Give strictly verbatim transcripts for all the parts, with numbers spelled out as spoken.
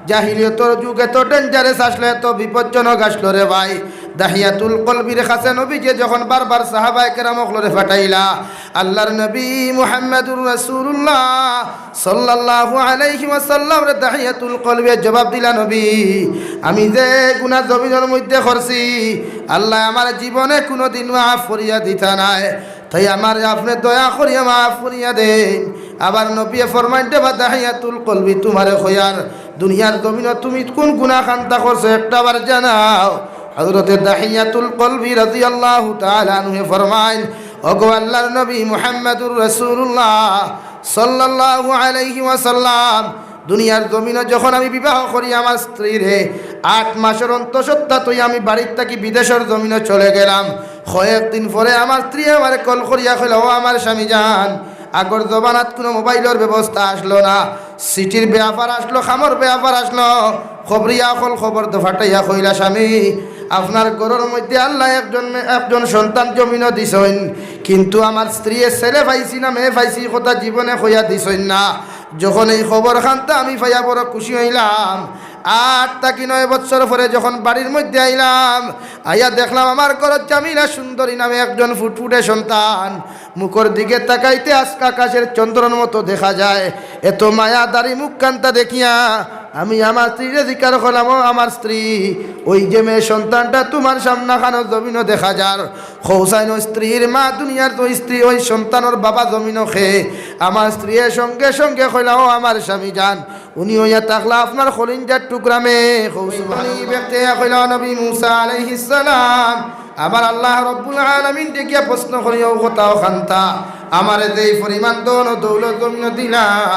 জাহিলিয়তর যুগ এত dangerous আসলো, এত বিপজ্জনক আসলো রে ভাই। দাহিয়াতুল কলবির কাছে নবীজিয়ে যখন বারবার সাহাবায়ে কেরাম অকলরে পাঠাইলা, আল্লাহর নবী মুহাম্মাদুর রাসূলুল্লাহ সাল্লাল্লাহু আলাইহি ওয়াসাল্লামরে দাহিয়াতুল কলবিয়ে জবাব দিলা, "নবী, আমি যে গুনাহ জমিনর মধ্যে করছি, আল্লায় আমার জীবনে কুনুদিন মাফ করিয়া দিতা নায়।" তাই আমারে আপনে দয়া করিয়া মাফ করিয়া দেইন। আবার নবীয়ে ফরমাইন, "রে বা দাহিয়াতুল কলবি, তুমারে কইয়ার, দুনিয়ার জমিনো তুমি কুন গুনাহ খান্তা করছো, একটা বার জানাও।" হযরতে দাহিয়াতুল কলবি রাদিয়াল্লাহু তাআলা আনহুয়ে ফরমাইন, "ওগো আল্লাহর নবী মুহাম্মাদুর রাসূলুল্লাহ সাল্লাল্লাহু আলাইহি ওয়াসাল্লাম, দুনিয়ার জমিনো যখন আমি বিবাহ করি আমার স্ত্রীরে, আট মাসর অন্তঃসত্ত্বা থইয়া আমি বাড়ির থাকি বিদেশর জমিনো চলে গেলাম। কয়েকদিন পরে আমার স্ত্রী আমারে call করিয়া কইলা, 'ও আমার স্বামী জান, আগর জমানাত কুনু মোবাইলর ব্যবস্থা আসলো না, চিঠির ব্যাপার আসলো, খামর ব্যাপার আসলো, খবরিয়া অকল খবর তো ফাটাইয়া কইলা, স্বামী, আপনার ঘরর মধ্যে আল্লায় একজন মে-, একজন সন্তান জমিনো দিছইন, কিন্তু আমার স্ত্রীয়ে ছেলে পাইছি না মেয়ে পাইছি, ই কথা জীবনে কইয়া দিছইন না।' যখন এই খবর খান্তা আমি পাইয়া বড় খুশি অইলাম। আট থাকি নয় বছর পরে যখন বাড়ির মধ্যে আইলাম, আইয়া দেখলাম আমার ঘরর জামিলা সুন্দরী নামে একজন ফুটফুটে সন্তান, মুখর দিকে তাকাইতে আজকে আকাশের চন্দ্রর মতো দেখা যায়। এত মায়াদারি মুখ খান্তা দেখিয়া আমি আমার স্ত্রীরে জিকার করলাম, "ও আমার স্ত্রী, ওই যে মেয়ে সন্তানটা তুমার সামনাখানো জমিনো দেখা যার, কও চাইন ওই স্ত্রীর মা দুনিয়ার, ওই স্ত্রী, ওই সন্তানর বাবা জমিনো কে?" আমার স্ত্রীয়ে সঙ্গে সঙ্গে কইলা, "ও আমার স্বামী জান, উনি অইয়া থাকলা আপনার কলিজার টুকরা মেয়ে।" কও সুবহানাল্লাহ। ওই ব্যক্তি আইয়া কইলা, "ও নবী মুসা আলাইহিস সালাম, আমার আল্লাহ রব্বুল আলামিনরে গিয়া প্রশ্ন করিও, ও কথা অখানতা, আমারে যেই পরিমাণ ধন ও দৌলত জমিনো দিলা,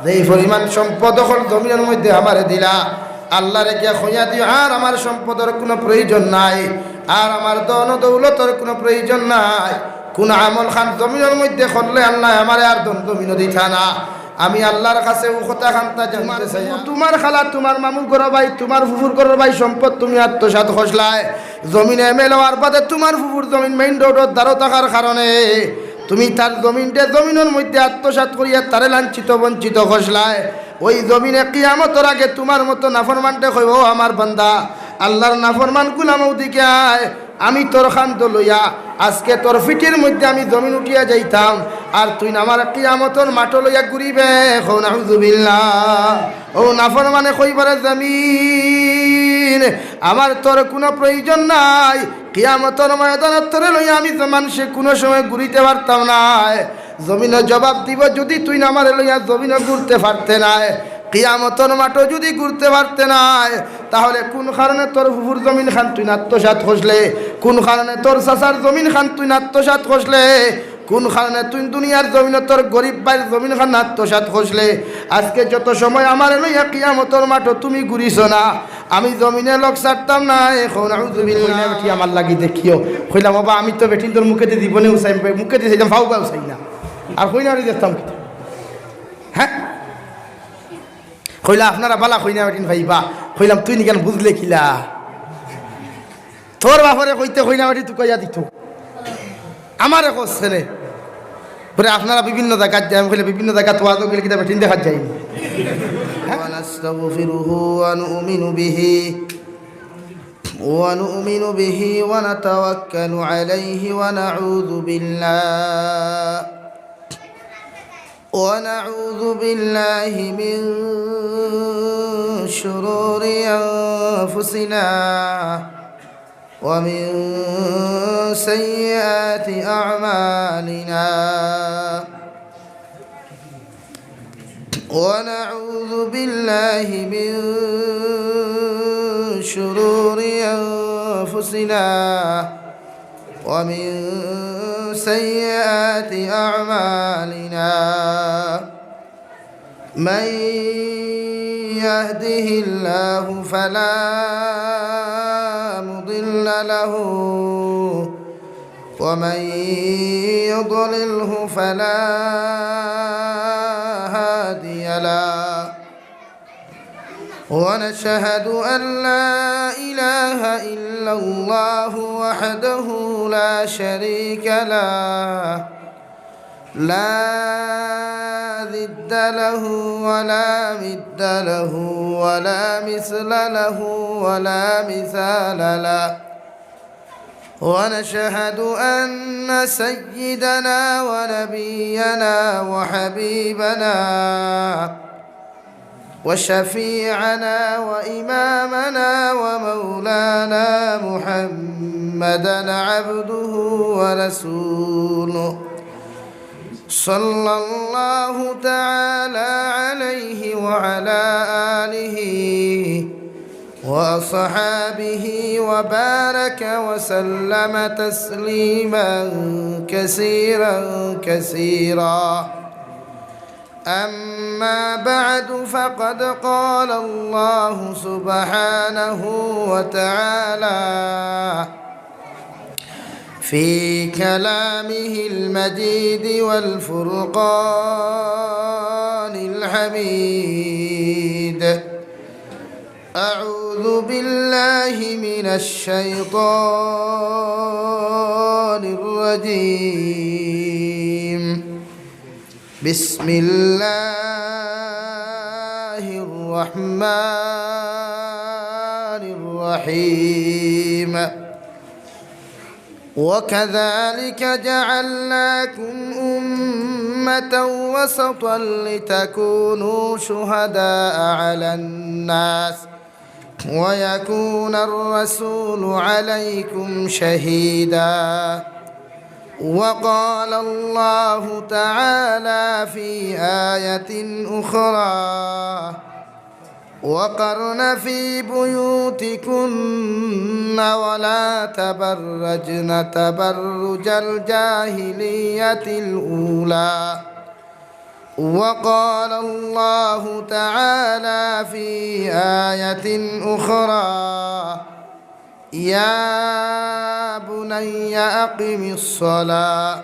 যেই পরিমাণ সম্পদ অকল জমিনর মধ্যে আমারে দিলা, আল্লাহরে গিয়া কইয়া দিও, আর আমার সম্পদর কুনু প্রয়োজন নাই, আর আমার ধন ও দৌলতর কুনু প্রয়োজন নাই। কুন আমল খান জমিনর মধ্যে করলে আল্লায় আমারে আর ধন জমিনো দিতা না।" আমি আল্লাহর কাছে ও কথা খান্তা জানতে চাই। তুমার খালা, তুমার মামুর ঘরর ভাই, তুমার ফুফুর ঘরর ভাই সম্পদ তুমি আত্মসাৎ করছলায়। জমিনো MLA অওয়ার বাদে তুমার ফুফুর জমিন main road-অর দ্বারো থাকার কারণে তুমি তার জমিনরে জমিনর মধ্যে আত্মসাৎ করিয়া তারে লাঞ্ছিত বঞ্চিত করছলায়। ওই জমিনে কিয়ামতর আগে তুমার মতো নাফরমানরে কইবো, "ও আমার বান্দা, আল্লাহর নাফরমান গুলাম, ওদিকে আয়।" আমি তোর খান্দ লইয়া আজকে তোর পিঠির মধ্যে আমি জমিন উঠিয়া যাইতাম, আর তুই না আমার কিয়ামতর মাঠো লইয়া ঘুরিবে। কও নাউজুবিল্লাহ। ও নাফরমানে কইবো রে জমিন, আমার তোর কুনু প্রয়োজন নাই, কিয়ামতর ময়দানো তোরে লইয়া আমি তো মানষে কুনু সময় ঘুরিতে পারতাম নায়। জমিনে জবাব দিবো, যদি তুই না আমারে লইয়া জমিনো ঘুরতে পারতে নায়, কিয়ামতর মাঠো যদি ঘুরতে পারতে নায়, তাহলে কুন কারণে তোর ফুফুর জমিন খান তুই না আত্মসাৎ করছলে? কুন কারণে তোর চাচার জমিন খান তুই না আত্মসাৎ করছলে? কুন কারণে তুই দুনিয়ার জমিনো তোর গরিব ভাইর জমিন খান না আত্মসাৎ করছলে? আজকে যত সময় আমারে লইয়া কিয়ামতর মাঠো তুমি ঘুরিছো না, আমি জমিনে লগ ছাড়তাম নায়। কও নাউজুবিল্লাহ। কইনা বেটি আমার লাগি দেখিও। কইলাম, "বাবা, আমি তো বেটিন্তর মুখেদি জীবনেও চাই না, মুখেদি চাইতাম, ফাও বাও চাই না। আর কইনা বেটি দেখতাম কিতা?" হ্যাঁ? কইলা, "আপনারা বালা কইনা বেটিন পাইবা।" কইলাম, "তুই নিকান বুঝলে কিলা? তোর বাপরে কইতে কইনা বেটি তুকাইয়া দিত, আমারে কইছে রে।" পরে আপনারা বিভিন্ন জাগাত যায়, আমি কইলে, "বিভিন্ন জাগাত ওয়াজো গেলে কিতা বেটিন দেখাত যাইনি?" ونستغفره ونؤمن به ونؤمن به ونتوكل عليه ونعوذ بالله ونعوذ بالله من شرور أنفسنا ومن سيئات أعمالنا. ونعوذ بالله من شرور أنفسنا ومن سيئات أعمالنا. من يهده الله فلا مضل له ومن يضلله فلا هادي له. ونشهد أن لا إله إلا الله وحده لا شريك له. لا ضد له ولا ند له ولا مثل له ولا مثال له. ونشهد أن سيدنا ونبينا وحبيبنا وشفيعنا وإمامنا ومولانا محمدا عبده ورسوله، صلى الله تعالى عليه وعلى آله وأصحابه وبارك وسلم تسليما كثيرا كثيرا. أما بعد، فقد قال الله سبحانه وتعالى في كلامه المجيد والفرقان الحميد: أعوذ بالله من الشيطان الرجيم. بسم الله الرحمن الرحيم. وكذلك جعلناكم أمة وسطا لتكونوا شهداء على الناس ويكون الرسول عليكم شهيدا. وقال الله تعالى في آية أخرى: وقرن في بيوتكن ولا تبرجن تبرج الجاهلية الأولى. وقال الله تعالى في آية أخرى: يا بني أقم الصلاة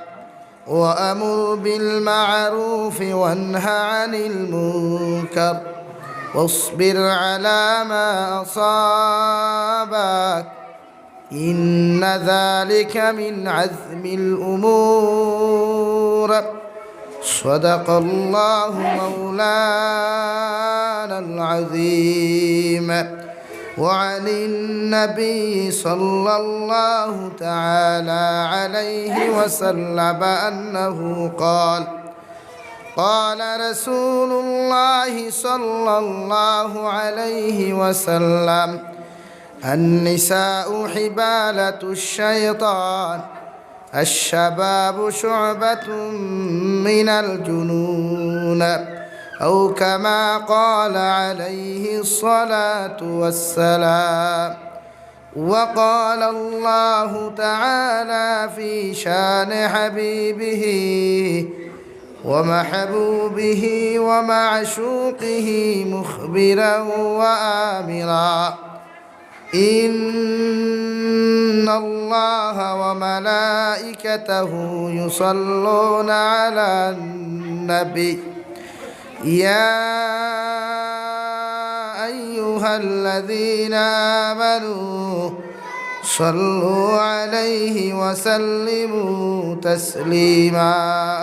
وأمر بالمعروف وانه عن المنكر واصبر على ما أصابك إن ذلك من عزم الأمور. صدق الله مولانا العظيم. وعن النبي صلى الله تعالى عليه وسلم أنه قال: قال رسول الله صلى الله عليه وسلم: النساء حبالة الشيطان، الشباب شعبة من الجنون، أو كما قال عليه الصلاة والسلام. وقال الله تعالى في شان حبيبه ومحبوبه ومعشوقه مخبرا وآمرا: إن الله وملائكته يصلون على النبي، يا أيها الذين آمنوا صلوا عليه وسلموا تسليما.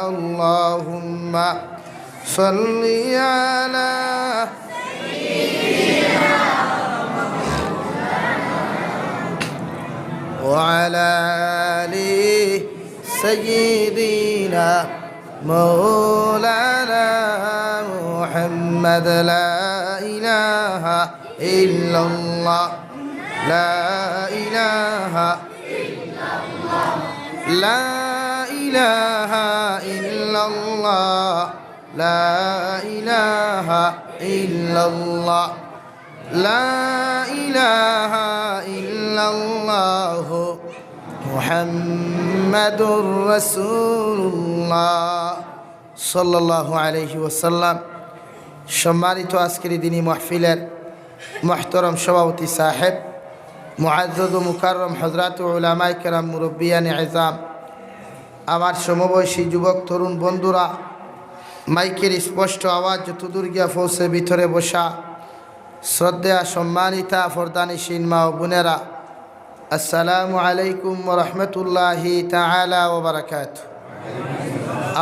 اللهم صل على وعلى آل سيدنا مولانا محمد. لا إله إلا الله. لا إله، لا إله إلا الله. لا إله إلا الله. لا إله إلا الله محمد رسول الله صلى الله عليه وسلم। সম্মানিত আজকের এই দিনী মাহফিলের মুহতারাম সভাপতি সাহেব, মুআজ্জাজ ও মুকাররম হযরত উলামায়ে কেরাম, মুরব্বিয়ানে এজাম, আমার সমবয়সী যুবক তরুণ বন্ধুরা, মাইকের স্পষ্ট আওয়াজ যতদূর গিয়া পৌঁছে ভিতরে বসা শ্রদ্ধেয়া সম্মানিতা পর্দানিশীন মা ও বোনেরা, আসসালামু আলাইকুম ওয়া রাহমাতুল্লাহি তাআলা ওয়া বারাকাতুহু।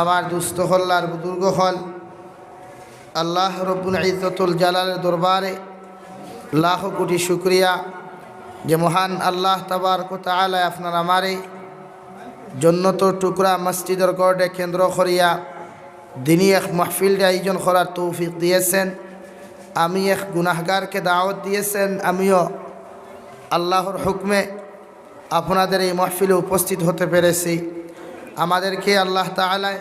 আমার দুস্ত হল্লার বুজুর্গ হল, আল্লাহ রব্বুল ইজ্জতুল জালালের দরবারে লাখো কোটি শুকরিয়া যে মহান আল্লাহ তাবারক ওয়া তাআলায় আপনার আমারে জন্নতর টুকরা মসজিদর গড়ে কেন্দ্র করিয়া দিনি এক মাহফিল আয়োজন করার তৌফিক দিয়েছেন। আমি এক গুনাহগারকে দাওয়াত দিয়েছেন, আমিও আল্লাহর হুকুমে আপনাদের এই মাহফিলে উপস্থিত হতে পেরেছি। আমাদেরকে আল্লাহ তাআলায়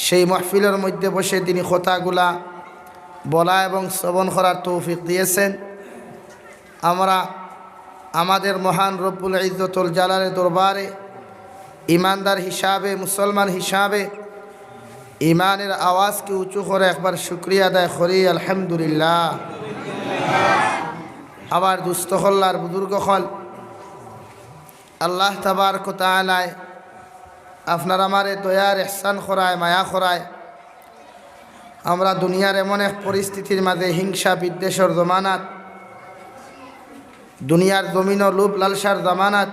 সেই মাহফিলের মধ্যে বসে দিনি কথাগুলা বলা এবং শ্রবণ করার তৌফিক দিয়েছেন। আমরা আমাদের মহান রব্বুল ইজ্জতুল জালালের দরবারে ইমানদার হিসাবে, মুসলমান হিসাবে ইমানের আওয়াজকে উঁচু করে একবার শুকরিয়া আদায় করি, আলহামদুলিল্লাহ। আমার দুস্থ হল্লার বুজুর্গ হল, আল্লাহ তাবারক ওয়া তাআলায় আপনার আমারে দয়ার এহসান করায়, মায়া করায়। আমরা দুনিয়ার এমন এক পরিস্থিতির মাঝে, হিংসা বিদ্বেষর জমানাত, দুনিয়ার জমিনও লোভ লালসার জমানাত,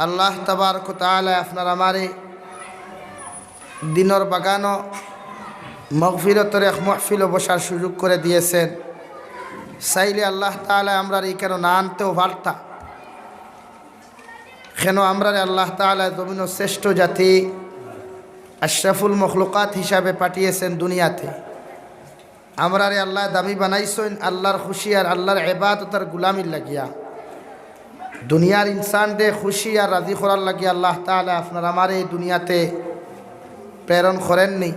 আল্লাহ তাবারক ওয়া তাআলায় আপনার আমারে দিনর বাগানও মগফিরতর এক মাহফিলও বসার সুযোগ করে দিয়েছেন। চাইলে আল্লাহ তাআলায় আমরারে ইকানো না আনতেও পারতা। কেন আমরারে আল্লাহ তাআলায় জমিনর শ্রেষ্ঠ জাতি, আশরাফুল মখলুকাত হিসাবে পাঠিয়েছেন দুনিয়াতে। আমরারে আল্লায় দামি বানাইছইন আল্লাহর খুশি আর আল্লাহর ইবাদত আর গুলামির লাগিয়া। দুনিয়ার ইনসানরে খুশি আর রাজি করার লাগিয়া আল্লাহ তাআলায় আপনার আমারে এই দুনিয়াতে প্রেরণ করেননি।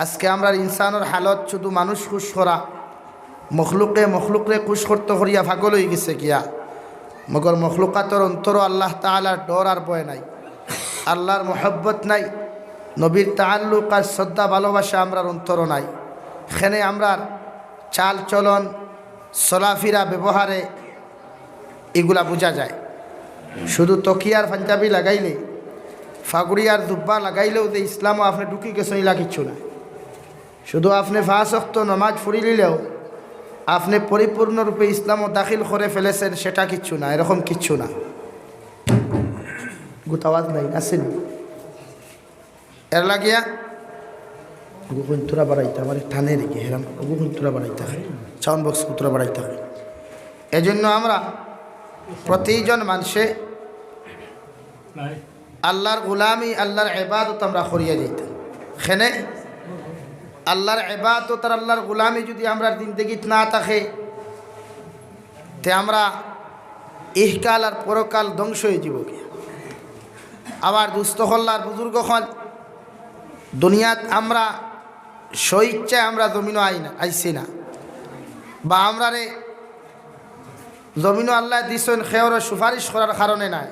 আজকে আমরার ইনসানর হালত শুধু মানুষ খুশ করা, মখলুকে মখলুকরে খুশ করতে করিয়া পাগল অইগেছে গিয়া। মগর মখলুকাতর অন্তরও আল্লাহ তাআলার ডর আর ভয় নাই, আল্লাহর মহব্বত নাই, নবীর তাআল্লুক আর শ্রদ্ধা ভালোবাসা আমরার অন্তরও নাই। কেনে আমরার চাল চলন, চলাফিরা, ব্যবহারে ইগুলা বুঝা যায়। শুধু তকিয়ার পাঞ্জাবি লাগাইলে, ফাগুড়ি আর জুব্বা লাগাইলেও যে ইসলামও আপনে ঢুকি গেছইন, ইলা কিচ্ছু না। শুধু আপনে পাঁচ ওয়াক্ত নমাজ পড়িলিলেও আপনে পরিপূর্ণরূপে ইসলামও দাখিল করে ফেলেছেন, সেটা কিচ্ছু না, এরকম কিচ্ছু না। গুতাওয়াজ নাই, আসেনি? এর লাগিয়া ওগু কুন থুড়া বাড়াইতা, আমারে টানে রেখে হেরান, ওগু কুন থুড়া বাড়াইতা, সাউন্ড বক্স কুন থুড়া বাড়াইতা। এজন্য আমরা প্রতিজন মানষে আল্লাহর গুলামি, আল্লাহর ইবাদত আমরা করিয়া যাইতাম। কেনে আল্লাহর ইবাদত আর আল্লাহর গুলামি যদি আমরার জিন্দেগিত না থাকে, তে আমরা ইহকাল আর পরকাল ধ্বংস অইযিবো গিয়া। আমার দুস্থ হল্লার বুজুর্গ হল, দুনিয়াত আমরা স্বইচ্ছায় আমরা জমিনো আই না, আইছি না, বা আমরারে জমিনো আল্লায় দিছইন, কেউরে সুপারিশ করার কারণে নায়।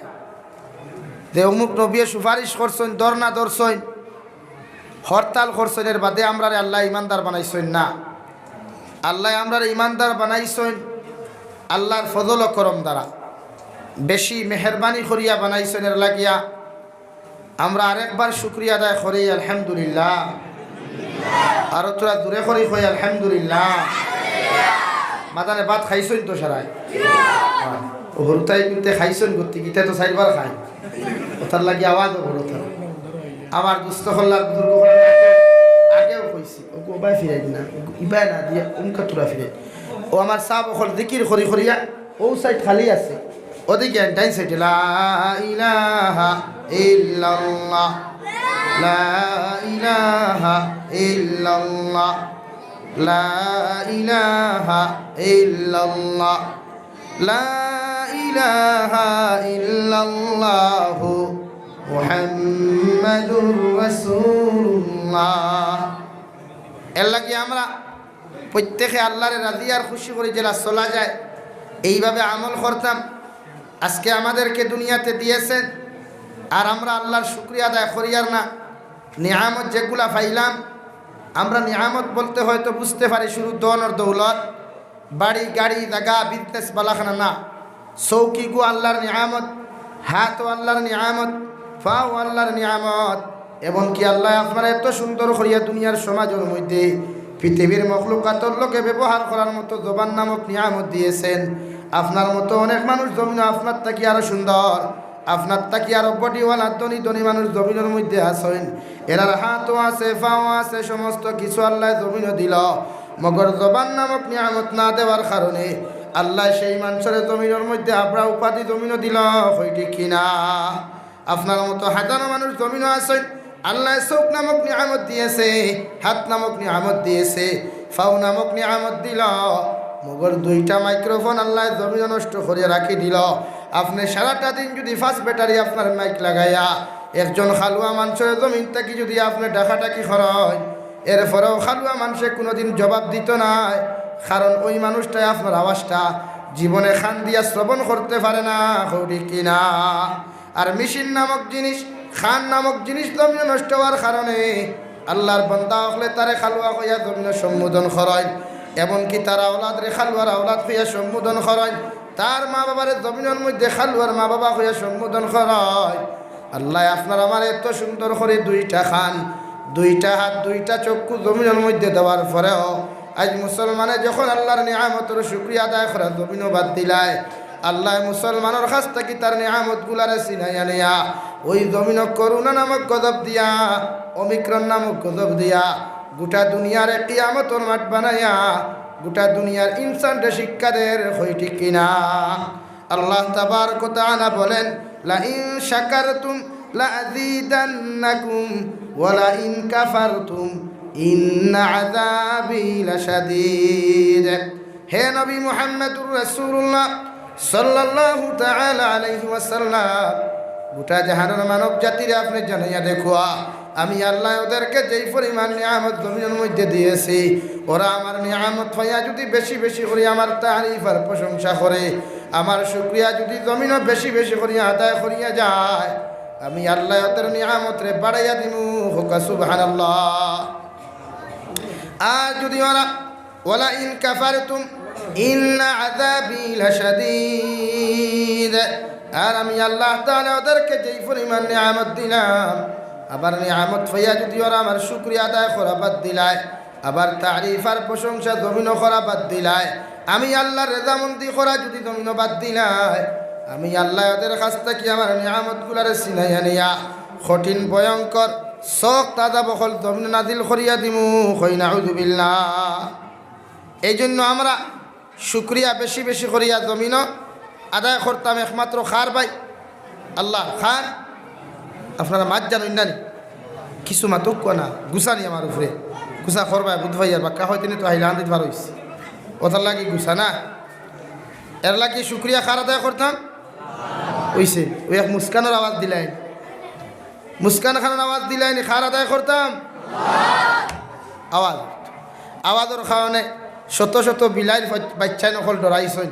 যে অমুক নবীয়ে সুপারিশ করছইন, ধর্না ধরছইন, হরতাল করছইন, এর বাদে আমরারে আল্লায় ইমানদার বানাইছইন না। আল্লায় আমরারে ইমানদার বানাইছইন আল্লাহর ফজল ও করম দ্বারা, বেশি মেহেরবানি করিয়া বানাইছইন। এর লাগিয়া আমরা আরেকবার শুকরিয়া আদায় করি, আলহামদুলিল্লাহ। আরো থুড়া জোরে করি কই, আলহামদুলিল্লাহ। মাদানে ভাত খাইছইন তো সারায়? ও হুরুতাইন কিন্তে খাইছইন, গতি কিতা তো চাইরবার খায়। ওটার লাগি আওয়াজও বড় তারা। আমার দুস্থ হল্লার বুজুর্গ হকল আগেও কইছি, ওগু ওবায় ফিরাই না, ওগু ইবায় না দিয়া উমকা থুড়া ফিরাই। ও আমার সাব অকল জিকির করি করিয়া ও সাইড খালি আছে, ওদিকে ডাইন সাইডে লা ইলাহা ইল্লাল্লাহ, লা ইলাহা ইল্লাল্লাহ, লা ইলাহা ইল্লাল্লাহ, লা ইলাহা ইল্লাল্লাহু মুহাম্মাদুর রাসূলুল্লাহ। এর লাগি আমরা প্রত্যেকে আল্লাহরে রাজি আর খুশি করি যেলা চলা যায়, এইভাবে আমল করতাম। আজকে আমাদেরকে দুনিয়াতে দিয়েছেন, আর আমরা আল্লাহর শুকরিয়া আদায় করিয়ার না। নিয়ামত যেগুলা পাইলাম, আমরা নিয়ামত বলতে হয়তো বুঝতে পারি শুধু ধন আর দৌলত, বাড়ি, গাড়ি, জাগা, বিজনেস, বালাখানা না। চউখিগু আল্লাহর নিয়ামত, হাতও আল্লাহর নিয়ামত, পাও আল্লাহর নিয়ামত। এমনকি আল্লায় আপনারে এত সুন্দর করিয়া দুনিয়ার সমাজর মধ্যে পৃথিবীর মখলুকাতর লগে ব্যবহার করার মতো জবান নামক নিয়ামত দিয়েছেন। আপনার মতো অনেক মানুষ জমিনো আপনার থাকি আরো সুন্দর। আপনার থাকি আরো বডিওয়ালা ধনী ধনী মানুষ জমিনর মধ্যে আছইন, এরার হাতও আছে, পাও আছে, সমস্ত কিছু আল্লায় জমিনো দিল, মগর জবান নামক নিয়ামত না দেওয়ার কারণে আল্লায় সেই মানষরে জমিনর মধ্যে আবরা উপাধি জমিনো দিল। কই ঠিক কিনা? আপনার মতো হাজারো মানুষ জমিনো আছইন, আল্লায় চউখ নামক নিয়ামত দিয়েছে, হাত নামক নিয়ামত দিয়েছে, পাও নামক নিয়ামত দিল, মগর দুইটা মাইক্রোফোন আল্লায় জমিনো নষ্ট করিয়া রাখি দিল। আপনে সারাটা দিন যুদি পাঁচ ব্যাটারি আপনার মাইক লাগাইয়া একজন কালুয়া মানষরে জমিন থাকি যুদি আপনে ডাকাডাকি করইন, এরপরেও কালুয়া মানষে কুনুদিন জবাব দিতো নায়, কারণ ওই মানুষটায় আপনার আওয়াজটা জীবনে কান দিয়া শ্রবণ করতে পারে না। কই ঠিক কিনা? আর মেশিন নামক জিনিস, কান নামক জিনিস জমিনো নষ্ট অওয়ার কারণে আল্লার বান্দা অকলে তারে কালুয়া কইয়া জমিনো সম্বোধন করইন, এমনকি তার আওলাদরে কালুয়ার আওলাদ কইয়া সম্বোধন করইন, তার মা-বাবারে জমিনর মধ্যে কালুয়ার মা-বাবা কইয়া সম্বোধন করইন। আল্লায় আপনার আমারে এত সুন্দর করি দুইটা কান, দুইটা হাত, দুইটা চক্ষু জমিনর মধ্যে দেওয়ার পরেও আইজ মুসলমানে যখন আল্লার নিয়ামতর শুকরিয়া আদায় করা জমিনো বাদ দিলায়, আল্লায় মুসলমানর কাছ থাকি তার নিয়ামতগুলারে ছিনাইয়া নিয়া ওই জমিনো করোনা নামক গজব দিয়া, ওমিক্রন নামক গজব দিয়া গুটা দুনিয়ারে কিয়ামতর মাঠ বানাইয়া গুটা দুনিয়ার ইনসানরে শিক্ষা দের। কই ঠিক কিনা? আল্লাহ তাবারক ওয়া তাআলা বলেন, "লাইন শাকারতুম লাআযীদান্নাকুম ওয়া লাইন কাফারতুম ইন্না আযাবী লাশাদীদ।" হে নবী মুহাম্মদুর রাসূলুল্লাহ সাল্লাল্লাহু তাআলা আলাইহি ওয়াসাল্লাম, গোটা জাহানের মানব জাতিরে আপনে জানাইয়া দেখুয়া, আমি আল্লায় ওদেরকে যেই পরিমাণ নিয়ামত জমিনর মধ্যে দিয়েছি, ওরা আমার নিয়ামত পাইয়া যুদি বেশি বেশি করি আমার তারিফ আর প্রশংসা করে, আমার শুকরিয়া যুদি জমিনো বেশি বেশি করি আদায় করিয়া যায়, আমি আল্লায় ওদের নিয়ামতরে বাড়াইয়া দিমু। কউক্কা সুবহানাল্লাহ। আর যুদি ওরা, "ওয়ালা ইন কাফারতুম ইন্না আযাবী লাশাদীদ।" আর আমি আল্লাহ তাআলা ওদেরকে যেই পরিমাণ নিয়ামত দিলাম, আবার নিয়ামত পাইয়া যুদি ওরা আমার শুকরিয়া আদায় করা বাদ দিলায়, আবার তারিফ আর প্রশংসা জমিনো করা বাদ দিলায়, আমি আল্লার রেজামন্দি করা যুদি জমিনো বাদ দিলায়, আমি আল্লায় ওদের কাছ থাকি আমার নিয়ামতগুলারে ছিনাইয়া নিয়া কঠিন ভয়ঙ্কর শক্ত আযাব অকল জমিনো নাজিল করিয়া দিমু। কই নাউজুবিল্লাহ। এই জন্য আমরা শুকরিয়া বেশি বেশি করিয়া জমিনো আদায় করতাম একমাত্র কার বায়? আল্লার। কার? আপনারা মাত জানইন না নি? কিছু মাতউক্কা না, গুছা নি আমার উপরে? গুছা করবায়, বুঝ পাইয়ার বাক্কা অইতে নি তো আইলা আন্দিত বার অইছে। ওটার লাগি গুছা না? এর লাগি শুকরিয়া কার আদায় করতাম? অইছে, ওই এক মুস্কানর আওয়াজ দিলাইন। মুস্কান খানর আওয়াজ দিলাইন, কার আদায় করতাম? আওয়াজ। আওয়াজর কারণে শত শত বিলাইর বাচ-, বাচ্চাইন অকল ডরাইছইন।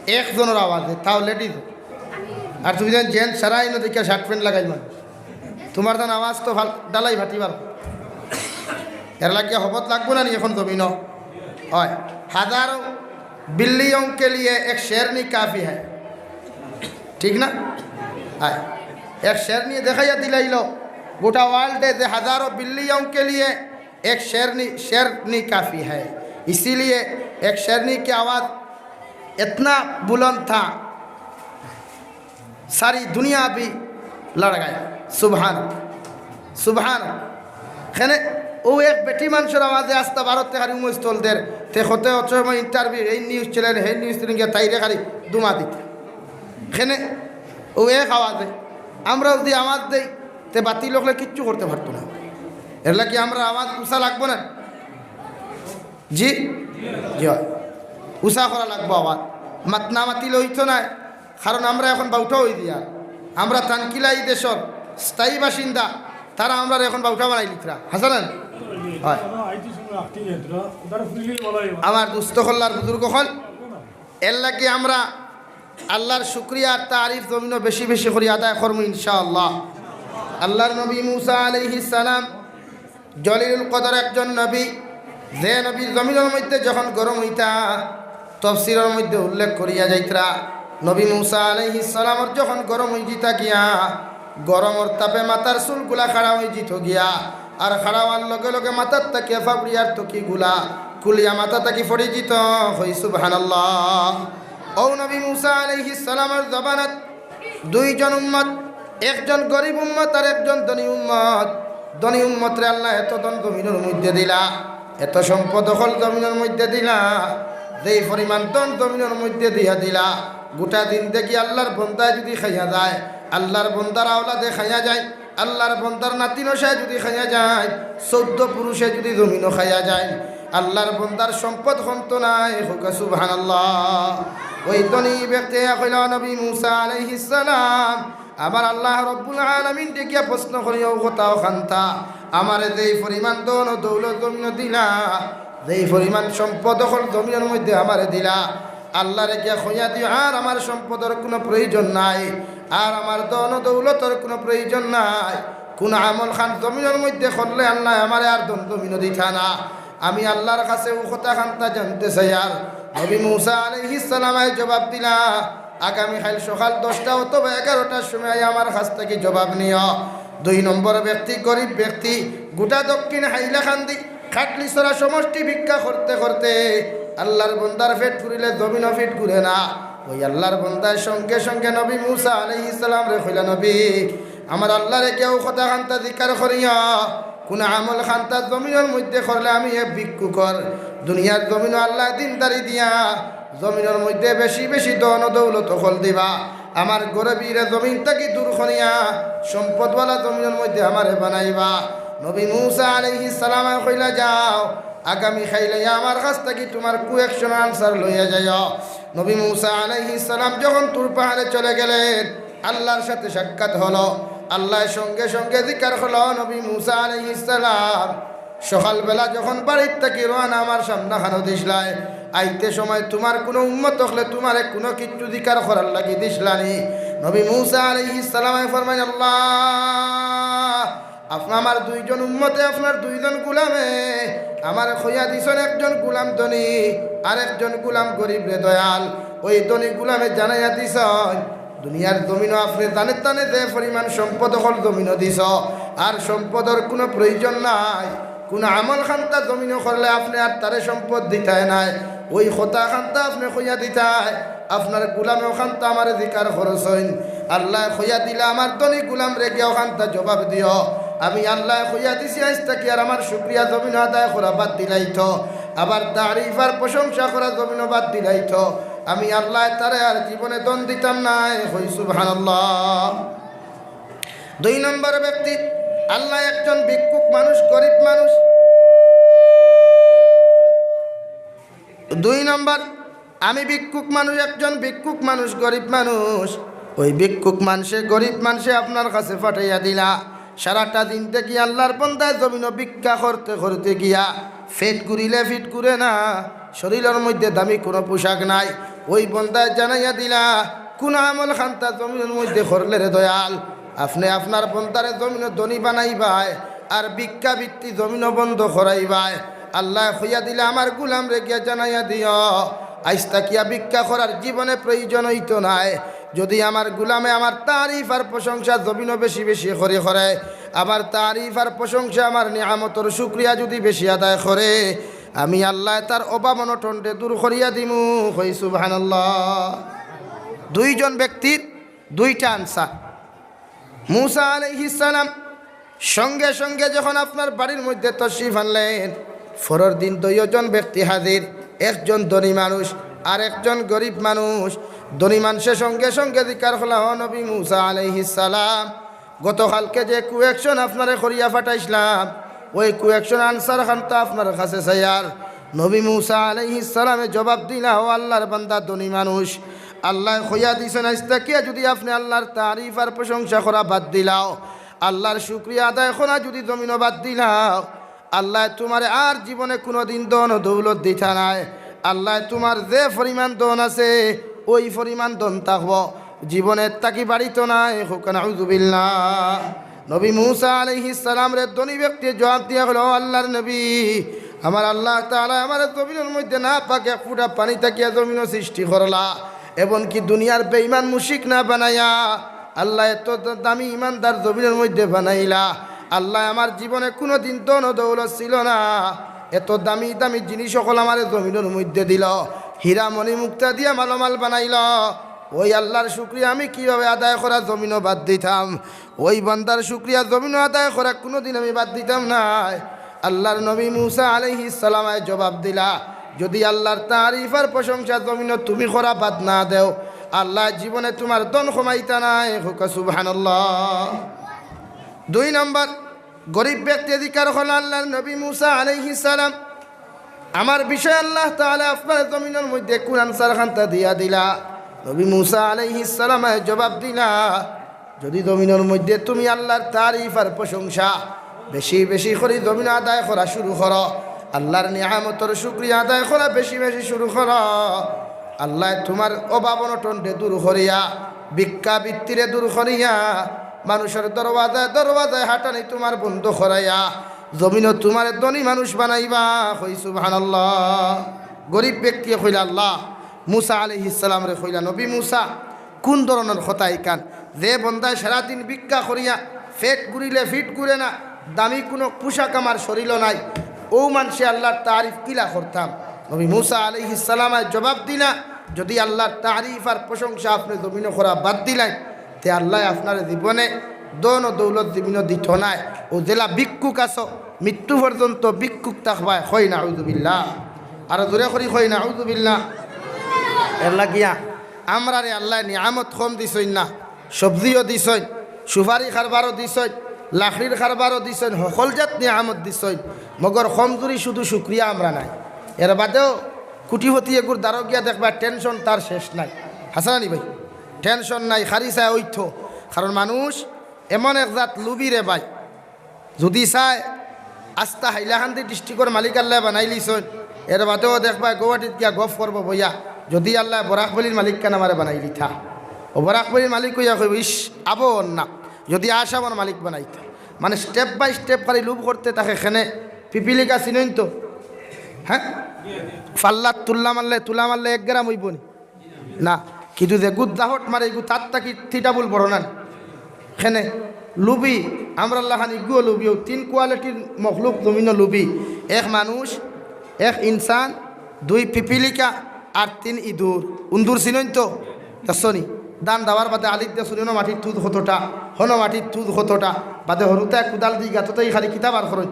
একজনর আওয়াজে, তাও লেডিজ। আর তুমি যেন জেন্টস সারা ইনো দেখিয়া শার্ট প্যান্ট লাগাইল মানুষ। তোমার যেন আওয়াজ তো ফাল-, ডালাই ফাটি বার। এর লাগিয়া হবত লাগবো না নি এখন জমিনো? অয়। হাজারো বিল্লিয়ন কে লিয়ে এক শেরনি কাফি হ্যায়। ঠিক না? অয়। এক শেরনি দেখাইয়া দিলাইল গোটা ওয়ার্ল্ডে যে হাজারো বিল্লিয়ন কে লিয়ে এক শেরনি, শেরনি কাফি হ্যায়। ইসিলিয়ে এক শেরনি কি আওয়াজ ইতনা বুলন্দ থা, সারি দুনিয়া ভি লড় গায়া। সুবহান, সুবহান। কেনে অউ এক বেটি মানষর আওয়াজে আস্তা ভারত তে খালি উমস্থল দের, তে কত সময় ইন্টারভিউ, এই নিউজ চ্যানেল, সেই নিউজ চ্যানেল গিয়া তাইরে খালি দুমা দিতা। কেনে অউ এক আওয়াজে আমরা যুদি আওয়াজ দেই, তে বাতিল অকলে কিচ্ছু করতে পারতো না। এর লাগি আমরা আওয়াজ উচা লাগবো না? জি? জি অয়। উচা করা লাগবো আওয়াজ। মাত না মাতিলে অইতো নায়। কারণ আমরা এখন বাউটা অই দিয়ার। আমরা তানকিলা ই দেশর স্থায়ী বাসিন্দা, তারা আমরারে এখন বাউটা বানাইলিতরা। হাছা না? অয়। আমার দুস্ত অকল আর বুজুর্গ অকল, এর লাগি আমরা আল্লার শুকরিয়া আর তারিফ জমিনো বেশি বেশি করি আদায় করমু ইনশাআল্লাহ। আল্লার নবী মুসা আলাইহিস সালাম জলিলুল কদর একজন নবী, যে নবীর জমিনর মধ্যে যখন গরম অইতা, তফসিরর মধ্যে উল্লেখ করিয়া যাইতরা, নবী মুসা আলাইহিস সালামর যখন গরম অইযিতা গিয়া, গরমর তাপে মাথার চুলগুলা খাড়া অইযিতো গিয়া, আর খাড়া অওয়ার লগে লগে মাথার থাকিয়া ফাবড়িয়ার তকিগুলা খুলিয়া মাথা থাকি পড়িযিতো। কই সুবহানাল্লাহ। অউ নবী মুসা আলাইহিস সালামর জমানাত দুইজন উম্মত একজন গরিব উম্মত আর একজন ধনী উম্মত। ধনী উম্মতরে আল্লায় এত ধন জমিনর মধ্যে দিলা, এত সম্পদ অকল জমিনর মধ্যে দিলা, যেই পরিমাণ ধন জমিনর মধ্যে দিয়া দিলা, গোটা জিন্দেগি আল্লার বন্দায় যুদি খাইয়া যায়, আল্লার বন্দার আওলাদে খাইয়া যায়, আল্লার বন্দার নাতি নশায় যুদি খাইয়া যায়, চৌদ্দ পুরুষে যুদি জমিনো খাইয়া যায়, আল্লার বন্দার সম্পদ কমতো নায়। কউক্কা সুবহানাল্লাহ। ওই ধনী ব্যক্তি কইলা, "নবী মুসা আলাইহিস সালাম, আমার আল্লাহ রব্বুল আলামিনরে গিয়া প্রশ্ন করিও কথা অখানতা, আমারে যেই পরিমাণ ধন ও দৌলত জমিনো দিলা, যেই পরিমাণ সম্পদ অকল জমিনর মধ্যে আমারে দিলা, আল্লারে গিয়া কইয়া দিও, আর আমার সম্পদর কুনু প্রয়োজন নাই, আর আমার ধন ও দৌলতর কুনু প্রয়োজন নাই। কুনু আমল খান জমিনর মধ্যে করলে আল্লায় আমারে আর ধন জমিনো দিতা না। আমি আল্লার কাছে অউ কথা খানতা জানতে চাইয়ার।" নবী মুসা আলাইহিস সালামে জবাব দিলা, "আগামী কাইল সকাল দশটা অথবা এগারোটার সময় আমার কাছ থাকি জবাব নিও।" দুই নম্বর ব্যক্তি, গরিব ব্যক্তি, গোটা দক্ষিণ হাইলাকান্দি, খাটলিছড়া সমষ্টি ভিক্ষা করতে করতে আল্লার বন্দার পেট পুরিলে জমিনো পেট পুরে না। ওই আল্লার বন্দায় সঙ্গে সঙ্গে নবী মুসা আলাইহিস সালামরে কইলা, "নবী, আমার আল্লারে গিয়া অউ কথা খানতা জিকার করিয়া, কুনু আমল খানতা জমিনর মধ্যে করলে আমি এক ভিক্ষুকর, দুনিয়ার জমিনো আল্লায় দিনদারি দিয়া জমিনর মধ্যে বেশি বেশি ধন ও দৌলত অকল দিবা, আমার গরিবিরে জমিন থাকি দূর করিয়া সম্পদওয়ালা জমিনর মধ্যে আমারে বানাইবা।" নবী মুসা আলাইহিস সালামে কইলা, "যাও, আগামী কাইল আইয়া আমার কাছ থাকি তুমার কুয়েকশন আনসার লইয়া যাইও।" নবী মুসা আলাইহিস সালাম যখন তুর পাহাড়ে চলে গেলেন, আল্লার সাথে সাক্ষাৎ হলো। আল্লায় সঙ্গে সঙ্গে জিকার করলো, "নবী মুসা আলাইহিস সালাম, সকালবেলা যখন বাড়ির থাকি রওয়ানা আমার সামনাখানো দিছলায়, আইতে সময় তুমার কুনু উম্মত অকলে তুমারে কুনু কিচ্ছু জিকার করার লাগি দিছলানি?" নবী মুসা আলাইহিস সালামে ফরমাইন, "আল্লাহ, আপনা-, আমার দুইজন উম্মতে, আপনার দুইজন গুলামে আমারে কইয়া দিছইন, একজন গুলাম ধনী, আর একজন গুলাম গরিব রে দয়াল। ওই ধনী গুলামে জানাইয়া দিছইন, দুনিয়ার জমিনো আপনে জানে তানে যে পরিমাণ সম্পদ অকল জমিনো দিছ, আর সম্পদর কুনু প্রয়োজন নাই, কুনু আমল খান্তা জমিনো করলে আপনে আর তারে সম্পদ দিতায় নায়, ওই কথা খান্তা আপনে কইয়া দিতায়, আপনার গুলামে অখান্তা আমারে জিকার করছইন।" আল্লায় কইয়া দিলা, "আমার ধনী গুলামরে গিয়া অখান্তা জবাব দিও, আমি আল্লায় কইয়া দিছি, আইজ থাকি আর আমার শুকরিয়া জমিনো আদায় করা বাদ দিলাইতো, আবার তারিফ আর প্রশংসা করা জমিনো বাদ দিলাইতো।" আমি আল্লায় তারে আর জীবনে ধন দিতাম নায়। কই সুবহানাল্লাহ। দুই নম্বর ব্যক্তি, আল্লায় একজন ভিক্ষুক মানুষ, গরিব মানুষ। দুই নম্বর, আমি ভিক্ষুক মানুষ, একজন ভিক্ষুক মানুষ, গরিব মানুষ। ওই ভিক্ষুক মানষে, গরিব মানষে আপনার কাছে পাঠাইয়া দিলা। সারাটা দিন থাকি আল্লার বন্দায় জমিনো ভিক্ষা করতে করতে গিয়া পেট গুরিলে ফিট গুরে না, শরীলর মধ্যে দামি কুনু পোশাক নাই। ওই বন্দায় জানাইয়া দিলা, কুনু আমল খান্তা জমিনর মধ্যে করলে রে দয়াল, আপনে আপনার বন্দারে জমিনো ধনী বানাইবায়, আর ভিক্ষাবৃত্তি জমিনো বন্ধ করাইবায়। আল্লায় কইয়া দিলা, আমার গুলামরে গিয়া জানাইয়া দিও, আইজ থাকিয়া ভিক্ষা করার জীবনে প্রয়োজন অইতো নায়। যদি আমার গুলামে আমার তারিফ আর প্রশংসা জমিনো বেশি বেশি করি করে, আমার তারিফ আর প্রশংসা, আমার নিয়ামতর শুকরিয়া যদি বেশি আদায় করে, আমি আল্লায় তার অভাব অনটনরে দূর করিয়া দিমু। কই সুবহানাল্লাহ। দুইজন ব্যক্তির দুইটা আনসার। মুসা আলাইহিস সালাম সঙ্গে সঙ্গে যখন আপনার বাড়ির মধ্যে তশরিফ আনলেন, পরর দিন দুইজন ব্যক্তি হাজির, একজন ধনী মানুষ আর একজন গরিব মানুষ। ধনী মানষে সঙ্গে সঙ্গে জিকার করলা, "ও নবী মুসা আলাইহিস সালাম, গতকালকে যে কুয়েকশন আপনারে করিয়া পাঠাইছলাম, ওই কুয়েকশন আনসার খান্তা আপনার কাছে চাইয়ার।" নবী মুসা আলাইহিস সালামে জবাব দিলা, "ও আল্লার বান্দা ধনী মানুষ, আল্লায় কইয়া দিছইন, আইজ থাকিয়া যদি আপনে আল্লার তারিফ আর প্রশংসা করা বাদ দিলাও, আল্লার শুকরিয়া আদায় করা যদি জমিনো বাদ দিলাও, আল্লায় তুমারে আর জীবনে কুনুদিন ধন ও দৌলত দিতা নায়। আল্লায় তুমার যে পরিমাণ ধন আছে, ওই পরিমাণ ধন থাকবো, জীবনে এর থাকি বাড়িতো নায়।" কউক্কা নাউজুবিল্লাহ। নবী মুসা আলাইহিস সালামরে ধনী ব্যক্তিয়ে জবাব দিয়া কইলা, "ও আল্লার নবী, আমার আল্লাহ তাআলায় আমারে জমিনর মধ্যে নাপাক এক ফুটা পানি থাকিয়া জমিনো সৃষ্টি করলা, এমনকি দুনিয়ার বেঈমান মুশরিক না বানাইয়া আল্লায় এত দ-, দামি ইমানদার জমিনর মধ্যে বানাইলা। আল্লায় আমার জীবনে কুনুদিন ধন ও দৌলত ছিল না, এত দামি দামি জিনিস অকল আমারে জমিনর মধ্যে দিল, হীরা মণি মুক্তা দিয়া মালামাল বানাইল।" ওই আল্লাহর শুকরিয়া আমি কিভাবে আদায় করা জমিনও বাদ দিতাম? ওই বান্দার শুকরিয়া জমিনও আদায় করা কোনোদিন আমি বাদ দিতাম নায়। আল্লাহর নবী মুসা আলাইহিস সালামে জবাব দিলা, যদি আল্লাহর তারিফ আর প্রশংসা জমিনও তুমি করা বাদ না দেও, আল্লাহ জীবনে তুমার ধন কমাইতা নায়। কউক্কা সুবহানাল্লাহ। দুই নম্বর, গরিব ব্যক্তি অধিকার হলো আল্লাহর নবী মুসা আলাইহিস সালাম, আমার বিষয় আল্লাহ তাআলা আপনার জমিনর মধ্যে কোন আনসার খান্তা দিয়া দিলা? নবী মুসা আলাইহিস সালামে জবাব দিলা, যদি জমিনর মধ্যে তুমি আল্লাহর তারিফ আর প্রশংসা বেশি বেশি করি জমিন আদায় করা শুরু করো, আল্লাহর নিয়ামতর শুকরিয়া আদায় করা বেশি বেশি শুরু করো, আল্লাহ তুমার অভাব অনটনরে দূর করিয়া, ভিক্ষা বৃত্তিরে দূর করিয়া, মানুষর দরওয়াজায় দরওয়াজায় হাঁটানি তুমার বন্ধ করাইয়া, জমিনও তুমারে ধনী মানুষ বানাইবা। কই সুবহানাল্লাহ। গরিব ব্যক্তিয়ে কইলা, আল্লাহ, মুসা আলাইহিস সালামরে কইলা, নবী মুসা, কোন ধরনর কথা ইখান? যে বন্দায় সারাদিন ভিক্ষা করিয়া পেট ঘুরিলে ফিট ঘুরে না, দামি কুনু পোশাক আমার শরীলো নাই, অউ মানষে আল্লাহর তারিফ কিলা করতাম? নবী মুসা আলাইহিস সালামে জবাব দিলা, যদি আল্লাহর তারিফ আর প্রশংসা আপনে জমিনও করা বাদ দিলাইন, তে আল্লায় আপনারে জীবনে ধন ও দৌলত জমিনও দিতো নায়। অউ যেলা ভিক্ষুক আছো, মৃত্যু পর্যন্ত ভিক্ষুক থাকবায়। কই নাউজুবিল্লাহ। আরো জোরে করি কই নাউজুবিল্লাহ। এরলাগিয়া আমরারে আল্লায় নিয়ামত কম দিছইন না, সবজিও দিছইন, সুপারি কারবারও দিছইন, লাকড়ির কারবারও দিছইন, হকল জাত নিয়ামত দিছইন। মগর কমজুরি শুধু শুকরিয়া আমরা নাই। এর বাদেও কুটিপতি এগুর দ্বারো গিয়া দেখবা, টেনশন তার শেষ নাই। হাছা না নি ভাই? টেনশন নাই, খালি চায় অইতো। কারণ মানুষ এমন এক জাত লুভি রে ভাই, যদি চায় আস্তা হাইলাকান্দি ডিস্ট্রিক্টর মালিক আল্লায় বানাইলিছইন, এর বাদেও দেখবা গৌহাটিত গিয়া গফ করবো বইয়া, যদি আল্লায় বরাকভ্যালির মালিক খান আমারে বানাইলিতা, অউ বরাকভ্যালির মালিক অইয়া কইবো, ইশ, আবো অর না, যদি আসামর মালিক বানাইতা। মানে step by step খালি লুভ করতে থাকে। কেনে? পিপিলিকা চিনইন তো? হ্যাঁ, পাল্লাত তুলা মারলে, তুলা মারলে এক গ্রাম অইবো নি? না, কিন্তু যেগু দাহট মারে, ইগু তার থাকি থ্রি ডাবল বড় না নি? কেনে? লুভি, আমরার লাখান ইগুও লুভি, অউ তিন কোয়ালিটির মখলুক জমিনও লুভি। এক মানুষ, এক ইনসান, দুই পিপিলিকা, আর তিন ইঁদুর। উন্দুর চিনইন তো? দেখছো নি? ধান দাওয়ার বাদে আলিত দেখছো নি, হনো মাটির থুদ কতটা, হনো মাটির থুদ কতটা, বাদে হুরুতায় কুদাল দি গাততাই খালি কিতা বার করইন?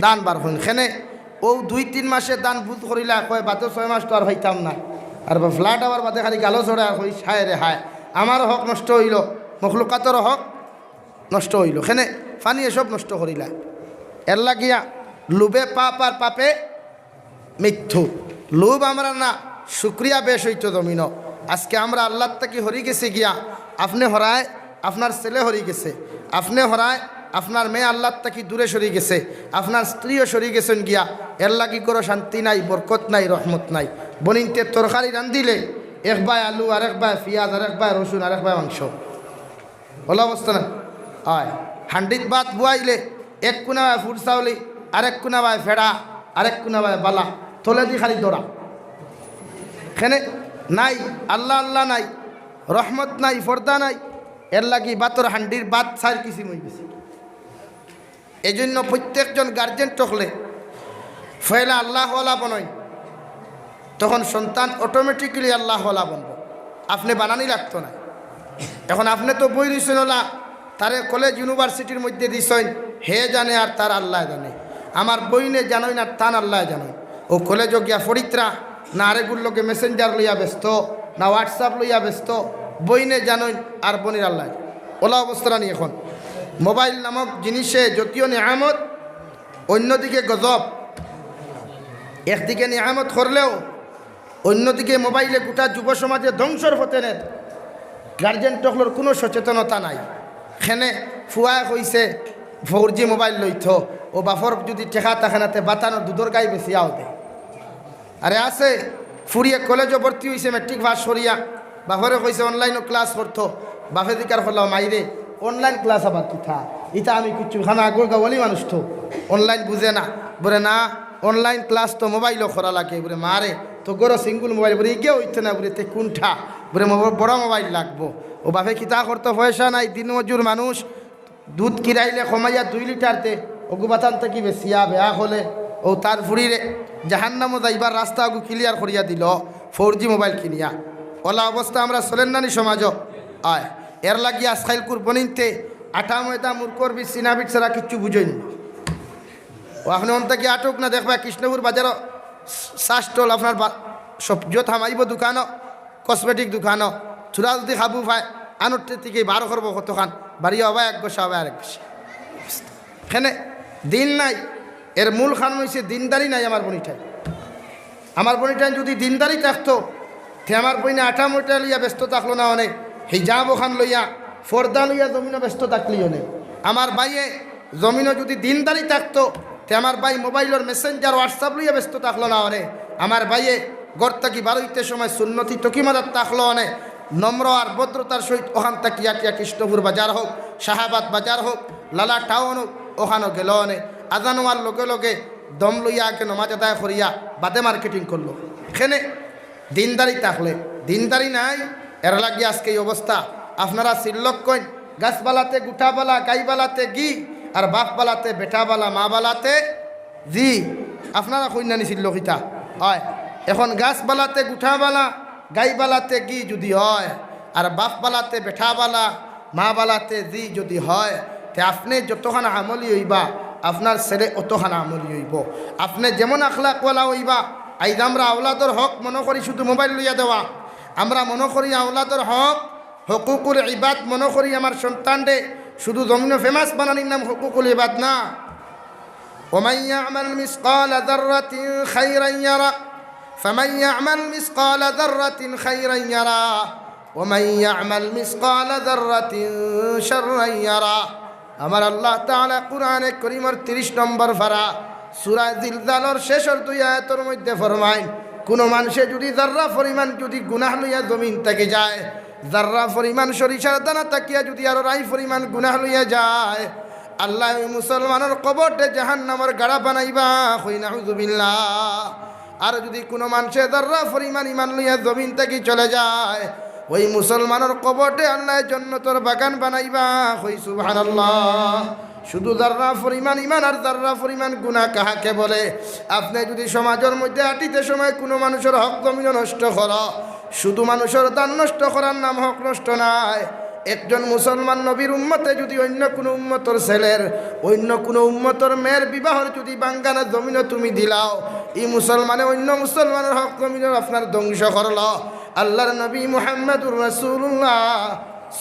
ধান বার করইন। কেনে? অউ দুই তিন মাসে ধান বুজ করিলা, কয়, বাদে ছয় মাস তো আর পাইতাম না। আর flood আওয়ার বাদে খালি গালো চড়ে আর কইস, হায় রে হায়, আমারও হক নষ্ট অইলো, মখলুকাতরও হক নষ্ট অইলো। কেনে? পানিয়ে সব নষ্ট করিলা। এরলাগিয়া লোভে পাপ আর পাপে মৃত্যু। লোভ আমরা না, শুকরিয়া বেশ অইতো জমিনও। আজকে আমরা আল্লাহর থাকি হরি গেছি গিয়া, আপনে হরায় আপনার ছেলে হরি গেছে, আপনে হরায় আপনার মেয়ে আল্লাহর থাকি দূরে সরি গেছে, আপনার স্ত্রীও সরি গেছইন গিয়া, এরলাগি ঘরো শান্তি নাই, বরকত নাই, রহমত নাই। বনিন্তে তরকারি রান্ধিলে এক বায় আলু, আর এক বায় পিয়াজ, আর এক বায় রসুন, আর এক বায় মাংস। অলা অবস্থা না? অয়। হান্ডিত ভাত বুয়াইলে এক কুনা বায় ফুরসাউলি, আর এক কুনা বায় ফেড়া, আর এক কুনা বায় বালা, তলেদি খালি দরা। কেনে? নাই, আল্লাহ আল্লাহ নাই, রহমত নাই, পর্দা নাই। এরলাগি ভাতর হান্ডির ভাত চাইর কিসিম অইগেছে। এইজন্য প্রত্যেকজন গার্জেন অকলে পয়লা আল্লাহওয়ালা বনইন, তখন সন্তান automatically আল্লাহওয়ালা বনবো, আপনে বানানি লাগতো না। এখন আপনে তো বই রইছইন অলা, তারে কলেজ ইউনিভার্সিটির মধ্যে দিছইন, হে জানে আর তার আল্লায় জানে। আমার বইনে জানইন আর তান আল্লায় জানইন। অউ কলেজো গিয়া পড়িত্রা, না আরেকগুর লগে Messenger লইয়া ব্যস্ত, না WhatsApp লইয়া ব্যস্ত, বইনে জানইন আর বনির আল্লায়। অলা অবস্থা নি এখন? মোবাইল নামক জিনিসে যদিও নিয়ামত, অন্যদিকে গজব। একদিকে নিয়ামত করলেও অন্যদিকে মোবাইলে গোটা যুব সমাজে ধ্বংসর পথে নের। গার্জেন অকলর কুনু সচেতনতা নাই। কেনে? ফুয়ায় কইছে four G মোবাইল লইতো, অউ বাপর যদি টেকা থাকে না, তে বাতানো দুধর গাই বেচিয়াও দে। আরে আছে, ফুড়িয়ে কলেজো ভর্তি অইছে মেট্রিক পাস করিয়া, বাপরে কইছে অনলাইনও ক্লাস করতো। বাপে জিকার করলা, মাইরে, অনলাইন ক্লাস আবার কিতা? ইতা আমি কিচ্ছু, খানা আগর গাওয়ালি মানুষ তো, অনলাইন বুঝে না। বুলে, না, অনলাইন ক্লাস তো মোবাইলও করা লাগে। বুলে, মারে, তো ঘরো সিঙ্গুল মোবাইল। বুলে, ইগে অইতো না। বুলে, তে কুনটা? বুলে, "মো-, বড় মোবাইল লাগবো।" অউ বাপে কিতা করতো, পয়সা নাই, দিনমজুর মানুষ, দুধ কিরাইলে কমাইয়া দুই লিটার দে, অগু বাতান থাকি বেচিয়া বেয়া অইলে, অউ তার ফুড়িরে জাহান্নামো যাইবার রাস্তা অগু clear করিয়া দিলো, four G মোবাইল কিনিয়া। অলা অবস্থা আমরা চলের না নি সমাজো? আয়, এর লাগি আজকাইল কুরবানিতে আটা ময়দা মুরকর বিট সিনা বিট ছাড়া কিচ্ছু বুঝইন না। ও আপনে অন থাকি আটুক না দেখবা কৃষ্ণপুর বাজারো চা স্টল আপনার বা-, সব যত হামাইব দোকানো, কসমেটিক দোকানো, থুড়া যদি কাবু পায়, আনতে থেকে বার করবো কতখান, বাড়ি হবা এক গোছা, হবা আরেক গোছা। এখানে দিন নাই, এর মূল কারণ হইছে দিনদারি নাই আমার বইনটাইন। আমার বইনটাইন যদি দিনদারি থাকতো, তে আমার বইনে আটা ময়দা লইয়া ব্যস্ত থাকলো না অনে, হিজাব ওখান লইয়া, পর্দা লইয়া জমিনো ব্যস্ত থাকলি অনে। আমার ভাইয়ে জমিনো যদি দিনদারি থাকতো, তে আমার ভাই মোবাইলর মেসেঞ্জার WhatsApp লইয়া ব্যস্ত থাকলো না অনে। আমার ভাইয়ে ঘর থাকি বারইতে সময় সুন্নতি তকি মাদাত থাকলো অনে। নম্র আর ভদ্রতার সহিত ওখান থাকি আটিয়া কৃষ্ণপুর বাজার হোক, শাহাবাদ বাজার হোক, লালা টাউন হোক, ওখানো গেল অনে। আজান হওয়ার লগে লগে দম লইয়া আগে নমাজ আদায় করিয়া বাদে মার্কেটিং করলো। এখানে দিনদারি থাকলে, দিনদারি নাই, এর লাগি আজকে এই অবস্থা। আপনারা সিল্লক কইন, গাছ বালাতে গুটা বালা, গাই বালাতে ঘি, আর বাপ বালাতে বেটা বালা, মা বালাতে জি। আপনারা কইন না নি সিল্লক ইতা? হয়। এখন গাছ বালাতে গুটা বালা, গাই বালাতে ঘি যদি হয়, আর বাপ বালাতে বেটা বালা, মা বালাতে জি যদি হয়, তে আপনে যতখান আমলি হইবা, আপনার ছেলে অতখান আমলি হইব। আপনে যেমন আখলাকওয়ালা হইবা, আইজ আমরা আওলাদর হক মনে করি শুধু মোবাইল লইয়া দেওয়া, আমরা মনে করি আওলাদর হক, হকুকুল ইবাদ মনে করি আমার সন্তানরে শুধু জমিনো ফেমাস বানানির নাম হকুকুল ইবাদ না। ومن يعمل مثقال ذرة خيرا يره، فمن يعمل مثقال ذرة خيرا يره، ومن يعمل مثقال ذرة شرا يره। আমার আল্লাহ তাআলা কুরআনে করিমর তিরিশ নম্বর পারা সূরা জিলজালর শেষর দুই আয়াতর মধ্যে ফরমাইন, কুনু মানষে যুদি জাররা পরিমাণ যুদি গুনাহ লইয়া জমিন থাকি যায়, জাররা পরিমাণ সরিষার দানা থাকিয়া যুদি আরো রাই পরিমাণ গুনাহ লইয়া যায়, আল্লায় ওই মুসলমানর কবররে জাহান্নামর গাড়া বানাইবা। কই নাউজুবিল্লাহ। আর যুদি কুনু মানষে জাররা পরিমাণ ইমান লইয়া জমিন থাকি চলে যায়, ওই মুসলমানর কবররে আল্লায় জন্নতর বাগান বানাইবা। কই সুবহানাল্লাহ। শুধু জাররা পরিমাণ ইমান আর জাররা পরিমাণ গুনাহ কাহাকে বলে? আপনে যুদি সমাজর মধ্যে আটিতে সময় কুনু মানুষর হক জমিনো নষ্ট করো, শুধু মানুষর দান নষ্ট করার নাম হক নষ্ট নায়। একজন মুসলমান নবীর উম্মতে যুদি অইন্য কুনু উম্মতর ছেলের, অইন্য কুনু উম্মতর মেয়ের বিবাহর যুদি বাঙ্গানা জমিনো তুমি দিলাও, ই মুসলমানে অইন্য মুসলমানর হক জমিনো আপনার ধ্বংস করলো। আল্লাহর নবী মুহাম্মাদুর রাসূলুল্লাহ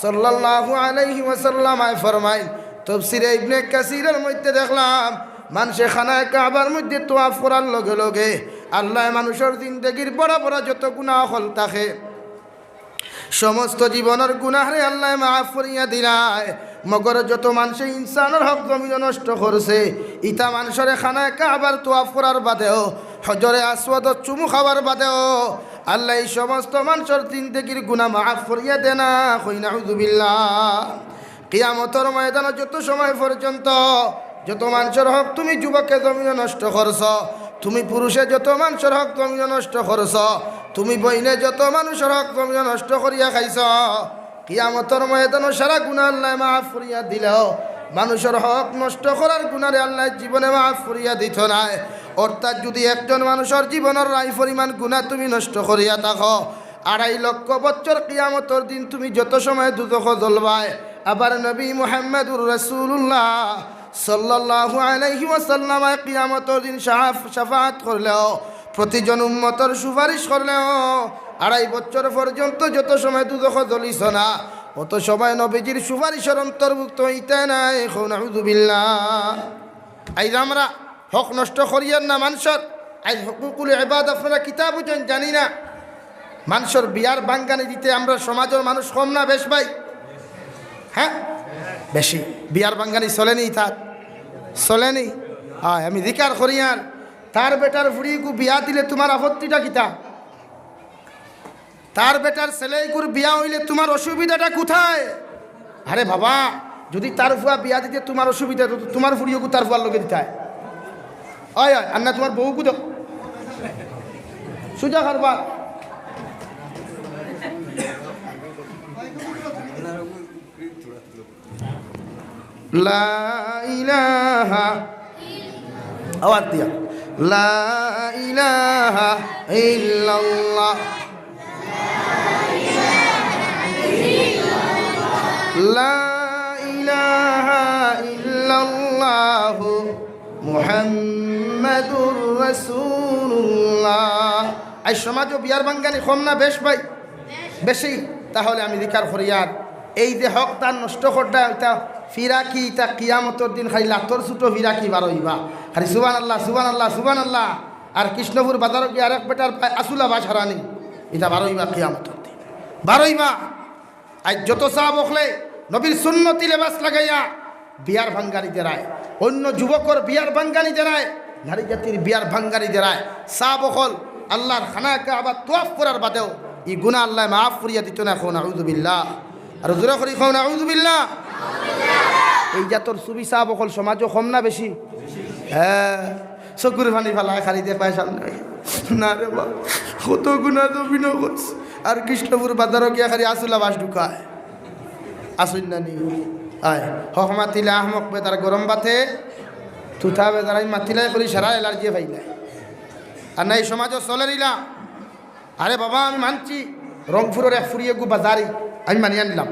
সাল্লাল্লাহু আলাইহি ওয়াসাল্লাম আয় ফরমাইন, তফসিরে ইবনে কাসিরর মধ্যে দেখলাম, মানষে খানায়ে কাবার মধ্যে তোয়াফ করার লগে লগে আল্লায় মানুষর জিন্দেগির বড় বড় যত গুনাহ অকল থাকে, সমস্ত জীবনর গুনাহরে আল্লায় মাফ করিয়া দিলায়। মগর যত মানষে ইনসানর হক জমিনো নষ্ট করছে, ইতা মানষরে খানায়ে কাবার তোয়াফ করার বাদেও, হজরে আসওয়াদত চুমু খাওয়ার বাদেও আল্লায় ই সমস্ত মানষর জিন্দেগির গুনাহ মাফ করিয়া দেনা। কই নাউজুবিল্লাহ। কিয়ামতর ময়দানো যত সময় পর্যন্ত যত মানষর হক তুমি যুবকে জমিনো নষ্ট করছো, তুমি পুরুষে যত মানষর হক জমিনো নষ্ট করছো, তুমি বইনে যত মানষর হক জমিনো নষ্ট করিয়া খাইছো, কিয়ামতর ময়দানো সারা গুনাহ আল্লায় মাফ করিয়া দিলেও মানষর হক নষ্ট করার গুনাহরে আল্লায় জীবনে মাফ করিয়া দিতো নায়। অর্থাৎ যুদি একজন মানষর জীবনর রাই পরিমাণ গুনাহ তুমি নষ্ট করিয়া থাকো, আড়াই লক্ষ বছর কিয়ামতর দিন তুমি যত সময় দুজখো জ্বলবায়, আবার নবী মুহাম্মাদুর রাসূলুল্লাহ সাল্লাল্লাহু আলাইহি ওয়াসাল্লাম কিয়ামতর দিন শাফ-, শাফাআত করলেও, প্রতিজন উম্মতর সুপারিশ করলেও, আড়াই বছর পর্যন্ত যত সময় দুজখো জ্বলিছ না, অত সময় নবীজির সুপারিশর অন্তর্ভুক্ত হইতে নাই। কও নাউজুবিল্লাহ। আইজ আমরা হক নষ্ট করিয়ার না মানষর, আইজ হকুকুল ইবাদ আপনারা কিতা বুঝইন জানি না। মানষর বিয়ার বাঙ্গানি দিতে আমরা সমাজর মানুষ কম না বেশ ভাই? হ্যাঁ, বেশি। বিয়ার বাঙ্গানি চলেনি তার? চলেনি? হয়, আমি জিকার করিয়ার, তার বেটার ফুড়িগু বিয়া দিলে তুমার আপত্তিটা কিতা? তার বেটার ছেলেগুর বিয়া অইলে তুমার অসুবিধাটা কোথায়? আরে বাবা, যুদি তার ফুয়া বিয়া দিতে তুমার অসুবিধা, তো তুমার ফুড়িগু তার ফুয়ার লগে দিতায়। অয়, অয়, আর না তুমার বউগু দেও। সুজা কারবার। লা ইলাহা, আওয়াজ দিয়া, লা ইলাহা ইল্লাল্লাহ। لا إله إلا الله محمد رسول الله। আইজ সমাজো বিয়ার ভাঙ্গানি কম না বেশ ভাই? বেশি। তাহলে আমি জিকার করি, আর এই যে হক দান নষ্ট কররা, ইতা ফিরাকি, ইতা কিয়ামতর দিন খালি লাতর ছুটো ফিরাকি বারইবা। খালি সুবহানাল্লাহ, সুবহানাল্লাহ, সুবহানাল্লাহ। আর কৃষ্ণপুর বাজারো গিয়া আরেক বেটার পায় আসুলা বাস হারানি, ইতা বারইবা কিয়ামতর দিন। বারইবা। আইজ যত সাব অকলে নবীর সুন্নতি লেবাস লাগাইয়া বিয়ার ভাঙ্গানি দেরায়, অন্য যুবকর বিয়ার ভাঙ্গানি দেরায়, নারী জাতির বিয়ার ভাঙ্গানি দেরায়, সাব অকল আল্লাহর খানায়ে কাবা তওয়াফ করার বাদেও ই গুনা আল্লায় মাফ করিয়া দিতো নায়। কও নাউজুবিল্লাহ। আর জোরে করি কও নাউজুবিল্লাহ। এই জাতর সুফি সাব অকল সমাজো কম না বেশি? হ্যাঁ, চকুর পানি ফালায় খালি দেখায় সামনে। না রে বাবা, কত গুনা জমিনো করছে। আর কৃষ্ণপুর বাজারো গিয়া খালি আসুলা বাস ঢুকায়। আসুন না নি? আয়, হক মাতিলে আহমক বেদার গরম ভাতে, তুতা বেদার আমি মাতিলাই করি সারা এলার্জি পাইলাই। আর না, এই সমাজো চলের ইলা। আরে বাবা, আমি মানছি, রংপুরর এক ফুরি এগু বাজারি, আমি মানিয়া নিলাম।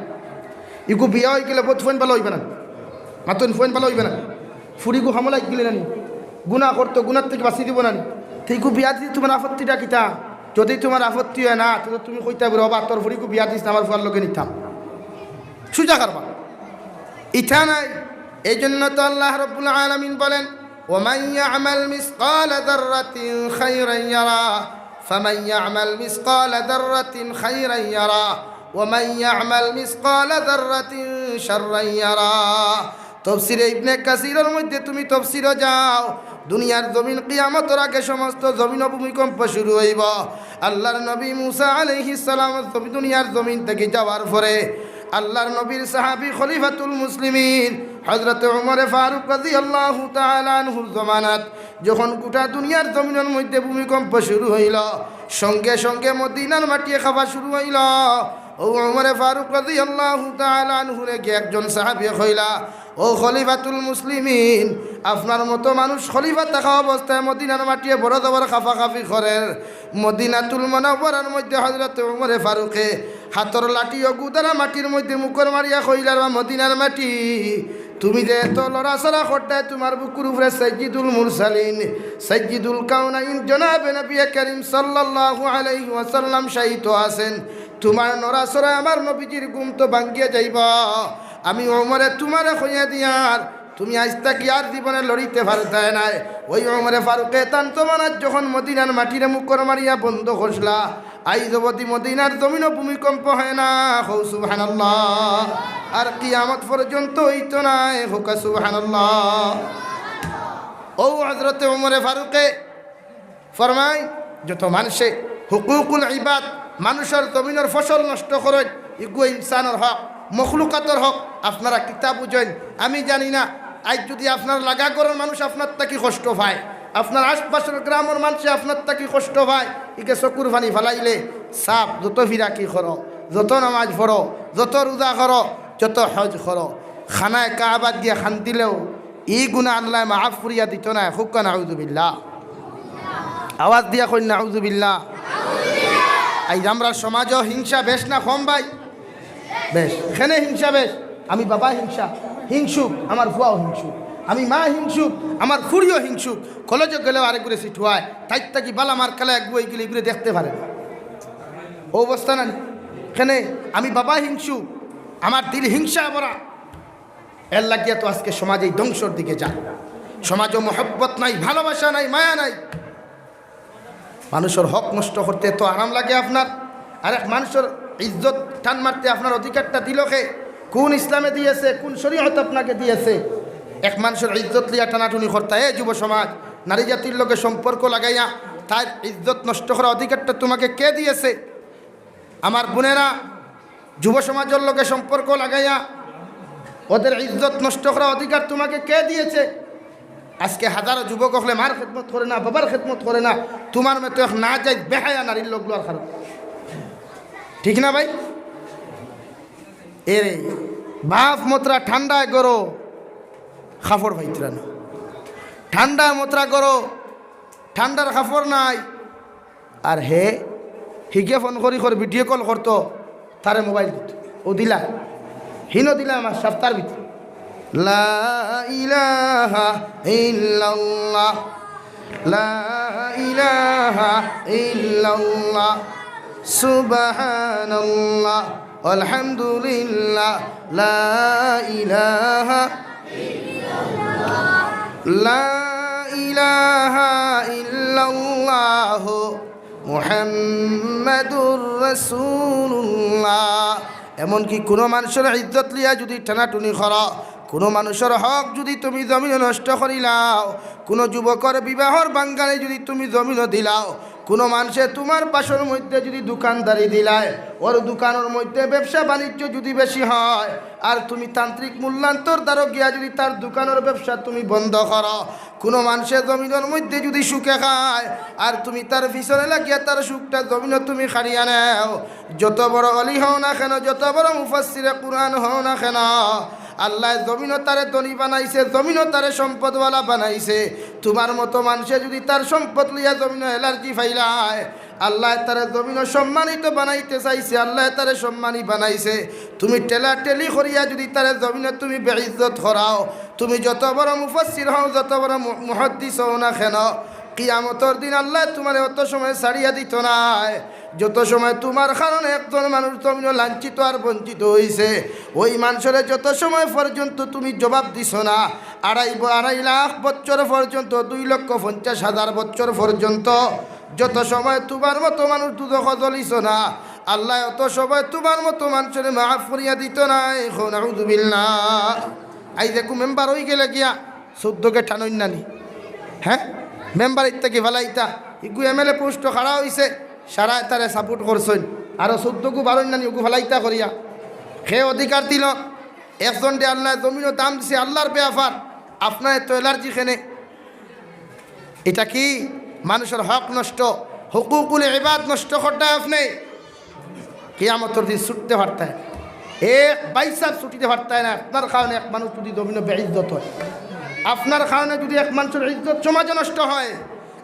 ইগু বিয়া অইগেলে বহুত ফইন ভালা অইবা না? মাতইন, ফইন ভালা অইবা না? ফুরিগু হামলা গেলে নানি? গুনা করতো, গুনার থাকি বাঁচি দিবো নানি? তে ইগু বিয়া দিতে তুমার আপত্তিটা কিতা? যদি তুমার আপত্তি অয় না, তে তুমি কইতায় পারো, "বাবা, তোর ফুরিগু বিয়া দিস না, আমার ফুয়ার লগে নিতাম।" সুজা কারবার। ইতা নায়। এই জন্য তো আল্লাহ রাব্বুল আলামিন বলেন, "ওমান ইয়া'মাল মিসকালা যাররাতিন খায়রান ইয়ারা, ফামান ইয়া'মাল মিসকালা যাররাতিন খায়রান ইয়ারা, ওমান ইয়া'মাল মিসকালা যাররাতিন শাররান ইয়ারা।" তফসিরে ইবনে কাসিরর মধ্যে তুমি তফসিরো যাও, দুনিয়ার জমিন কিয়ামতর আগে সমস্ত জমিনো ভূমিকম্প শুরু অইবো। আল্লাহর নবী মুসা আলাইহিস সালাম জমি-, দুনিয়ার জমিন থাকি যাওয়ার পরে আল্লাহর নবীর সাহাবী খলিফাতুল মুসলিমিন হযরত উমরে ফারুক রাদিয়াল্লাহু তাআলা আনহুর জমানাত যখন গোটা দুনিয়ার জমিনর মধ্যে ভূমিকম্প শুরু অইলো, সঙ্গে সঙ্গে মদিনার মাটিয়ে কাঁপা শুরু অইলো। অউ উমরে ফারুক রাদিয়াল্লাহু তাআলা আনহুরে গিয়া একজন সাহাবীয়ে কইলা, "ও খলিফাতুল মুসলিমিন, আপনার মতো মানুষ খলিফা থাকা অবস্থায় মদিনার মাটিয়ে বড় জবর কাঁপাকাঁপি করের।" মদিনাতুল মুনাওয়ারার মধ্যে হযরত উমরে ফারুকে হাতর লাঠি অগু দ্বারা মাটির মধ্যে মুকর মারিয়া কইলা, "রে মদিনার মাটি, তুমি যে এত লড়াচড়া করতায়, তুমার বুকুর উপরে সাইয়্যিদুল মুরসালিন, সাইয়্যিদুল কাউনাইন জনাবে নবী করিম সাল্লাল্লাহু আলাইহি ওয়াসাল্লাম শায়িত আছেন, তুমার নড়াচড়ায় আমার নবীজির ঘুম তো ভাঙ্গিয়া যাইবো। আমি উমরে তুমারে কইয়া দিয়ার, তুমি আইজ থাকি আর জীবনে লড়িতে পারতায় নায়।" অউ উমরে ফারুকে তান জমানাত যখন মদিনার মাটিরে মুকর মারিয়া বন্ধ করছলা, আইজ অবধি মদিনার জমিনো ভূমিকম্প হয় না। কও সুবহানাল্লাহ। আর কিয়ামত পর্যন্ত অইতো নায়। কও সুবহানাল্লাহ। অউ হযরতে উমরে ফারুকে ফরমাইন, যত মানষে হুকুকুল ইবাদ, মানুষর জমিনর ফসল নষ্ট করইন, ইগু ইনসানর হক, মখলুকাতর হক। আপনারা কিতা বুঝইন আমি জানি না। আইজ যুদি আপনার লাগা ঘরর মানুষ আপনার থাকি কষ্ট পায়, আপনার আশপাশর গ্রামর মানষে আপনার থাকি কষ্ট পায়, ইগে চকুর পানি ফালাইলে সাফ। যত ফিরাকি করো, যত নামাজ পড়ো, যত রোজা করো, যত হজ করো, খানায়ে কাবাত গিয়া কান্দিলেও ই গুনা আল্লায় মাফ করিয়া দিতো নায়। কউক্কা নাউজুবিল্লাহ। আওয়াজ দিয়া কইন নাউজুবিল্লাহ। আইজ আমরার সমাজো হিংসা বেশ না কম ভাই? বেশ। কেনে হিংসা বেশ? আমি বাবা হিংসা, হিংসুক, আমার ফুয়াও হিংসুক, আমি মা হিংসুক, আমার ফুড়িও হিংসুক। কলেজো গেলেও আরেকগুরে সিটুয়ায়, তাইর থাকি বালা মার্কা লাগা এগু অইগেলে ইগুরে দেখতে পারে না। অউ অবস্থা না নি? কেনে আমি বাবা হিংসুক, আমার দিল হিংসা ভরা। এর লাগিয়া তো আজকে সমাজ এই ধ্বংসর দিকে যায়। সমাজো মহব্বত নাই, ভালোবাসা নাই, মায়া নাই। মানুষর হক নষ্ট করতে এত আরাম লাগে আপনার, আর এক মানুষর ইজ্জত টান মারতে আপনার অধিকারটা দিল কে? কোন ইসলামে দিয়েছে, কোন শরীয়ত আপনাকে দিয়েছে? এক মানুষর ইজ্জত লইয়া টানাটুনি করতা, এ যুব সমাজ, নারী জাতির লগে সম্পর্ক লাগাইয়া তার ইজ্জত নষ্ট করা অধিকারটা তোমাকে কে দিয়েছে? আমার বোনেরা, যুব সমাজর লগে সম্পর্ক লাগাইয়া ওদের ইজ্জত নষ্ট করা অধিকার তোমাকে কে দিয়েছে? আজকে হাজারো যুবক অকলে মার খেদমত করে না, বাবার খেদমত করে না, তোমার মতো এক নাজাইজ বেহায়া নারীর লগ লওয়ার কারণে। ঠিক না ভাই? এরে বাফ মতরা ঠান্ডায় গরো, কাপড় পাইতরা না, ঠান্ডায় মতরা গরো, ঠান্ডার কাপড় নাই। আর হে হিগে ফোন করি কর, ভিডিও কল করতো, তারে মোবাইল দিত, ও দিলা। হিনো দিলাম আর সপ্তাহর ভিতরে। লা ইলাহা ইল্লাল্লাহ, লা ইলাহা ইল্লাল্লাহ, সুবহানাল্লাহ, আলহামদুলিল্লাহ, লা ইলাহা, লা ইলাহা ইল্লাল্লাহ, মুহাম্মাদুর রাসূলুল্লাহ। এমনকি কোনো মানুষর ইজ্জত লইয়া যদি টানাটুনি করো, কোনো মানুষর হক যদি তুমি জমিনো নষ্ট করিলাও, কোনো যুবকর বিবাহর বাঙ্গালে যদি তুমি জমিনো দিলাও, কোনো মানষে তুমার পাশর মধ্যে যদি দোকানদারি দিলায়, ওর দোকানর মধ্যে ব্যবসা বাণিজ্য যদি বেশি হয়, আর তুমি তান্ত্রিক মূল্যান্তর দ্বারো গিয়া যদি তার দোকানর ব্যবসা তুমি বন্ধ করো, কোনো মানষে জমিনর মধ্যে যদি সুখে খায়, আর তুমি তার পিছনে লাগিয়া তার সুখটা জমিনো তুমি কাড়িয়া নেও, যত বড় অলি হও না কেন, যত বড় মুফাসসিরে কুরআন হও না কেন, আল্লায় জমিনো তারে ধনী বানাইছে, জমিনো তারে সম্পদওয়ালা বানাইছে। তুমার মতো মানষে যদি তার সম্পদ লইয়া জমিনো অ্যালার্জি ফালায়, আল্লায় তারে জমিনো সম্মানিত বানাইতে চাইছে, আল্লায় তারে সম্মানী বানাইছে। তুমি ঠেলাঠেলি করিয়া যদি তারে জমিনো তুমি বেইজ্জত করাও, তুমি যত বড় মুফাসসির হও, যত বড় মু-, মুহাদ্দিস হও না কেন, কিয়ামতর দিন আল্লায় তুমারে অত সময় ছাড়িয়া দিতো নায়। যত সময় তুমার কারণে একজন মানুষ জমিনো লাঞ্ছিত আর বঞ্চিত অইছে, ওই মানষরে যত সময় পর্যন্ত তুমি জবাব দিছো না, আড়াই ব-, আড়াই লাখ বছর পর্যন্ত, দুই লক্ষ পঞ্চাশ হাজার বছর পর্যন্ত, যত সময় তুমার মতো মানুষ দুজখো জ্বলিছো না, আল্লায় অত সময় তুমার মতো মানষরে মাফ করিয়া দিতো নায়। কও নাউজুবিল্লাহ। আইজ একগু মেম্বার অইগেলে গিয়া চৌদ্দকে টানইন না নি? হে, মেম্বার ইত্তা কি ফালাইতা? ইগু এমএলএ পোস্টো খাড়া অইছে, সারায় তারে সাপোর্ট করছইন, আরো চৌদ্দগু বারইন না নি, ওগু ফালাইতা করিয়া। কে অধিকার দিলো? একজনরে আল্লায় জমিনো দাম দিছে আল্লার বেয়াপার, আপনার এত অ্যালার্জি কেনে? ইটা কি মানষর হক নষ্ট, হুকুকুল ইবাদ নষ্ট করতা আপনে? কিয়ামতর দিন ছুটতে পারতায়, এক বাইসাব ছুটিতে পারতায় না। আপনার কারণে এক মানুষ যদি জমিনো বেইজ্জত হয়, আপনার কারণে যদি এক মানষর ইজ্জত সমাজো নষ্ট হয়,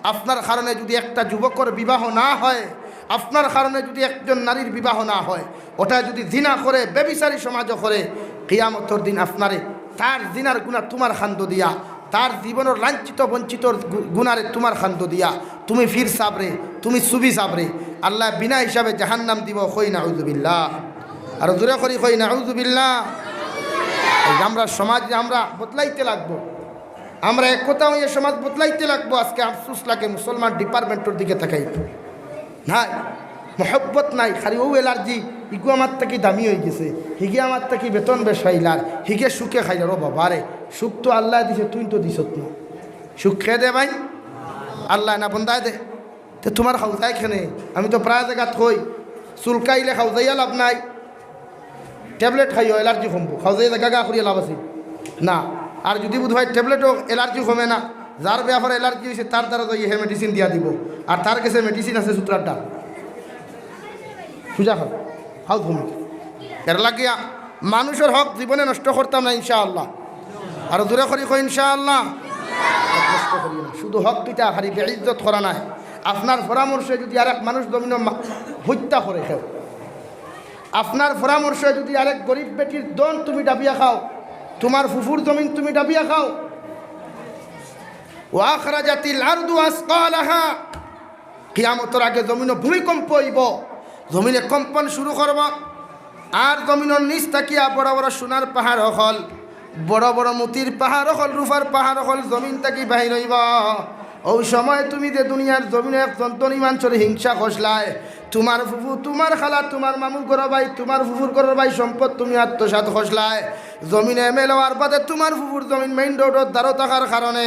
আপনার কারণে যদি একটা যুবকর বিবাহ না হয়, আপনার কারণে যদি একজন নারীর বিবাহ না হয়, ওটা যদি জিনা করে, ব্যভিচারী সমাজো করে, কিয়ামতর দিন আপনারে তার জিনার গুনা তুমার কান্দো দিয়া, তার জীবনর লাঞ্ছিত বঞ্চিত গু-, গুনারে তুমার কান্দো দিয়া, তুমি পীর সাবরে, তুমি সুফি সাবরে, আল্লায় বিনা হিসাবে জাহান্নাম দিবো। কই নাউজুবিল্লাহ। আরো জোরে করি কই নাউজুবিল্লাহ। এই আমরা সমাজ আমরা বদলাইতে লাগবো। আমরা এক কথা অইয়া সমাজ বদলাইতে লাগবো। আজকে আফসোস লাগে মুসলমান ডিপার্টমেন্টর দিকে তাকাই। নাই, মহব্বত নাই, খালি অউ অ্যালার্জি, ইগু আমার থাকি দামি অইগেছে, হিগে আমার থাকি বেতন বেশ পাইলার, হিগে সুখে খাইলার। ও বাবা রে, সুখ তো আল্লায় দিছে, তুইন তো দিছত না। সুখ কে দে ভাই? আল্লায় না বন্দায় দে? তে তুমার খাওজায় কেনে? আমি তো প্রায় জাগাত কই, চুলকাইলে খাওজাইয়া লাভ নাই। ট্যাবলেট খাইও, অ্যালার্জি কমবো। খাওজাইয়া জাগা গা করিয়া লাভ আছে না। আর যদি বুধ ভাই ট্যাবলেটও অ্যালার্জি কমে না, যার বেয়াপার অ্যালার্জি অইছে, তার দ্বারা যাইয়া হে মেডিসিন দিয়া দিবো। আর তার গেছে মেডিসিন আছে সুতরার ডাল। সুজা খাও, খাও তুমি। এর লাগিয়া মানষর হক জীবনে নষ্ট করতাম না ইনশাআল্লাহ। আরো জোরে করি কই ইনশাআল্লাহ। হক নষ্ট করিও না। শুধু হক কিতা খালি বেইজ্জত করা নায়। আপনার পরামর্শে যদি আরেক মানুষ জমিনো মা-, হত্যা করে কেউ, আপনার পরামর্শে যদি আরেক গরিব বেটির ধন তুমি ডাবিয়া খাও, তুমার ফুফুর জমিন তুমি ডাবিয়া খাও, ওয়া আখরাজাতিল আরদু আসকালাহা, কিয়ামতর আগে জমিনো ভূমিকম্প অইবো, জমিনে কম্পন শুরু করবো, আর জমিনর নিচ থাকিয়া বড় বড় সোনার পাহাড় অকল, বড় বড় মতির পাহাড় অকল, রূপার পাহাড় অকল জমিন থাকি বাহির অইবো। অউ সময় তুমি যে দুনিয়ার জমিনো একজন ধনী মানষর হিংসা করছলায়, তুমার ফুফু, তুমার খালা, তুমার মামুর ঘরর ভাই, তুমার ফুফুর ঘরর ভাই সম্পদ তুমি আত্মসাৎ করছলায়, জমিনে এমএলএ অওয়ার বাদে তুমার ফুফুর জমিন মেইন রোডর দ্বারো থাকার কারণে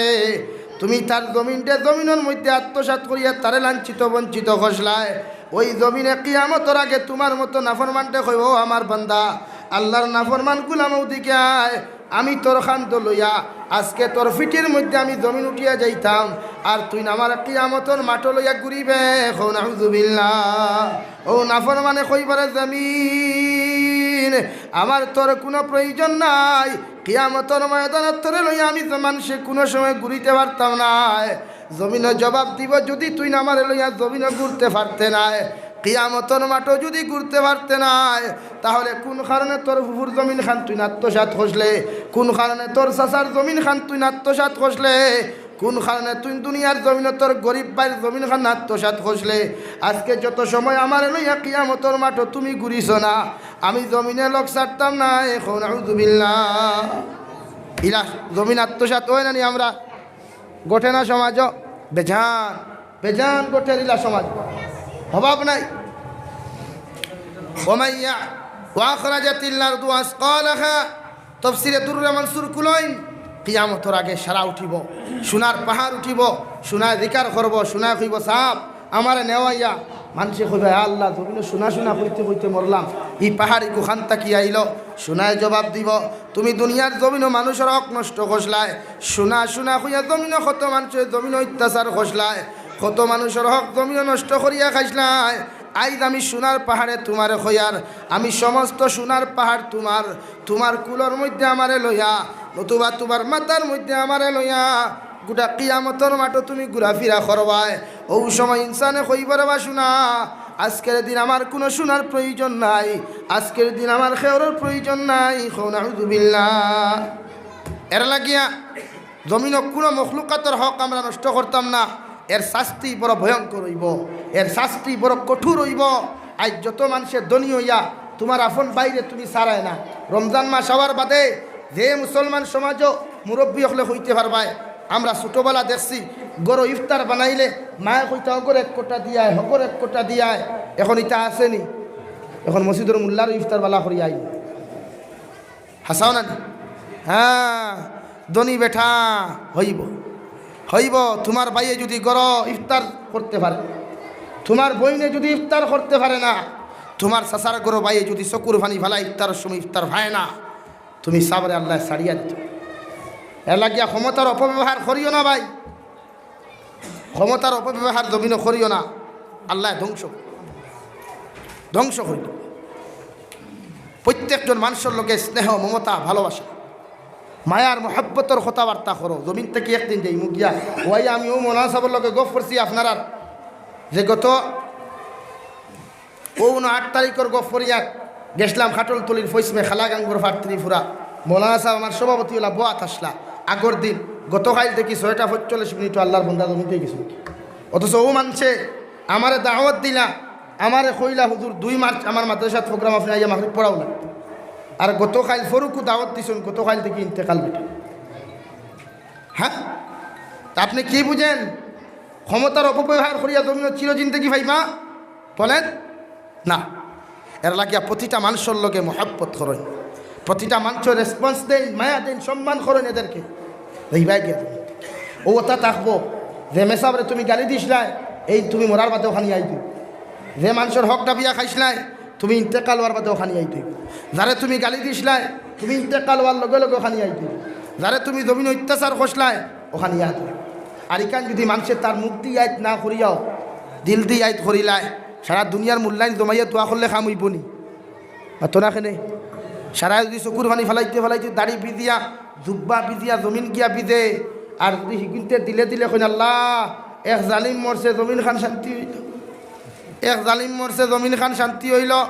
তুমি তার জমিনরে জমিনর মধ্যে আত্মসাৎ করিয়া তারে লাঞ্ছিত বঞ্চিত করছলায়। ওই জমিনে কিয়ামতর আগে তুমার মতো নাফরমানরে কইবো, "ও আমার বান্দা, আল্লার নাফরমান গুলাম, অউ দিকে আয়, আমি তোর কান্দো লইয়া আজকে তোর পিঠির মধ্যে আমি জমিন উঠিয়া যাইতাম, আর তুইন আমার কিয়ামতর মাঠো লইয়া ঘুরিবে।" কও নাউজুবিল্লাহ। অউ নাফরমানে কইবো, "রে জমিন, আমার তোর কুনু প্রয়োজন নাই, কিয়ামতর ময়দানো তোরে লইয়া আমি তো মানষে কুনু সময় ঘুরিতে পারতাম নায়।" জমিনে জবাব দিবো, "যদি তুইন আমারে লইয়া জমিনো ঘুরতে পারতে নায়, কিয়ামতর মাঠো যুদি ঘুরতে পারতে নায়, তাহলে কুন কারণে তোর ফুফুর জমিন খান তুইন আত্মসাৎ করছলে? কুন কারণে তোর চাচার জমিন খান তুইন আত্মসাৎ করছলে? কুন কারণে তুইন দুনিয়ার জমিনো তোর গরিব ভাইর জমিন খান আত্মসাৎ করছলে? আজকে যত সময় আমারে লইয়া কিয়ামতর মাঠো তুমি ঘুরিছো না, আমি জমিনে লগ ছাড়তাম না। এখন আউযুবিল্লাহ। ইলা জমিন আত্মসাৎ অয় না নি আমরা? ঘটে না সমাজো? বেজান, বেজান ঘটের ইলা সমাজ। অভাব নাই। ওমাইয়া ওয়াখরাজাতিল আরদু আসকালাহা। তফসিরে দুররে মানসুর খুলইন, কিয়ামতর আগে সারা উঠিবো, সোনার পাহাড় উঠিবো, সোনায় জিকার করবো, সোনায় কইবো, "সাব, আমারে নেওয়াইয়া।" মানষে কইবা, "আল্লাহ, জমিনো সোনা সোনা কইতে কইতে মরলাম, ই পাহাড় ইগু খান থাকি আইলো?" সোনায় জবাব দিবো, "তুমি দুনিয়ার জমিনো মানুষর হক নষ্ট করছলায়, সোনা সোনা কইয়া জমিনো কত মানষর জমিনো অত্যাচার করছলায়, কত মানষর হক জমিনো নষ্ট করিয়া খাইছলায়। আইজ আমি সোনার পাহাড়ে তুমারে কইয়ার, আমি সমস্ত সোনার পাহাড় তুমার, তুমার কুলর মধ্যে আমারে লইয়া, নতুবা তুমার মাথার মধ্যে আমারে লইয়া, গোটা কিয়ামতর মাঠো তুমি ঘুরাফিরা করবায়।" অউ সময় ইনসানে কইবো, "রে বা সোনা, আজকের দিন আমার কুনু সোনার প্রয়োজন নাই, আজকের দিন আমার খেওরর প্রয়োজন নাই।" কও নাউযুবিল্লাহ। এর লাগিয়া জমিনো কুনু মখলুকাতর হক আমরা নষ্ট করতাম না। এর শাস্তি বড় ভয়ঙ্কর অইবো, এর শাস্তি বড় কঠোর অইবো। আইজ যত মানষে ধনী অইয়া তুমার আপন ভাইরে তুমি ছাড়ায় না, রমজান মাস আওয়ার বাদে যে মুসলমান সমাজো মুরব্বি অকলে কইতে পারবায়, আমরা ছোটবেলা দেখছি, ঘরো ইফতার বানাইলে মায়ে কইতা, "হগরে এক কোটা দিয়ায়, হগরে এক কোটা দিয়ায়।" এখন ইতা আছে নি? এখন মসজিদর মুল্লারও ইফতার বালা করি আই। হাছা না নি? হ্যাঁ, ধনী বেটা অইবো, অইবো। তুমার ভাইয়ে যুদি ঘরো ইফতার করতে পারে, তুমার বইনে যুদি ইফতার করতে পারে না, তুমার চাচার ঘরো ভাইয়ে যুদি চকুর পানি ফালায় ইফতারর সময় ইফতার পায় না, তুমি সাবরে আল্লায় ছাড়িয়া দিতো। এর লাগিয়া ক্ষমতার অপব্যবহার করিও না ভাই, ক্ষমতার অপব্যবহার জমিনো করিও না, আল্লায় ধ্বংস, ধ্বংস করিতো। প্রত্যেকজন মানষর লগে স্নেহ, মমতা, ভালোবাসা, মায়ার মহব্বতর কথাবার্তা করো। জমিন থাকি একদিন যাইমু গিয়া। ওয়াই আমি অউ মৌলানা সাবর লগে গফ করছি আপনারার, যে গত অউ না আট তারিখর গফ করিয়া গেছলাম কাঠলতলির পশ্চিমে খালাগাঙ্গুর পাড় ত্রিপুরা। মৌলানা সাব আমার সভাপতি অইলা বওয়াত আছলা। আগর দিন গতকাইল থাকি ছয়টা পঁয়তাল্লিশ মিনিটো আল্লার বন্দা জমিন থাকি গেছইন। অথচ অউ মানষে আমারে দাওয়াত দিলা, আমারে কইলা, "হুজুর, দুই মার্চ আমার মাদ্রাসাত program, আপনে আইয়া মাগরিব পড়াউলা।" আর গতকাইল ফরুকু দাওয়াত দিছইন, গতকাইল থাকি ইন্তেকাল বেটা। হ্যাঁ, তে আপনে কি বুঝেন? ক্ষমতার অপব্যবহার করিয়া জমিনো চিরজিন্দেগি পাইবা? বলেন না। এর লাগিয়া প্রতিটা মানষর লগে মহব্বত করইন, প্রতিটা মানষর response দেইন, মায়া দেইন, সম্মান করইন এদেরকে। এইবায় গিয়া অউ কথা থাকবো, যে মেসাবরে তুমি গালি দিছলায়, এইন তুমি মরার বাদে অখানি আইতো। যে মানষর হক ডাবিয়া খাইছলায়, তুমি ইন্তেকাল অওয়ার বাদে অখানি আইতো। যারে তুমি গালি দিছলায়, তুমি ইন্তেকাল অওয়ার লগে লগে অখানি আইতো। যারে তুমি জমিনো অত্যাচার করছলায়, অখানি আইতো। আর ইখান যুদি মানষে তার মুখদি আইত না করিয়াও দিলদি আইত করিলায়, সারা দুনিয়ার মুল্লাইন জমাইয়া দোয়া করলে কাম অইবো নি? মাতো না কেনে? সারায় যুদি চকুর পানি ফালাইতে ফালাইতে দাড়ি ভিজিয়া, জুব্বা ভিজিয়া, জমিন গিয়া ভিজে, আর যুদি হিগুইন্তে দিলে দিলে কইন, "আল্লাহ, এক জালিম মরছে, জমিন খান শান্তি অইলো, এক জালিম মরছে, জমিন খান শান্তি অইলো।"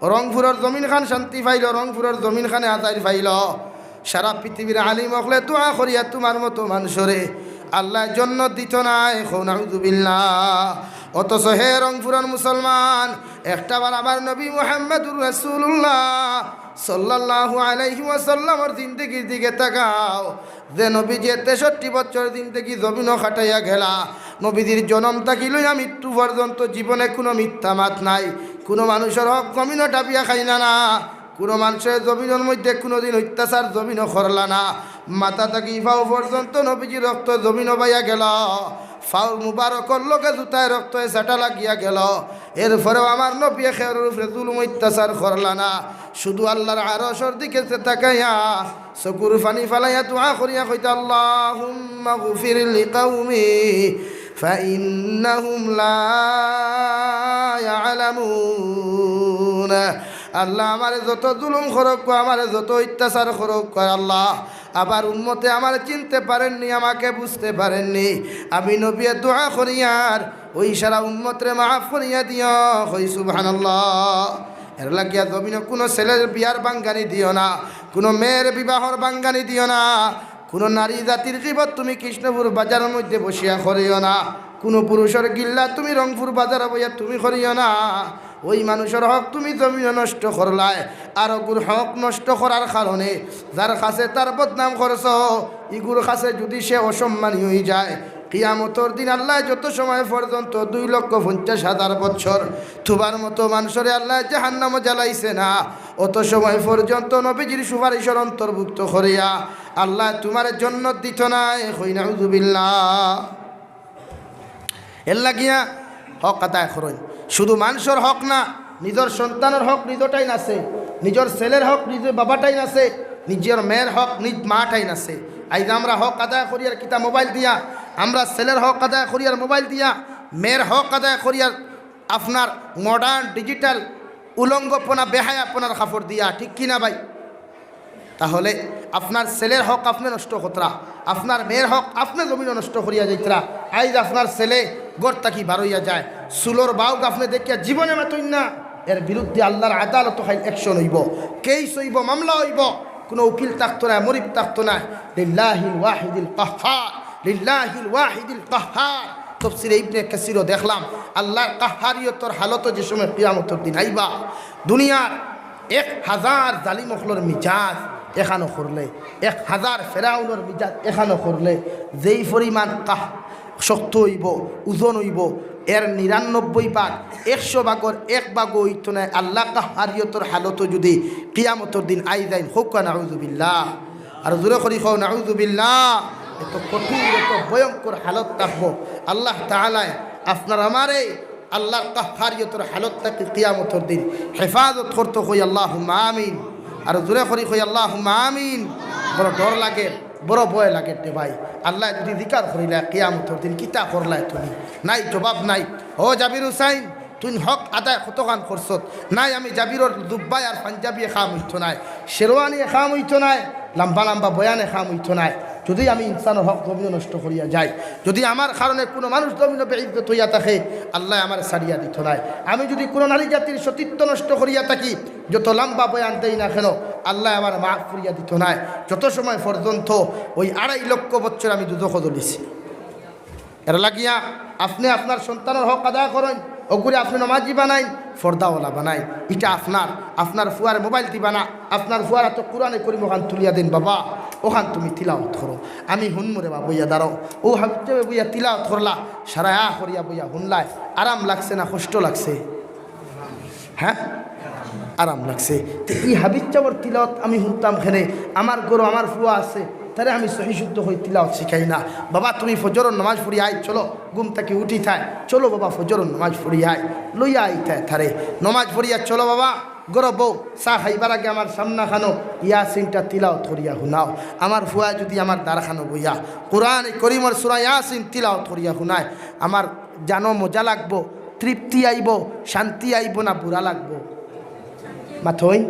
রংপুরর জমিন খান শান্তি পাইলো, রংপুরর জমিন খানে আজাইর পাইলো। সারা পৃথিবীর আলিম অকলে দোয়া করিয়া তুমার মতো মানষরে আল্লায় জন্নত দিতো নায়, কও নাউযুবিল্লাহ। অথচ হে রংপুরর মুসলমান, একটা বার আমার নবী মুহাম্মাদুর রাসূলুল্লাহ সাল্লাল্লাহু আলাইহি ওয়াসাল্লামর জিন্দেগির দিকে তাকাও। যে নবীজিয়ে তেষট্টি বছর জিন্দেগি জমিনো কাটাইয়া গেলা, নবীজির জনম থাকি লইয়া মৃত্যু পর্যন্ত জীবনে কুনু মিথ্যা মাত নাই, কুনু মানষর হক জমিনো ডাবিয়া খাইলা না, কুনু মানষর জমিনর মধ্যে কুনুদিন অত্যাচার জমিনো করলা না। মাথা থাকি পাও পর্যন্ত নবীজির রক্ত জমিনো বাইয়া গেলো, পাওর মুবারকর লগে জুতায় রক্তয়ে চাটা লাগিয়া গেলো। এরপরেও আমার নবীয়ে কেউর উপরে জুলুম অত্যাচার করলা না, শুধু আল্লার আরশর দিকে তাকাইয়া চকুর পানি ফালাইয়া দোয়া করিয়া কইতা, "আল্লাহুম্মা গফির লিকাওমি ফাইন্নাহুম লা ইয়ালামুন।" আল্লাহ, আমারে যত জুলুম করউক্কা, আমারে যত অত্যাচার করউক্কা, আল্লাহ, আবার উম্মতে আমারে চিনতে পারেননি, আমাকে বুঝতে পারেননি। আমি নবীয়ে দোয়া করিয়ার ওই সারা উম্মতরে মাফ করিয়া দিও। কই সুবহানাল্লাহ। এর লাগিয়া জমিনো কুনু ছেলের বিয়ার ভাঙ্গানি দিও না, কুনু মেয়ের বিবাহর ভাঙ্গানি দিও না, কুনু নারী জাতির গীবত তুমি কৃষ্ণপুর বাজারর মধ্যে বসিয়া করিও না, কুনু পুরুষর গিল্লা তুমি রংপুর বাজারো বইয়া তুমি করিও না। ওই মানুষর হক তুমি জমিনো নষ্ট করলায়, আর অগুর হক নষ্ট করার কারণে যার কাছে তার বদনাম করছো, ইগুর কাছে যুদি সে অসম্মানী অইযায়, কিয়ামতর দিন আল্লায় যত সময় পর্যন্ত দুই লক্ষ পঞ্চাশ হাজার বৎসর তুমার মতো মানষরে আল্লায় জাহান্নামো জ্বালাইছে না, অত সময় পর্যন্ত নবীজির সুপারিশর অন্তর্ভুক্ত করিয়া আল্লায় তুমারে জন্নত দিতো নায়। কই নাউজুবিল্লাহ। এর লাগিয়া হক আদায় করইন। শুধু মানষর হক না, নিজর সন্তানর হক নিজটাইন আছে, নিজর ছেলের হক নিজর বাবাটাইন আছে, নিজর মেয়ের হক নিজ মাটাইন আছে। আইজ আমরা হক আদায় করিয়ার কিতা মোবাইল দিয়া, আমরা ছেলের হক আদায় করিয়ার মোবাইল দিয়া, মেয়ের হক আদায় করিয়ার আপনার modern digital উলঙ্গপনা, বেহায়াপনার কাপড় দিয়া, ঠিক কি না ভাই? তাহলে আপনার ছেলের হক আপনে নষ্ট করতরা, আপনার মেয়ের হক আপনে জমিনো নষ্ট করিয়া যাইতরা। আইজ আপনার ছেলে ঘর থাকি বারইয়া যায়, চুলর বাউক আপনে দেখিয়া জীবনে মাতইন না, এর বিরুদ্ধে আল্লার আদালতো খাইল action অইবো, case অইবো, মামলা অইবো। কুনু উকিল থাকতো নায়, মুরিব থাকতো নায়। লিল্লাহিল ওয়াহিদিল কাহহার, লিল্লাহিল ওয়াহিদিল কাহহার। তফসিরে ইবনে কাসিরো দেখলাম, আল্লার কাহহারিয়তর হালতো যে সময় কিয়ামতর দিন আইবা, দুনিয়ার এক হাজার জালিম অকলর মিজাজ একখানো করলে, এক হাজার ফেরাউনর মিজাজ একখানো করলে, যেই পরিমাণ কাহ-, শক্ত অইবো, ওজন অইবো, এর নিরানব্বই ভাগ, একশো ভাগর এক ভাগও অইতো নায়। আল্লা কাহহারিয়তর হালতো যুদি কিয়ামতর দিন আই যাইন, কউক্কা নাউজুবিল্লাহ। আর জোরে করি কও নাউজুবিল্লাহ। এত কঠিন, এত ভয়ঙ্কর হালত থাকবো। আল্লাহ তাআলায় আপনার আমারে আল্লার কাহহারিয়তর হালত থাকি কিয়ামতর দিন হেফাজত করতো, কই আল্লাহুম্মা আমিন। আর জোরে করি কই আল্লাহুম্মা আমিন। বড় ডর লাগে, বড় ভয় লাগে রে ভাই। আল্লায় যুদি জিকার করিলায় কিয়ামতর দিন, কিতা করলায় তুমি? নাই, জবাব নাই। ও জাবির হুসাইন, তুই হক আদায় কতখান করছত? নাই, আমি জাবিরর জুব্বায় আর পাঞ্জাবিয়ে কাম অইতো নায়, শেরওয়ানিয়ে কাম অইতো নায়, লাম্বা লাম্বা বয়ানে কাম অইতো নায়। যুদি আমি ইনসানর হক জমিনো নষ্ট করিয়া যাই, যুদি আমার কারণে কুনু মানুষ জমিনো বেইজ্জত অইয়া থাকে, আল্লায় আমারে ছাড়িয়া দিতো নায়। আমি যুদি কুনু নারী জাতির সতীত্ব নষ্ট করিয়া থাকি, যত লাম্বা বয়ান দেই না কেন, আল্লায় আমারে মাফ করিয়া দিতো নায়। যত সময় পর্যন্ত ওই আড়াই লক্ষ বছর আমি দুজখো জ্বলিছি। এর লাগিয়া আপনে আপনার সন্তানর হক আদায় করইন, অগুরে আপনে নমাজি বানাইন, ফর্দাওয়ালা বানাইন। ইটা আপনার, আপনার ফুয়ারে মোবাইল দিবা না, আপনার ফুয়ার আতো কুরআনে করিম অখান তুলিয়া দেইন, বাবা, অখান তুমি তিলাওয়াত করো, আমি হুনমু রে বা, বইয়া দাঁড়াও। অউ হাবিব সাবে বইয়া তিলাওয়াত করলা, সারা আ করিয়া বইয়া হুনলায়, আরাম লাগছে না কষ্ট লাগছে? হ্যাঁ, আরাম লাগছে। তে ই হাবিব সাবর তিলাওয়াত আমি হুনতাম কেনে, আমার ঘরো আমার ফুয়া আছে, তারে আমি সহি শুদ্ধ করি তিলাওয়াত শিখাই না। বাবা, তুমি ফজরর নমাজ পড়ি আই, চলো, ঘুম থাকি উঠি থায়, চলো বাবা, ফজরর নমাজ পড়ি আই, লইয়া আইতায় তারে। নমাজ পড়িয়া চলো বাবা, ঘরো বও, চা খাইবার আগে আমার সামনা খানো ইয়াসিনটা তিলাওয়াত করিয়া হুনাও। আমার ফুয়া যুদি আমার দ্বার খানো বইয়া কুরআনে করিমর সূরা ইয়াসিন তিলাওয়াত করিয়া হুনায়, আমার জানো মজা লাগবো, তৃপ্তি আইবো, শান্তি আইবো না বুরা লাগবো? মাতইন,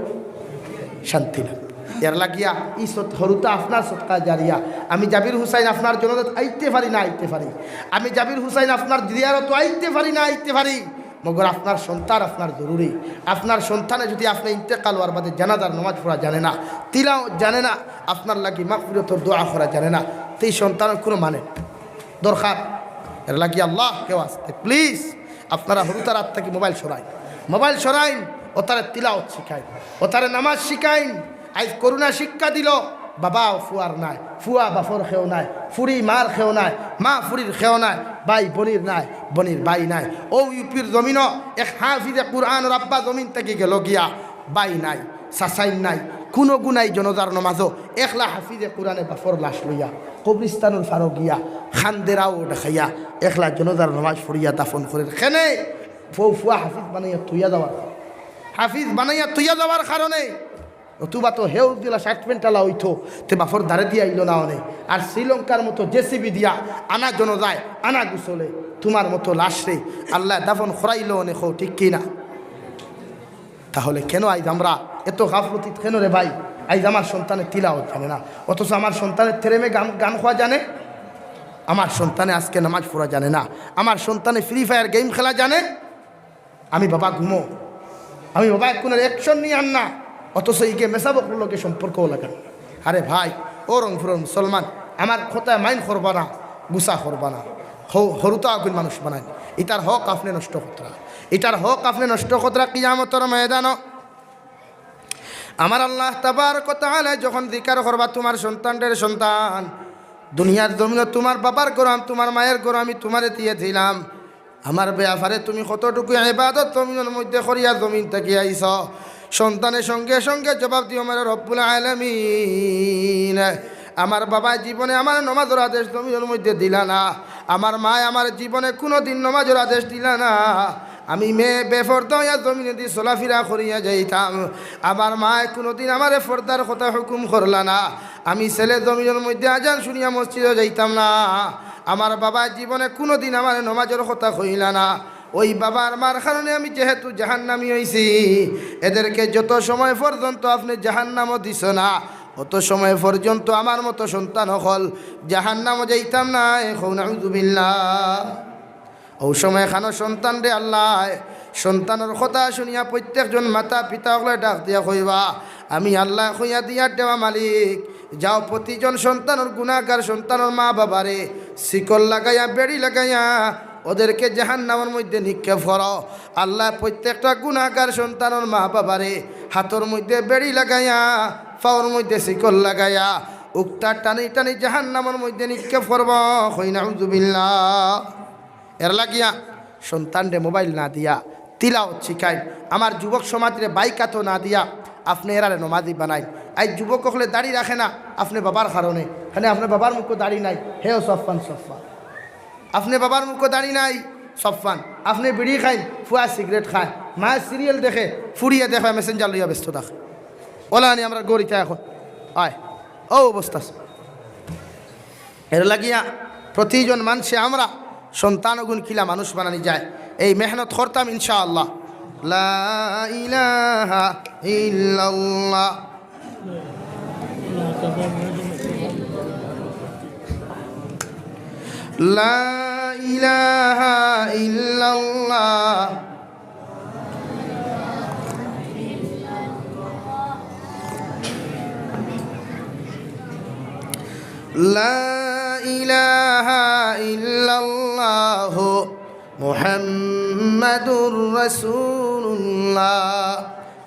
শান্তি লাগবো। এর লাগিয়া ই সদ-, হুরুতা আপনার সদকা জারিয়া। আমি জাবির হুসাইন আপনার জনাজাত আইতে পারি না আইতে পারি, আমি জাবির হুসাইন আপনার জিয়ারতো আইতে পারি না আইতে পারি, মগর আপনার সন্তান আপনার জরুরি। আপনার সন্তানে যুদি আপনে ইন্তেকাল অওয়ার বাদে জানাজার নমাজ পড়া জানে না, তিলাওয়াত জানে না, আপনার লাগি মাগফিরাতর দোয়া করা জানে না, তে ই সন্তানর কুনু মানে দরকার। এর লাগি আল্লাহকে ওয়াস্তে, please, আপনারা হুরুতার আত থাকি মোবাইল সরাইন, মোবাইল সরাইন, অতারে তিলাওয়াত শিখাইন, অতারে নামাজ শিখাইন। আইজ করুণা শিক্ষা দিলো, বাবা ফুয়ার নায়, ফুয়া বাফর কেউ নায়, ফুরি মার কেউ নায়, মা ফুরির কেউ নায়, ভাই বনির নায়, বনির ভাই নায়। অউ ইউপির জমিনো এক হাফিজে কুরআনর আব্বা জমিন থাকি গেলো গিয়া, ভাই নাই, চাচাইন নাই, কুনুগু নাই জনাজার নমাজো, একলা হাফিজে কুরআনে বাফর লাশ লইয়া কবরিস্তানর পারো গিয়া কান্দের আও দেখাইয়া একলা জনাজার নমাজ পড়িয়া দাফন করের। কেনে? ফউ ফুয়া হাফিজ বানাইয়া থইয়া যাওয়ার, হাফিজ বানাইয়া থইয়া যাওয়ার কারণে। নতুবা তো হেউ দিলা শার্ট প্যান্ট আলা অইতো, তে বাফর দারে দিয়া আইলো না অনে। আর শ্রীলঙ্কার মতো জেসিবি দিয়া আনা জনাজায়, আনা গোসলে, তুমার মতো লাশরে আল্লায় দাফন করাইলো অনে, কও ঠিক কি না? তাহলে কেন আইজ আমরা এত গাফলতিত কেন রে ভাই? আইজ আমার সন্তানে তিলাওয়াত জানে না, অথচ আমার সন্তানে থেরেমে গান, গান কওয়া জানে। আমার সন্তানে আজকে নামাজ পড়া জানে না, আমার সন্তানে ফ্রি ফায়ার গেম খেলা জানে। আমি বাবা ঘুমো, আমি বাবা এখনো অ্যাকশন নিয়ার না, অথচ ইগে মেসাবকর লগে সম্পর্কও লাগান। আরে ভাই, ও রংপুরর মুসলমান, আমার কথা মাইন্ড করবা না, গুসা করবা না। হউ, হুরুতা অগুইন মানুষ বানাইন, ইতার হক আপনে নষ্ট করতরা, ইতার হক আপনে নষ্ট করতরা কিয়ামতর ময়দানো। আমার আল্লাহ তাবারক ওয়া তাআলায় যখন জিকার করবা, তুমার সন্তানরে, সন্তান, দুনিয়ার জমিনো তুমার বাবার ঘরো আমি, তুমার মায়ের ঘরো আমি তুমারে দিয়া দিলাম, আমার বেয়াপারে তুমি কতটুকু ইবাদত জমিনর মধ্যে করিয়া জমিন থাকি আইছো? সন্তানে সঙ্গে সঙ্গে জবাব দিও, আমার রব্বুল আলামিন, আমার বাবায় জীবনে আমারে নমাজর আদেশ জমিনর মধ্যে দিলা না, আমার মায় আমারে জীবনে কুনুদিন নমাজর আদেশ দিলা না। আমি মেয়ে বেপর্দা অইয়া জমিনেদি চলাফিরা করিয়া যাইতাম, আমার মায় কুনুদিন আমারে পর্দার কথা হুকুম করলা না। আমি ছেলে জমিনর মধ্যে আজান শুনিয়া মসজিদো যাইতাম না, আমার বাবায় জীবনে কুনুদিন আমারে নমাজর কথা কইলা না। ওই বাবা আর মার কারণে আমি যেহেতু জাহান্নামী অইছি, এদেরকে যত সময় পর্যন্ত আপনে জাহান্নামো দিছো না, অত সময় পর্যন্ত আমার মতো সন্তান অকল জাহান্নামো যাইতাম নায়। কও নাউজুবিল্লাহ। অউ সময় খানো সন্তানরে আল্লায় সন্তানর কথা শুনিয়া প্রত্যেকজন মাতা পিতা অকলে ডাক দিয়া কইবা, আমি আল্লায় কইয়া দিয়ার দেওয়া মালিক, যাও প্রতিজন সন্তানর গুনাহগার সন্তানর মা বাবারে শিকল লাগাইয়া, বেড়ি লাগাইয়া ওদেরকে জাহান্নামর মধ্যে নিক্ষেপ করো। আল্লায় প্রত্যেকটা গুনাহগার সন্তানর মা বাবারে হাতর মধ্যে বেড়ি লাগাইয়া, পাওর মধ্যে শিকল লাগাইয়া, উক্তা টানি টানি জাহান্নামর মধ্যে নিক্ষেপ করবো। কই নাউজুবিল্লাহ। এর লাগিয়া সন্তানরে মোবাইল না দিয়া তিলাওয়াত শিখাইন। আমার যুবক সমাজরে বাইক আতো না দিয়া আপনে এরারে নমাজি বানাইন। আইজ যুবক অকলে দাড়ি রাখে না, আপনে বাবার কারণে। কেনে আপনে বাবার মুখো দাড়ি নাই, হেও সফান সফা। আপনে বাবার মুখো দাড়ি নাই, সফান। আপনে বিড়ি খাইন, ফুয়া সিগারেট খায়, মায় সিরিয়াল দেখে, ফুড়িয়ে দেখে, মেসেঞ্জার লইয়া ব্যস্ত থাকে। অলানি আমরার গড়িতা এখন আয়, অউ অবস্থা আছে। এর লাগিয়া প্রতিজন মানষে আমরা সন্তানগুন কিলা মানুষ বানানি যায়, এই মেহনত করতাম ইনশাআল্লাহ। লা ইলাহা ইল্লাল্লাহ। লা ইলাহা ইল্লাল্লাহ। লা ইলাহা ইল্লাল্লাহু মুহাম্মাদুর রাসূলুল্লাহ।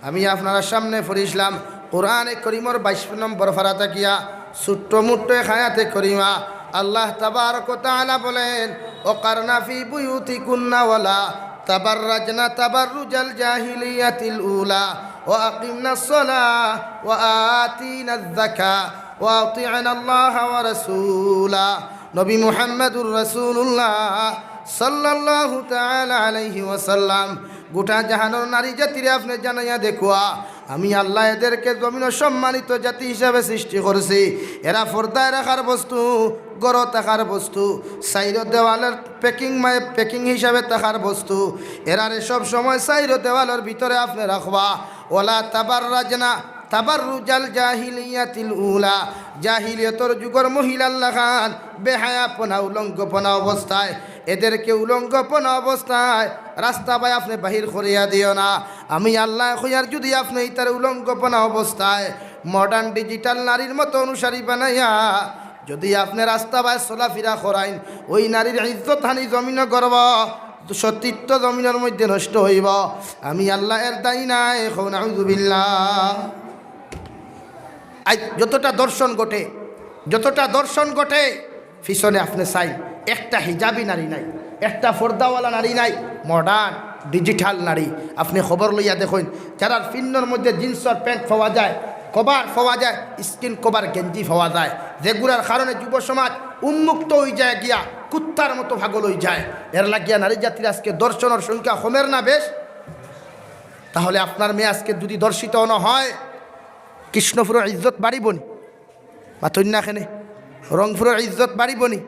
আমি আপনারার সামনে পড়ছিলাম কোরআনে করিমর বাইশ নম্বর পারা থাকিয়া ছোট্ট মুট্ট এক আয়াতে করিমা। আল্লাহ তাবারক ওয়া তাআলা বলেন, "ওয়াকারনা ফি বুয়ুতিকুন্না ওয়ালা তাবাররাজনা তাবাররুজাল জাহিলিয়াতিল উলা ওয়া আকিমনাস সালাহ ওয়া আতিনাজ যাকাহ ওয়া আতি'নাল্লাহা ওয়া রাসূলাহ।" নবী মুহাম্মাদুর রাসূলুল্লাহ সাল্লাল্লাহু তাআলা আলাইহি ওয়াসাল্লাম, গোটা জাহানর নারী জাতিরে আপনে জানাইয়া দেখুয়া, আমি আল্লাহ এদেরকে জমিনো সম্মানিত জাতি হিসাবে সৃষ্টি করছি। এরা পর্দায় রাখার বস্তু, ঘরো থাকার বস্তু, চাইরো দেওয়ালর প্যাকিং মায় প্যাকিং হিসাবে থাকার বস্তু। এরারে সব সময় চাইরো দেওয়ালর ভিতরে আপনে রাখবা। ওয়ালা তাবাররাজনা তাবাররুজাল জাহিলিয়াতিল উলা, জাহিলিয়তর যুগর মহিলার লাখান বেহায়াপনা, উলঙ্গপনা অবস্থায়, এদেরকে উলঙ্গপনা অবস্থায় রাস্তা বায় আপনে বাহির করিয়া দিও না। আমি আল্লাহ কইয়ার, যদি আপনে ইতারে উলঙ্গপনা অবস্থায় মডার্ন ডিজিটাল নারীর মতো অনুসারী বানাইয়া যদি আপনে রাস্তা বায় চলাফিরা করাইন, ওই নারীর ইজ্জত হানি জমিনো গর্ব সতীত্ব জমিনর মধ্যে নষ্ট অইবো। আমি আল্লাহ এর দায়ী নায়, কও নাউজুবিল্লাহ। আইজ যতটা ধর্ষণ ঘটে, যতটা ধর্ষণ ঘটে, পিছনে আপনে চাইন, একটা হিজাবি নারী নাই, একটা পর্দাওয়ালা নারী নাই, মডার্ন ডিজিটাল নারী। আপনে খবর লইয়া দেখইন, যারার ফিন্দর মধ্যে জিন্সর প্যান্ট পাওয়া যায়, কভার পাওয়া যায়, স্কিন কভার গেঞ্জি পাওয়া যায়, যেগুলার কারণে যুব সমাজ উন্মুক্ত অইযায় গিয়া, কুত্তার মতো পাগল অইযায়। এর লাগিয়া নারী জাতির আজকে ধর্ষণর সংখ্যা কমের না বেশ? তাহলে আপনার মেয়ে আজকে যদি ধর্ষিত অনো হয়, কৃষ্ণপুরর ইজ্জত বাড়িবো নি? মাতইন না কেনে? রংপুরর ইজ্জত বাড়িবো নি?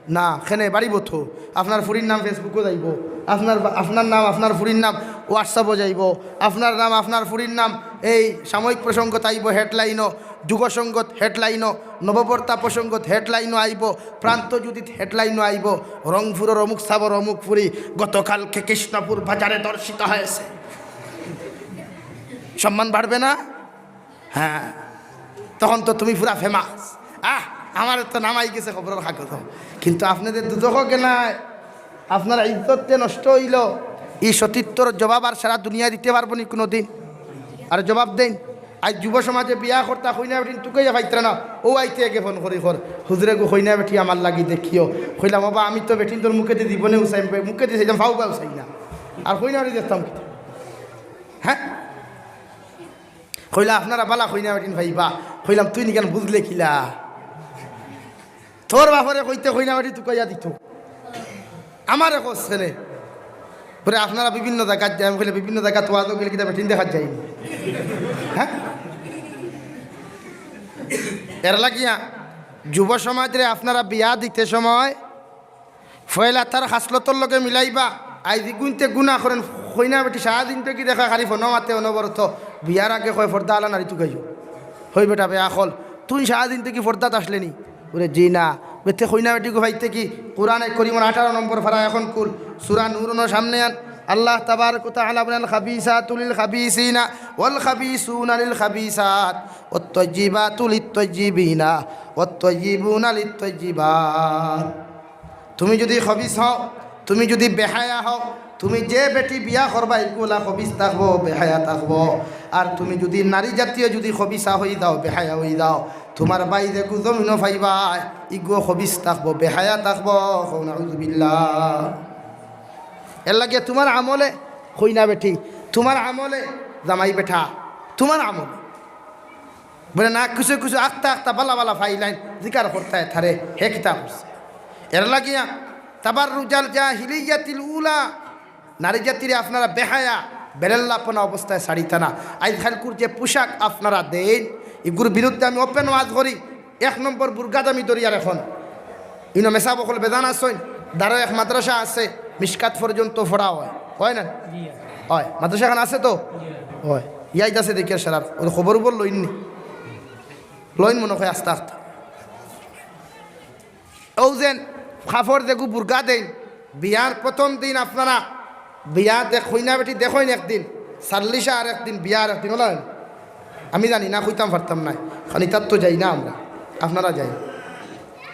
না, কেনে বাড়িবো তো। আপনার ফুড়ির নাম Facebook-ও যাইবো, আপনার বা-, আপনার নাম, আপনার ফুড়ির নাম WhatsApp-ও যাইবো, আপনার নাম, আপনার ফুরির নাম, এই সাময়িক প্রসঙ্গত আইবো হেডলাইনও, যুগসঙ্গত হেডলাইনও, নববর্তা প্রসঙ্গত হেডলাইনও আইবো, প্রান্ত জুদিত হেডলাইনও আইবো, রংপুরর অমুক সাবর অমুক ফুরি গতকালকে কৃষ্ণপুর বাজারে ধর্ষিত হয়েছে। সম্মান বাড়বে না? হ্যাঁ, তখন তো তুমি পুরা ফেমাস। আহ, আমার তো নাম আই গেছে খবরর কাগজো। কিন্তু আপনাদের দুজখো গেলায়, আপনার ইজ্জত যে নষ্ট অইলো, ই সতীত্বর জবাব আর সারা দুনিয়া দিতে পারবো নি কুনুদিন? আর জবাব দেইন। আইজ যুব সমাজে বিয়া করতা কইনা বেটিন তুকাইয়া পাইতরা না, অউ আইতে আগে ফোন করি কর, "হুজুরে গো, কইনা বেটি আমার লাগি দেখিও।" কইলাম, "ওবা, আমি তো বেটিন্তর মুখেদি জীবনেও চাইমু না, মুখেদি চাইতাম, ফাও বাও চাই না, আর কইনা বেটি দেখতাম কিতা?" হ্যাঁ, কইলা, "আপনারা বালা কইনা বেটিন পাইবা।" কইলাম, "তুই নিকান বুঝলে কিলা? তোর বাপরে কইতে কইনা বেটি তুকাইয়া দিত, আমারে কস কেনে?" পরে আপনারা বিভিন্ন জাগাত যাইন, আমি কইলে, "বিভিন্ন জাগাত ওয়াজও গেলে কিতা বেটিন দেখাত যাইনি?" হ্যাঁ, এর লাগিয়া যুব সমাজরে আপনারা বিয়া দিতে সময় পয়লা তার খাসলতর লগে মিলাইবা। আইজ ইগুইন্তে গুনা করেন, কইনা বেটি সারাদিন থাকি দেখা খালি ফোনো মাতে অনবরত। বিয়ার আগে কয়, "পর্দা আলা নারী তুকাইও।" হই বেটা বেআখল, তুই সারাদিন থাকি পর্দাত আসলে নি? বলে, "জি না।" বেতে কইনা বেটি গো পাইতে কি? কোরআনে করিমর আঠারো নম্বর পারা এখন কুল, সূরা নূর অনো সামনে আন। আল্লাহ তাবারক ওয়া তাআলা বলেন, "খাবিসাতু লিল খাবিসিনা ওয়াল খাবিসুনা লিল খাবিসাত ওয়াত তাইয়্যিবাতু লিত তাইয়্যিবিনা ওয়াত তাইয়্যিবুনা লিত তাইয়্যিবাত।" তুমি যুদি খবিস হও, তুমি যুদি বেহায়া হও, তুমি যে বেটি বিয়া করবা, ইগুলা খবিস থাকবো, বেহায়া থাকবো। আর তুমি যুদি নারী জাতীয় যুদি খবিসা হই যাও, বেহায়া হই যাও, তুমার বাই যেগু জমিনো পাইবা, ইগু খবিস থাকবো, বেহায়া থাকবো। কও নাউজুবিল্লাহ। এর লাগিয়া তুমার আমলে কইনা বেটি, তুমার আমলে জামাই বেটা, তুমার আমলে বলে না, কিছু কিছু আখতা আখতা বালা বালা পাইলাইন, জিকার করতায় তারে, হে কিতা করছে। এর লাগিয়া তাবাররুজাল জাহিলিয়াতিল উলা, নারী জাতিরে আপনারা বেহায়া, বেরেল্লাপনা অবস্থায় ছাড়িতা না। আইজ কাইলকুর যে পোশাক আপনারা দেইন, ইগুর বিরুদ্ধে আমি ওপেন ওয়াজ করি। এক নম্বর বুরগাত আমি ধরিয়ার এখন। ইনো মেসাব অকল বেজান আছইন, দারো এক মাদ্রাসা আছে, মিশকাত পর্যন্ত পড়া হয়, হয় না? হয়, মাদ্রাসা খান আছে তো? হয়, ইয়াইত আছে দেখিয়ার সারার, ওই খবর উপর লইননি, লইন মনে হয় আস্তে আস্তে। অউ যেন কাপড় যেগু বুরগা দেইন, বিয়ার প্রথম দিন আপনারা বিয়া দেখ, কইনা বেটি দেখইন একদিন, চাল্লিশা আর একদিন, বিয়া আর একদিন, অলা অয় না? আমি জানি না, কইতাম পারতাম নায়, কারণ ইতার তো যাই না আমরা, আপনারা যাইন।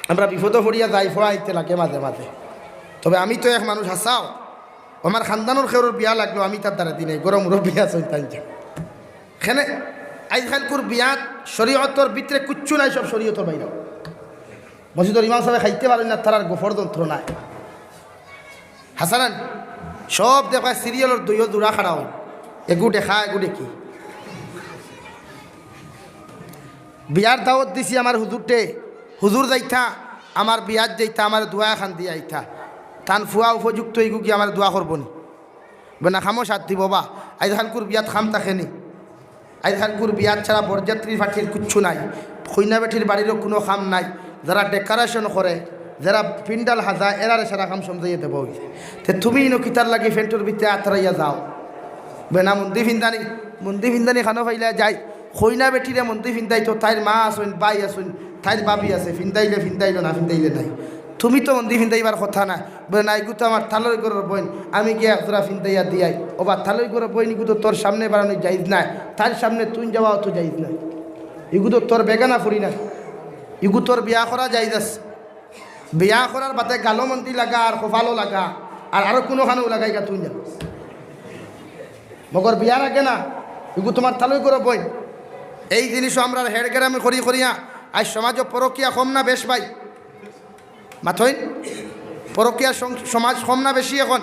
আমরা বিপদো পড়িয়া যাই, ফড়া আইতে লাগে মাঝে মাঝে। তবে আমি তো এক মানুষ হাছাও, আমার খানদানর কেউরর বিয়া লাগলো, আমি তার দ্বারা দিনে গরম মুরব্বী আছইন তাইন যে। কেনে আইজ কাইলকুর বিয়াত শরীয়তর ভিতরে কুচ্ছু নাই, সব শরীয়তর বাইরে। মসজিদর ইমাম সাবে খাইতে পারইন না, তারার গোফর যন্ত্রণায়। হাছান, সব দেখায় সিরিয়ালর দুইও জোড়া খাড়া অয়, এগু দেখা, এগু দেখি। বিয়ার দাওয়াত দিছি আমার হুজুররে, হুজুর যাইতা, আমার বিয়াত যাইতা, আমার দোয়া এখান দিয়া আইতা। তান ফুয়া উপযুক্ত ইগু কি আমার দোয়া করবো নি? বলে না, খামোশ আত দিব বা, আইজ কাইলকুর বিয়াত খাম থাকে নি? আইজ কাইলকুর বিয়াত ছাড়া বরযাত্রী পার্টির কুচ্ছু নাই, কইনা বেটির বাড়িরও কুনু কাম নাই। যারা decoration করে, যারা পিন্ডাল হাজা, এরারে সারা কাম সমজাইয়া দেওয়া অইছে। তে তুমি ইনো কিতার লাগি ফেন্টর ভিতরে আতরাইয়া যাও? বেনা মুন্দি ফিন্দানি, মুন্দি ফিন্দানি খানো পাইলা যাই, কইনা বেটিরে মুন্দি ফিন্দাইতো, তাইর মা আছইন, ভাই আছইন, তাইর ভাবি আছে, ফিন্দাইলে ফিন্দাইলো, না ফিন্দাইলে নাই। তুমি তো মুন্দি ফিন্দাইবার কথা না। বলে, "না, ইগু তো আমার তালই ঘরর বইন, আমি গিয়া এক জোড়া ফিন্দাইয়া দিয়াই।" ওবা, তালই ঘরর বইন, ইগু তো তোর সামনে বাড়ানি জায়েজ নায়, তাইর সামনে তুই যাওয়াও তো জায়েজ নায়। ইগু তো তোর বেগানা ফুরি না, ইগু তোর বিয়া করা জায়েজ আছে। বিয়া করার বাদে গালো মুন্দি লাগা আর কপালো লাগা আর আরো কুনুখানো লাগাইগা তুই জানোস। মগর বিয়ার আগে না, ইগু তুমার তালই ঘরর বইন। এই জিনিসও আমরার হেড়গেরামি করি করিয়া আইজ সমাজো পরকিয়া কম না বেশ ভাই? মাতইন, পরকিয়া সং-, সমাজ কম না বেশি এখন?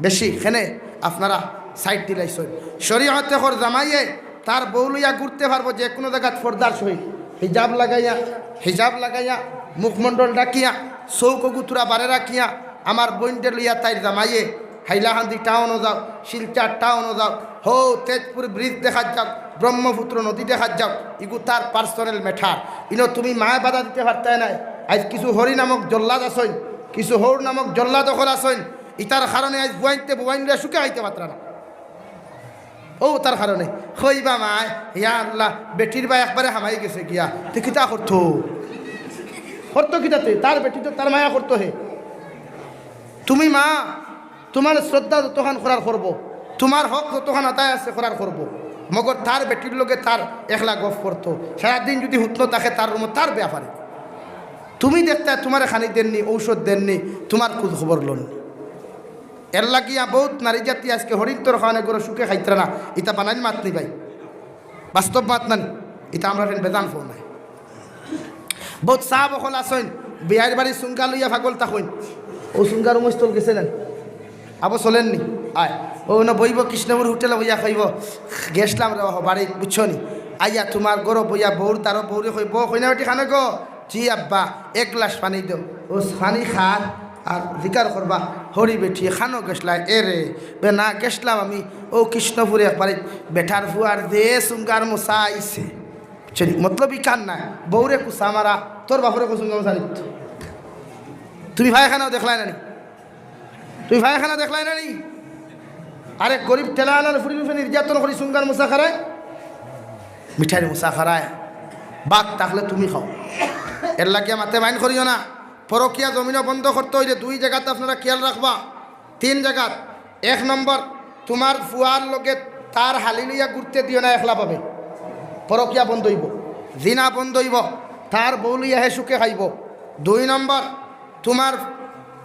বেশি। কেনে আপনারা সাইড দিলাইছইন। শরীয়তে কর জামাইয়ে তার বউ লইয়া ঘুরতে পারবো যে কুনু জাগাত পর্দার সহিত, হিজাব লাগাইয়া, হিজাব লাগাইয়া, মুখমণ্ডল ঢাকিয়া, চউখ অগু থুড়া বারে রাখিয়া, আমার বইনরে লইয়া তাইর জামাইয়ে হাইলাকান্দি টাউনো যাউক, শিলচর টাউনো যাউক, হউ তেজপুর ব্রিজ দেখাত যাউক, ব্রহ্মপুত্র নদী দেখাত যাউক, ইগু তার personal matter। ইনো তুমি মায়ে বাধা দিতে পারতায় নায়। আইজ কিছু হরি নামক জল্লাদ আছইন, কিছু হউর নামক জল্লাদ অকল আছইন, ইতার কারণে আইজ বুয়াইন্তে বুয়াইনরে সুখে খাইতে পারতরা না। অউ তার কারণে কইবা মায়, ইয়া আল্লাহ, বেটির বায় একবারে হামাই গেছে গিয়া, তে কিতা করতো? করতো কিতা তে? তার বেটি তো তার মায়া করতো হে। তুমি মা, তুমার শ্রদ্ধা যতখান করার করবো, তুমার হক যতখান আদায় আছে করার করবো, মগর তার বেটির লগে তার একলা গফ করতো। সারাদিন যুদি হুতনো থাকে তার রুমো তার ব্যাপারে, তুমি দেখতায় তুমারে খানি দেননি, ঔষধ দেননি, তুমার খোঁজ খবর লননি। এরলাগিয়া বউত নারী জাতি আইজকে হরিন্তর খাওয়ানে গরো সুখে খাইতরা না। ইতা বানাইল মাত নি ভাই, বাস্তব মাত নানি? ইতা আমরার এন বেজান ফোন নাই। বউত সাব অকল আছইন, বিয়ার বাড়ি সুঙ্গা লইয়া পাগল থাকইন। অউ সুঙ্গার উমস্থল গেছে না? আবো চলেননি? আয়। অউ না বইবো কৃষ্ণপুর হোটেলো বইয়া কইবো, "গেছলাম রে অহ বাড়ি, বুঝছো নি? আইয়া তুমার গরো বইয়া বউর তারো বউরে কইবো, 'কইনা বেটি খানো গো?' 'জি আব্বা, এক গ্লাস পানি দেও।' অউ পানি খার আর জিকার করবা, 'হরি বেটি খানো গেছলায়?' 'এ রে, বে না গেছলাম আমি অউ কৃষ্ণপুরে এক বাড়ি, বেটার ফুয়ার যে সুঙ্গার মশা আইছে।'" চলি, মতলব ইখান নায়, বউরে কুসা মারা, তোর বাপরে কুসুঙ্গা মশা নিত। তুমি পায়খানাও দেখলায় না নি? তুমি পায়খানা দেখলায় না নি? আরে গরিব ঠেলা আলার ফুড়ির উপরে নির্যাতন করি সুঙ্গার মশা খারায়, মিঠাইর মশা খারায়, বাঘ থাকলে তুমি খাও। এরলাগিয়া মাতে মাইন করিও না। পরকিয়া জমিনো বন্ধ করতে অইলে দুই জাগাত আপনারা খিয়াল রাখবা, তিন জাগাত। এক নম্বর, তুমার ফুয়ার লগে তার হালি লইয়া ঘুরতে দিও না একলা পাবে, পরকিয়া বন্ধ অইবো, জিনা বন্ধ অইবো, তার বউ লইয়া হে সুখে খাইবো। দুই নম্বর, তুমার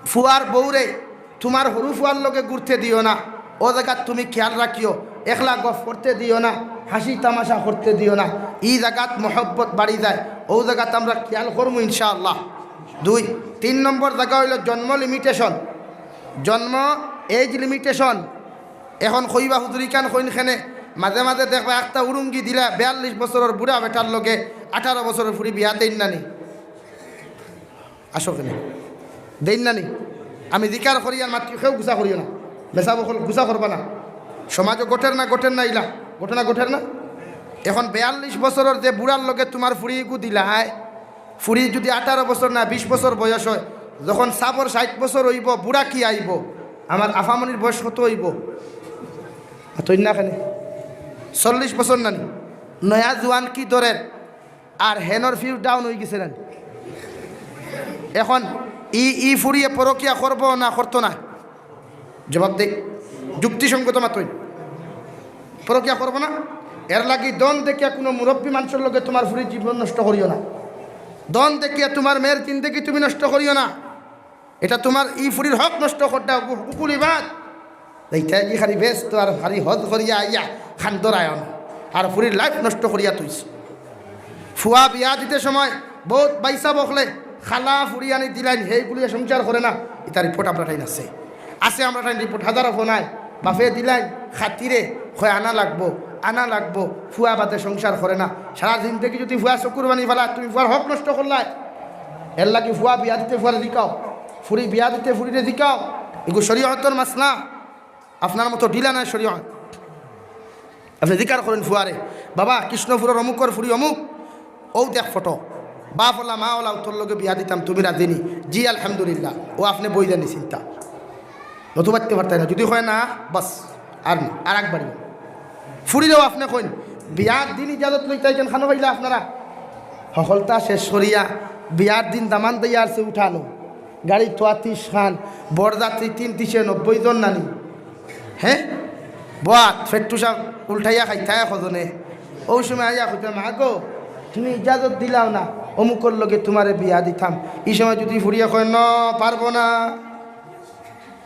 ফুয়ার বউরে তুমার হুরু ফুয়ার লগে ঘুরতে দিও না। অউ জাগাত তুমি খিয়াল রাখিও, একলা গফ করতে দিও না, হাসি তামাশা করতে দিও না। ই জাগাত মহব্বত বাড়ি যায়, অউ জাগাত আমরা খিয়াল করমু ইনশাআল্লাহ। দুই, তিন নম্বর জাগা অইলো জন্ম limitation, জন্ম age limitation। এখন কইবা হুজুর ইখান কইন কেনে? মাঝে মাঝে দেখবা একটা উড়ুঙ্গি দিলা বিয়াল্লিশ বছরর বুড়া বেটার লগে আঠারো বছরর ফুড়ি বিয়া দেইন না নি? আসো কেনে? দেইন না নি? আমি জিকার করি আর মাত্র কেউ গুছা করিও না। মেসাব অকল গুছা করবা না। সমাজো ঘটের না, ঘটের না ইলা? ঘটনা ঘটের না? এখন বিয়াল্লিশ বছরর যে বুড়ার লগে তুমার ফুড়ি ইগু দিলায়, ফুড়ি যুদি আঠারো বছর না বিশ বছর বয়স অয়, যখন সাবর ষাইট বছর অইবো, বুড়া কি আইবো? আমার আফামনির বয়স কত অইবো? আতইন না কেনে? চল্লিশ বছর না নি? নয়া জুয়ান কি ধরের? আর হেনর ফিউ ডাউন অইগেছে না নি? এখন ই, ই ফুড়িয়ে পরকিয়া করবো না করতো না? জবাব দে, যুক্তিসঙ্গত মাতইন। পরকিয়া করবো না? এরলাগি ধন দেখিয়া কুনু মুরব্বি মানষর লগে তুমার ফুড়ির জীবন নষ্ট করিও না। ধন দেখিয়া তুমার মেয়ের জিন্দেগি তুমি নষ্ট করিও না। ইটা তুমার ই ফুড়ির হক নষ্ট কররা, হকু-, হকুকুল ইবাদ। যাইতায় গি খালি বেহেস্তো আর খালি হজ করিয়া আইয়া খান্দর আয়ন। আর ফুড়ির life নষ্ট করিয়া থইছো। ফুয়া বিয়া দিতে সময় বউত ভাইসাব অকলে খালা ফুড়ি আনি দিলাইন, হেইগুলিয়ে সংসার করে না, ইতা report আমরার ঠাইন আছে। আছে আমরার ঠাইন report, হাজারো ফোন আয়, বাপে দিলাইন, খাতিরে, কয় আনা লাগবো, আনা লাগবো, ফুয়া বাদে সংসার করে না। সারা জিন্দেগি যুদি ফুয়া চকুর পানি ফালায়, তুমি ফুয়ার হক নষ্ট করলায়। এরলাগি ফুয়া বিয়া দিতে ফুয়ারে জিকাও, ফুড়ি বিয়া দিতে ফুড়িরে জিকাও। ইগু শরিয়তর মাসলা। আপনার মতো ঢিলা নায় শরিয়ত। আপনে জিকার করইন ফুয়ারে, "বাবা, কৃষ্ণপুরর অমুকর ফুড়ি অমুক, অউ দেখ ফটো, বাপ অলা, মা অলা, অউ তোর লগে বিয়া দিতাম, তুমি রাজি নি?" "জি, আলহামদুলিল্লাহ।" অউ আপনে বই যানি চিন্তা। নতুবা পারতায় না। যুদি কয় না, বাস, আর না, আর একবারই। ফুড়িরেও আপনে কইন, বিয়ার দিন ইজাজত লইতায় কেন, খানো পাইলা আপনারা? হকলতা শেষ করিয়া বিয়ার দিন দামান দিয়া আরছে উঠানো। গাড়ি তোয়াত্রিশ খান, বরযাত্রী তিন তিশে নব্বই জন নানি। হে? বওয়াত, ফেট্টুসা উল্টাইয়া খাইতায় কজনে। অউ সময় আইয়া কইতা, "মা গো, তুমি ইজাজত দিলাও না, অমুকর লগে তুমারে বিয়া দিতাম।" ই সময় যুদি ফুড়িয়ে কয়, "ন, পারবো না।"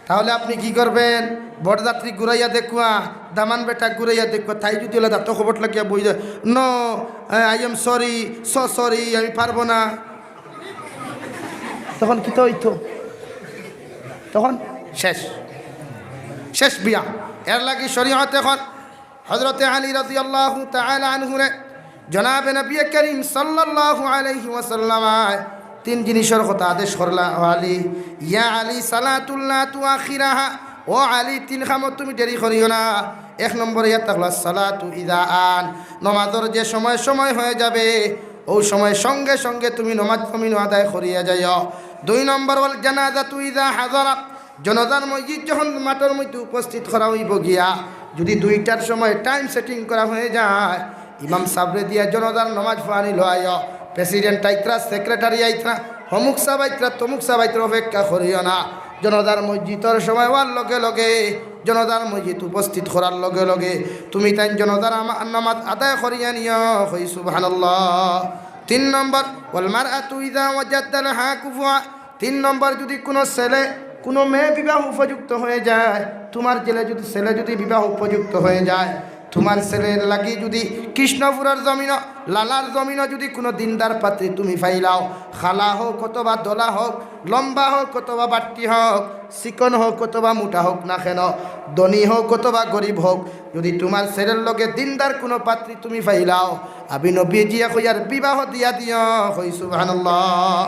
তাহলে আপনি কি করবেন? বরযাত্রী ঘুরাইয়া দেখুয়া, দামান বেটা ঘুরাইয়া দেখুয়া, তাই যুদি অলা দাঁতো কবট লাগিয়া বই যায়, "No, I am sorry, so sorry, আমি পারবো না।" তখন কিতা অইতো? তখন শেষ, শেষ বিয়া। এরলাগি শরিয়ত এখন হযরতে আলী রাদিয়াল্লাহু তাআলা আনহুরে জনাবে নবী করিম সাল্লাল্লাহু আলাইহি ওয়াসাল্লাম তিন জিনিসর কথা আদেশ করলা, "ও আলী, ইয়া আলী, সালাতুল্লাহ তুআখিরাহা, ও আলী, তিন কামত তুমি দেরি করিও না।" এক নম্বরে ইয়া থাকলো সালাতু ইদা আন, নমাজর যে সময়, সময় হয়ে যাবে, অউ সময় সঙ্গে সঙ্গে তুমি নমাজ জমিনো আদায় করিয়া যাইও। দুই নম্বর, ওয়াল জানাজাতু ইদা হাজারা, জানাজার মসজিদ যখন মাঠর মধ্যে উপস্থিত করা অইবো গিয়া, যদি দুইটার সময় টাইম সেটিং করা হয়ে যায়, ইমাম সাবরে দিয়া জনাজার নমাজ পড়ানি লইয়া, প্রেসিডেন্ট আইতরা, সেক্রেটারি আইতরা, অমুক সাব আইতরা, তমুক সাব আইতরা, অপেক্ষা করিও না। জনাজার মসজিদর সময় অওয়ার লগে লগে, জনাজার মসজিদ উপস্থিত করার লগে লগে তুমি তাইন জনাজার আমা-, নামাজ আদায় করিয়া নিও। কই সুবহানাল্লাহ। তিন নম্বর, ওয়াল মারআতু ইযা ওয়াজাদা লাহা কুফুয়া। তিন নম্বর, যদি কোনো ছেলে, কোনো মেয়ে বিবাহ উপযুক্ত হয়ে যায়, তোমার ছেলে যদি, ছেলে যদি বিবাহ উপযুক্ত হয়ে যায়, তোমার ছেলের লাগি যদি কৃষ্ণপুরের জমিন, লালার জমিন যদি কোনো দিনদার পাত্রী তুমি পাইলাও, খালা হোক অথবা দলা হোক, লম্বা হোক অথবা বাট্টি হোক, চিকন হোক অথবা মোটা হোক না কেন, ধনী হোক অথবা গরিব হোক, যদি তোমার ছেলের লগে দিনদার কোনো পাত্রী তুমি পাইলাও, আমি নবীজিয়ে কইয়ার বিবাহ দিয়া দিও। কই সুবহানাল্লাহ।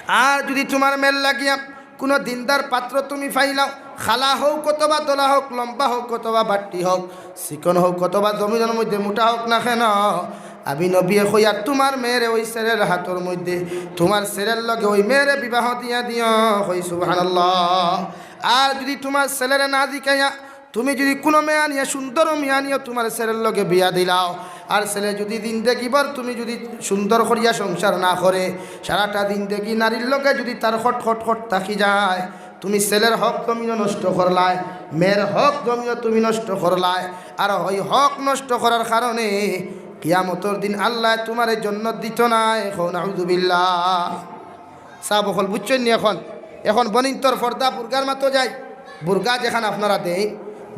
আর যদি তোমার মেয়ের লাগিয়া কোনো দিনদার পাত্র তুমি পাইলাও, খালা হোক অথবা দলা হোক, লম্বা হোক অথবা বাট্টি হোক, চিকন হোক অথবা জমিনর মধ্যে মোটা হোক না কেন, আমি নবীয়ে কইয়ার তোমার মেয়েরে ওই ছেলের হাতর মধ্যে, তোমার ছেলের লগে ওই মেয়েরে বিবাহ দিয়া দিও। কই সুবহানাল্লাহ। আর যদি তোমার ছেলেরে না জিকাইয়া তুমি যদি কোনো মেয়ে আনিয়া, সুন্দর মেয়ে আনিয়া তোমার ছেলের লগে বিয়া দিলাও, আর ছেলে যদি জিন্দেগি ভর তুমি যদি সুন্দর করিয়া সংসার না করে, সারাটা জিন্দেগি নারীর লগে যদি তার খট খট খট থাকি যায়, তুমি ছেলের হক জমিনও নষ্ট করলায়, মেয়ের হক জমিনও তুমি নষ্ট করলায়। আর ওই হক নষ্ট করার কারণে কিয়ামতর দিন আল্লায় তোমারে জন্নত দিত নায়। কও নাউজুবিল্লাহ। সাব অকল বুঝছইন নি? এখন, এখন বনিন্তর পর্দা বুরগার মাতো যাই। বুরগা যেখান আপনারা দেইন,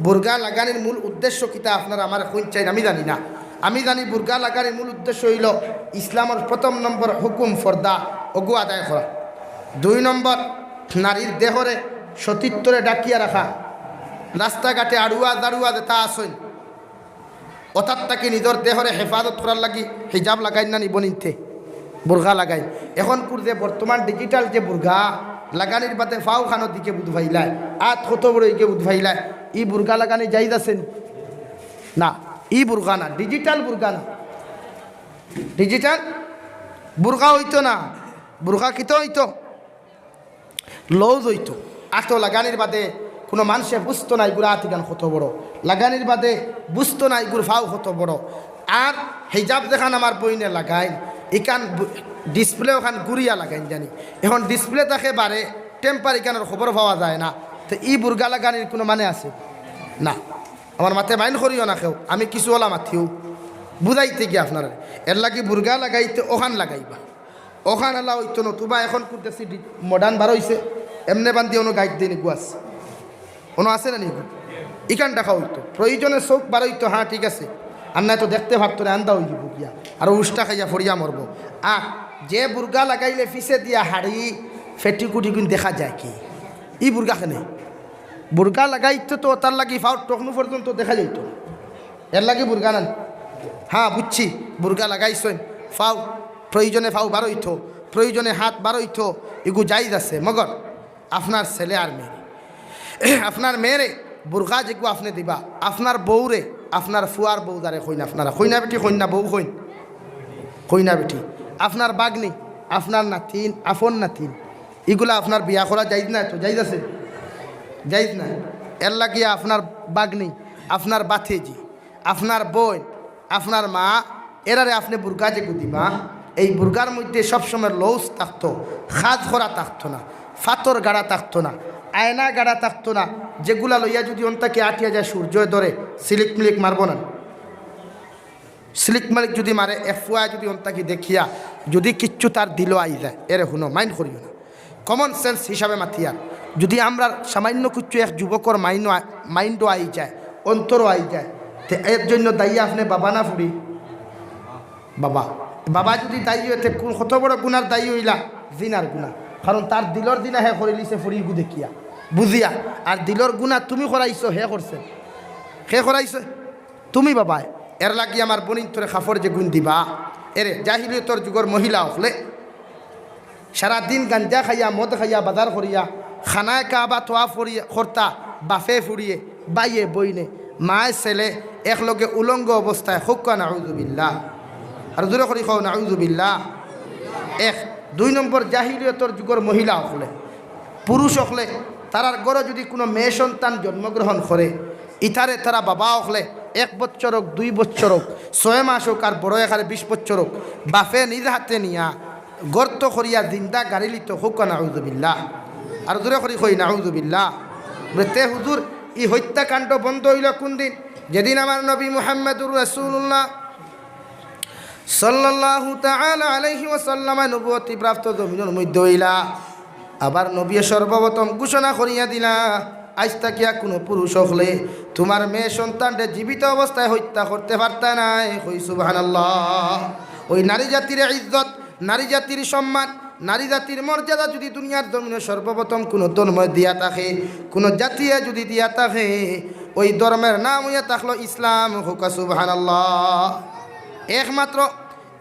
বুরগা লাগানির মূল উদ্দেশ্য কিতা আপনারা আমারে কইন চাইন, আমি জানি না। আমি জানি বুরগা লাগানির মূল উদ্দেশ্য অইলো ইসলামর প্রথম নম্বর হুকুম পর্দা, অগু আদায় করা। দুই নম্বর, নারীর দেহরে সতীত্বরে ডাকিয়া রাখা, রাস্তাঘাটে আড়ুয়া দাড়ুয়া যেতা আছইন, অতার থাকি নিজর দেহরে হেফাজত করার লাগি হিজাব লাগাইন না নি বনিন্তে? বুরগা লাগাইন। এখনকুর যে বর্তমান ডিজিটাল যে বুরগা লাগানির বাদে ফাও খানোর দিকে বুধ ভাইলায়, আত কত বড় ইকে বুধ ভাইলায়, ই বুরগা লাগানি জাইজ আছে নি? না, ই বুরগা না, ডিজিটাল বুরগা না। ডিজিটাল বুরগা অইতো না। বুরগা কিতা অইতো? লউজ অইতো। আতো লাগানির বাদে কোনো মানষে বুঝতো না ইগুর আত ইখান কত বড়। লাগানির বাদে বুঝতো না ইগুর ফাও কত বড়। আর হিজাব যেখান আমার বইনে লাগাইন, ইখান বু-, ডিসপ্লে ওখান ঘুরিয়া লাগাইন জানি। এখন ডিসপ্লে থাকে বারে, টেম্পার ইখানোর খবর পাওয়া যায় না। তো ই বুরগা লাগানির কোনো মানে আছে? না। আমার মাতে মাইন্ড করিও না কেউ, আমি কিছু ওলা মাতিও বুঝাইতে গিয়া আপনারা। এর লাগি বুরগা লাগাইতে ওখান লাগাইবা। ওখান আলা অইতো নতুবা এখন করতেছি ডি-, মডার্ন বার অইছে, এমনে বান্দি অনো গাইড দেনি গুয়াস। অনো আছে না নি? ইখান ডাকা অইতো। প্রয়োজনে চোখ বার অইতো, হ্যাঁ, ঠিক আছে। আর নাই তো দেখতে পারতো না, আন্দা অই যাইবো গিয়া। আর উষ্টা খাইয়া ফড়িয়া মরবো। আর যে বুরগা লাগাইলে পিছে দিয়া হাড়ি, ফেটি কুটি গুন দেখা যায় কি? ই বুরগা কেনে? বুরগা লাগাইতো তো তার লাগি ফাওর টকনু পর্যন্ত দেখা যাইতো। এর লাগি বুরগা নান। হ্যাঁ, বুঝছি, বুরগা লাগাইছইন, ফাও, প্রয়োজনে ফাও বার অইতো, প্রয়োজনে হাত বার অইতো, ইগু জাইজ আছে। মগর আপনার ছেলে আর মেয়ে, আপনার মেয়েরে বুরগা যেগু আপনে দিবা, আপনার বউরে, আপনার ফুয়ার বউ যারে কইন আপনারা, কইনা বেটি, কইনা বউ কইন, কইনা বেটি, আপনার বাগনি, আপনার নাতিন, আপন নাতিন, ইগুলা আপনার বিয়া করা জাইজ না তো? জাইজ আছে? জাইজ না। এর লাগিয়া আপনার বাগনি, আপনার বাতেজি, আপনার বইন, আপনার মা, এরারে আপনে বুরগা যেগু দিবা, এই বুরগার মধ্যে সবসময় লউজ থাকতো, খাজ করা থাকতো না, ফাতর গাড়া থাকতো না, আয়না গাড়া থাকতো না, যেগুলা লইয়া যদি অন্তাকে আটিয়া যায় সূর্যে ধরে, সিলিক মিলিক মারবো না। সিলিক মালিক যদি মারে, এফুয়া যদি অন্তাকি দেখিয়া যদি কিচ্ছু তার দিলো আই যায়, এরে হুনো, মাইন্ড করিও না। কমন সেন্স হিসাবে মাতিয়ার, যদি আমরার সামান্য কিচ্ছু এক যুবকর মাইন্ডও আ-, মাইন্ডও আই যায়, অন্তরও আই যায়, তে এর জন্য দায়ী আপনে বাবা না ফুড়ি? বাবা। বাবা যদি দায়ী অয়, তে কোন, কত বড় গুনার দায়ী অইলা? জিনার গুনা। কারণ তার দিলর জিনা হে করিলিছে ফুড়িগু দেখিয়া, বুঝিয়া। আর দিলর গুনা তুমি করাইছো, হে করছে। হে করাইছে। তুমি বাবায়, এর লাগি আমার বনিন্তরে কাপড় যেগুন দিবা, এরে জাহিলিয়তর যুগর মহিলা অকলে সারা দিন গাঞ্জা খাইয়া, মদ খাইয়া, বাজার করিয়া, খানায় কাবা তওয়াফ করিয়া, করতা, বাফে ফুড়িয়ে, বাইয়ে বইনে, মায় ছেলে, একলগে উলঙ্গ অবস্থায়, কউক্কা নাউজুবিল্লাহ। আর জোরে করি কও নাউজুবিল্লাহ। এক, দুই নম্বর, জাহিলিয়তর যুগর মহিলা অকলে, পুরুষ অকলে, তারার ঘরো যদি কোনো মেয়ে সন্তান জন্মগ্রহণ করে, ইতারে তারা বাবা অকলে এক বছর অউক, দুই বছর অউক, ছয় মাস অউক, আর বড় একারে বিশ বছর অউক, বাপে নিজ হাতে নিয়া গর্ত করিয়া জিন্দা গাড়িলিতো, কউক্কা নাউজুবিল্লাহ। আর জোরে করি কই নাউজুবিল্লাহ। বলে, তে হুজুর, ই হত্যাকাণ্ড বন্ধ অইলো কুনদিন? যেদিন আমার নবী মুহাম্মাদুর রাসূলুল্লাহ সাল্লাল্লাহু তাআলা আলাইহি ওয়াসাল্লামে নবুয়তি প্রাপ্ত জমিনর মধ্যে অইলা, আবার নবীয়ে সর্বপ্রথম ঘোষণা করিয়া দিলা, আইজ থাকিয়া কুনু পুরুষ অকলে তুমার মেয়ে সন্তানরে জীবিত অবস্থায় হত্যা করতে পারতা নায়। কই সুবহানাল্লাহ। ওই নারী জাতির ইজ্জত, নারী জাতির সম্মান, নারী জাতির মর্যাদা যদি দুনিয়ার জমিনে সর্বপ্রথম কুনু ধর্মে দিয়া থাকে, কুনু জাতিয়ে যদি দিয়া থাকে, ওই ধর্মের নাম অইয়া থাকলো ইসলাম। কউক্কা সুবহানাল্লাহ। একমাত্র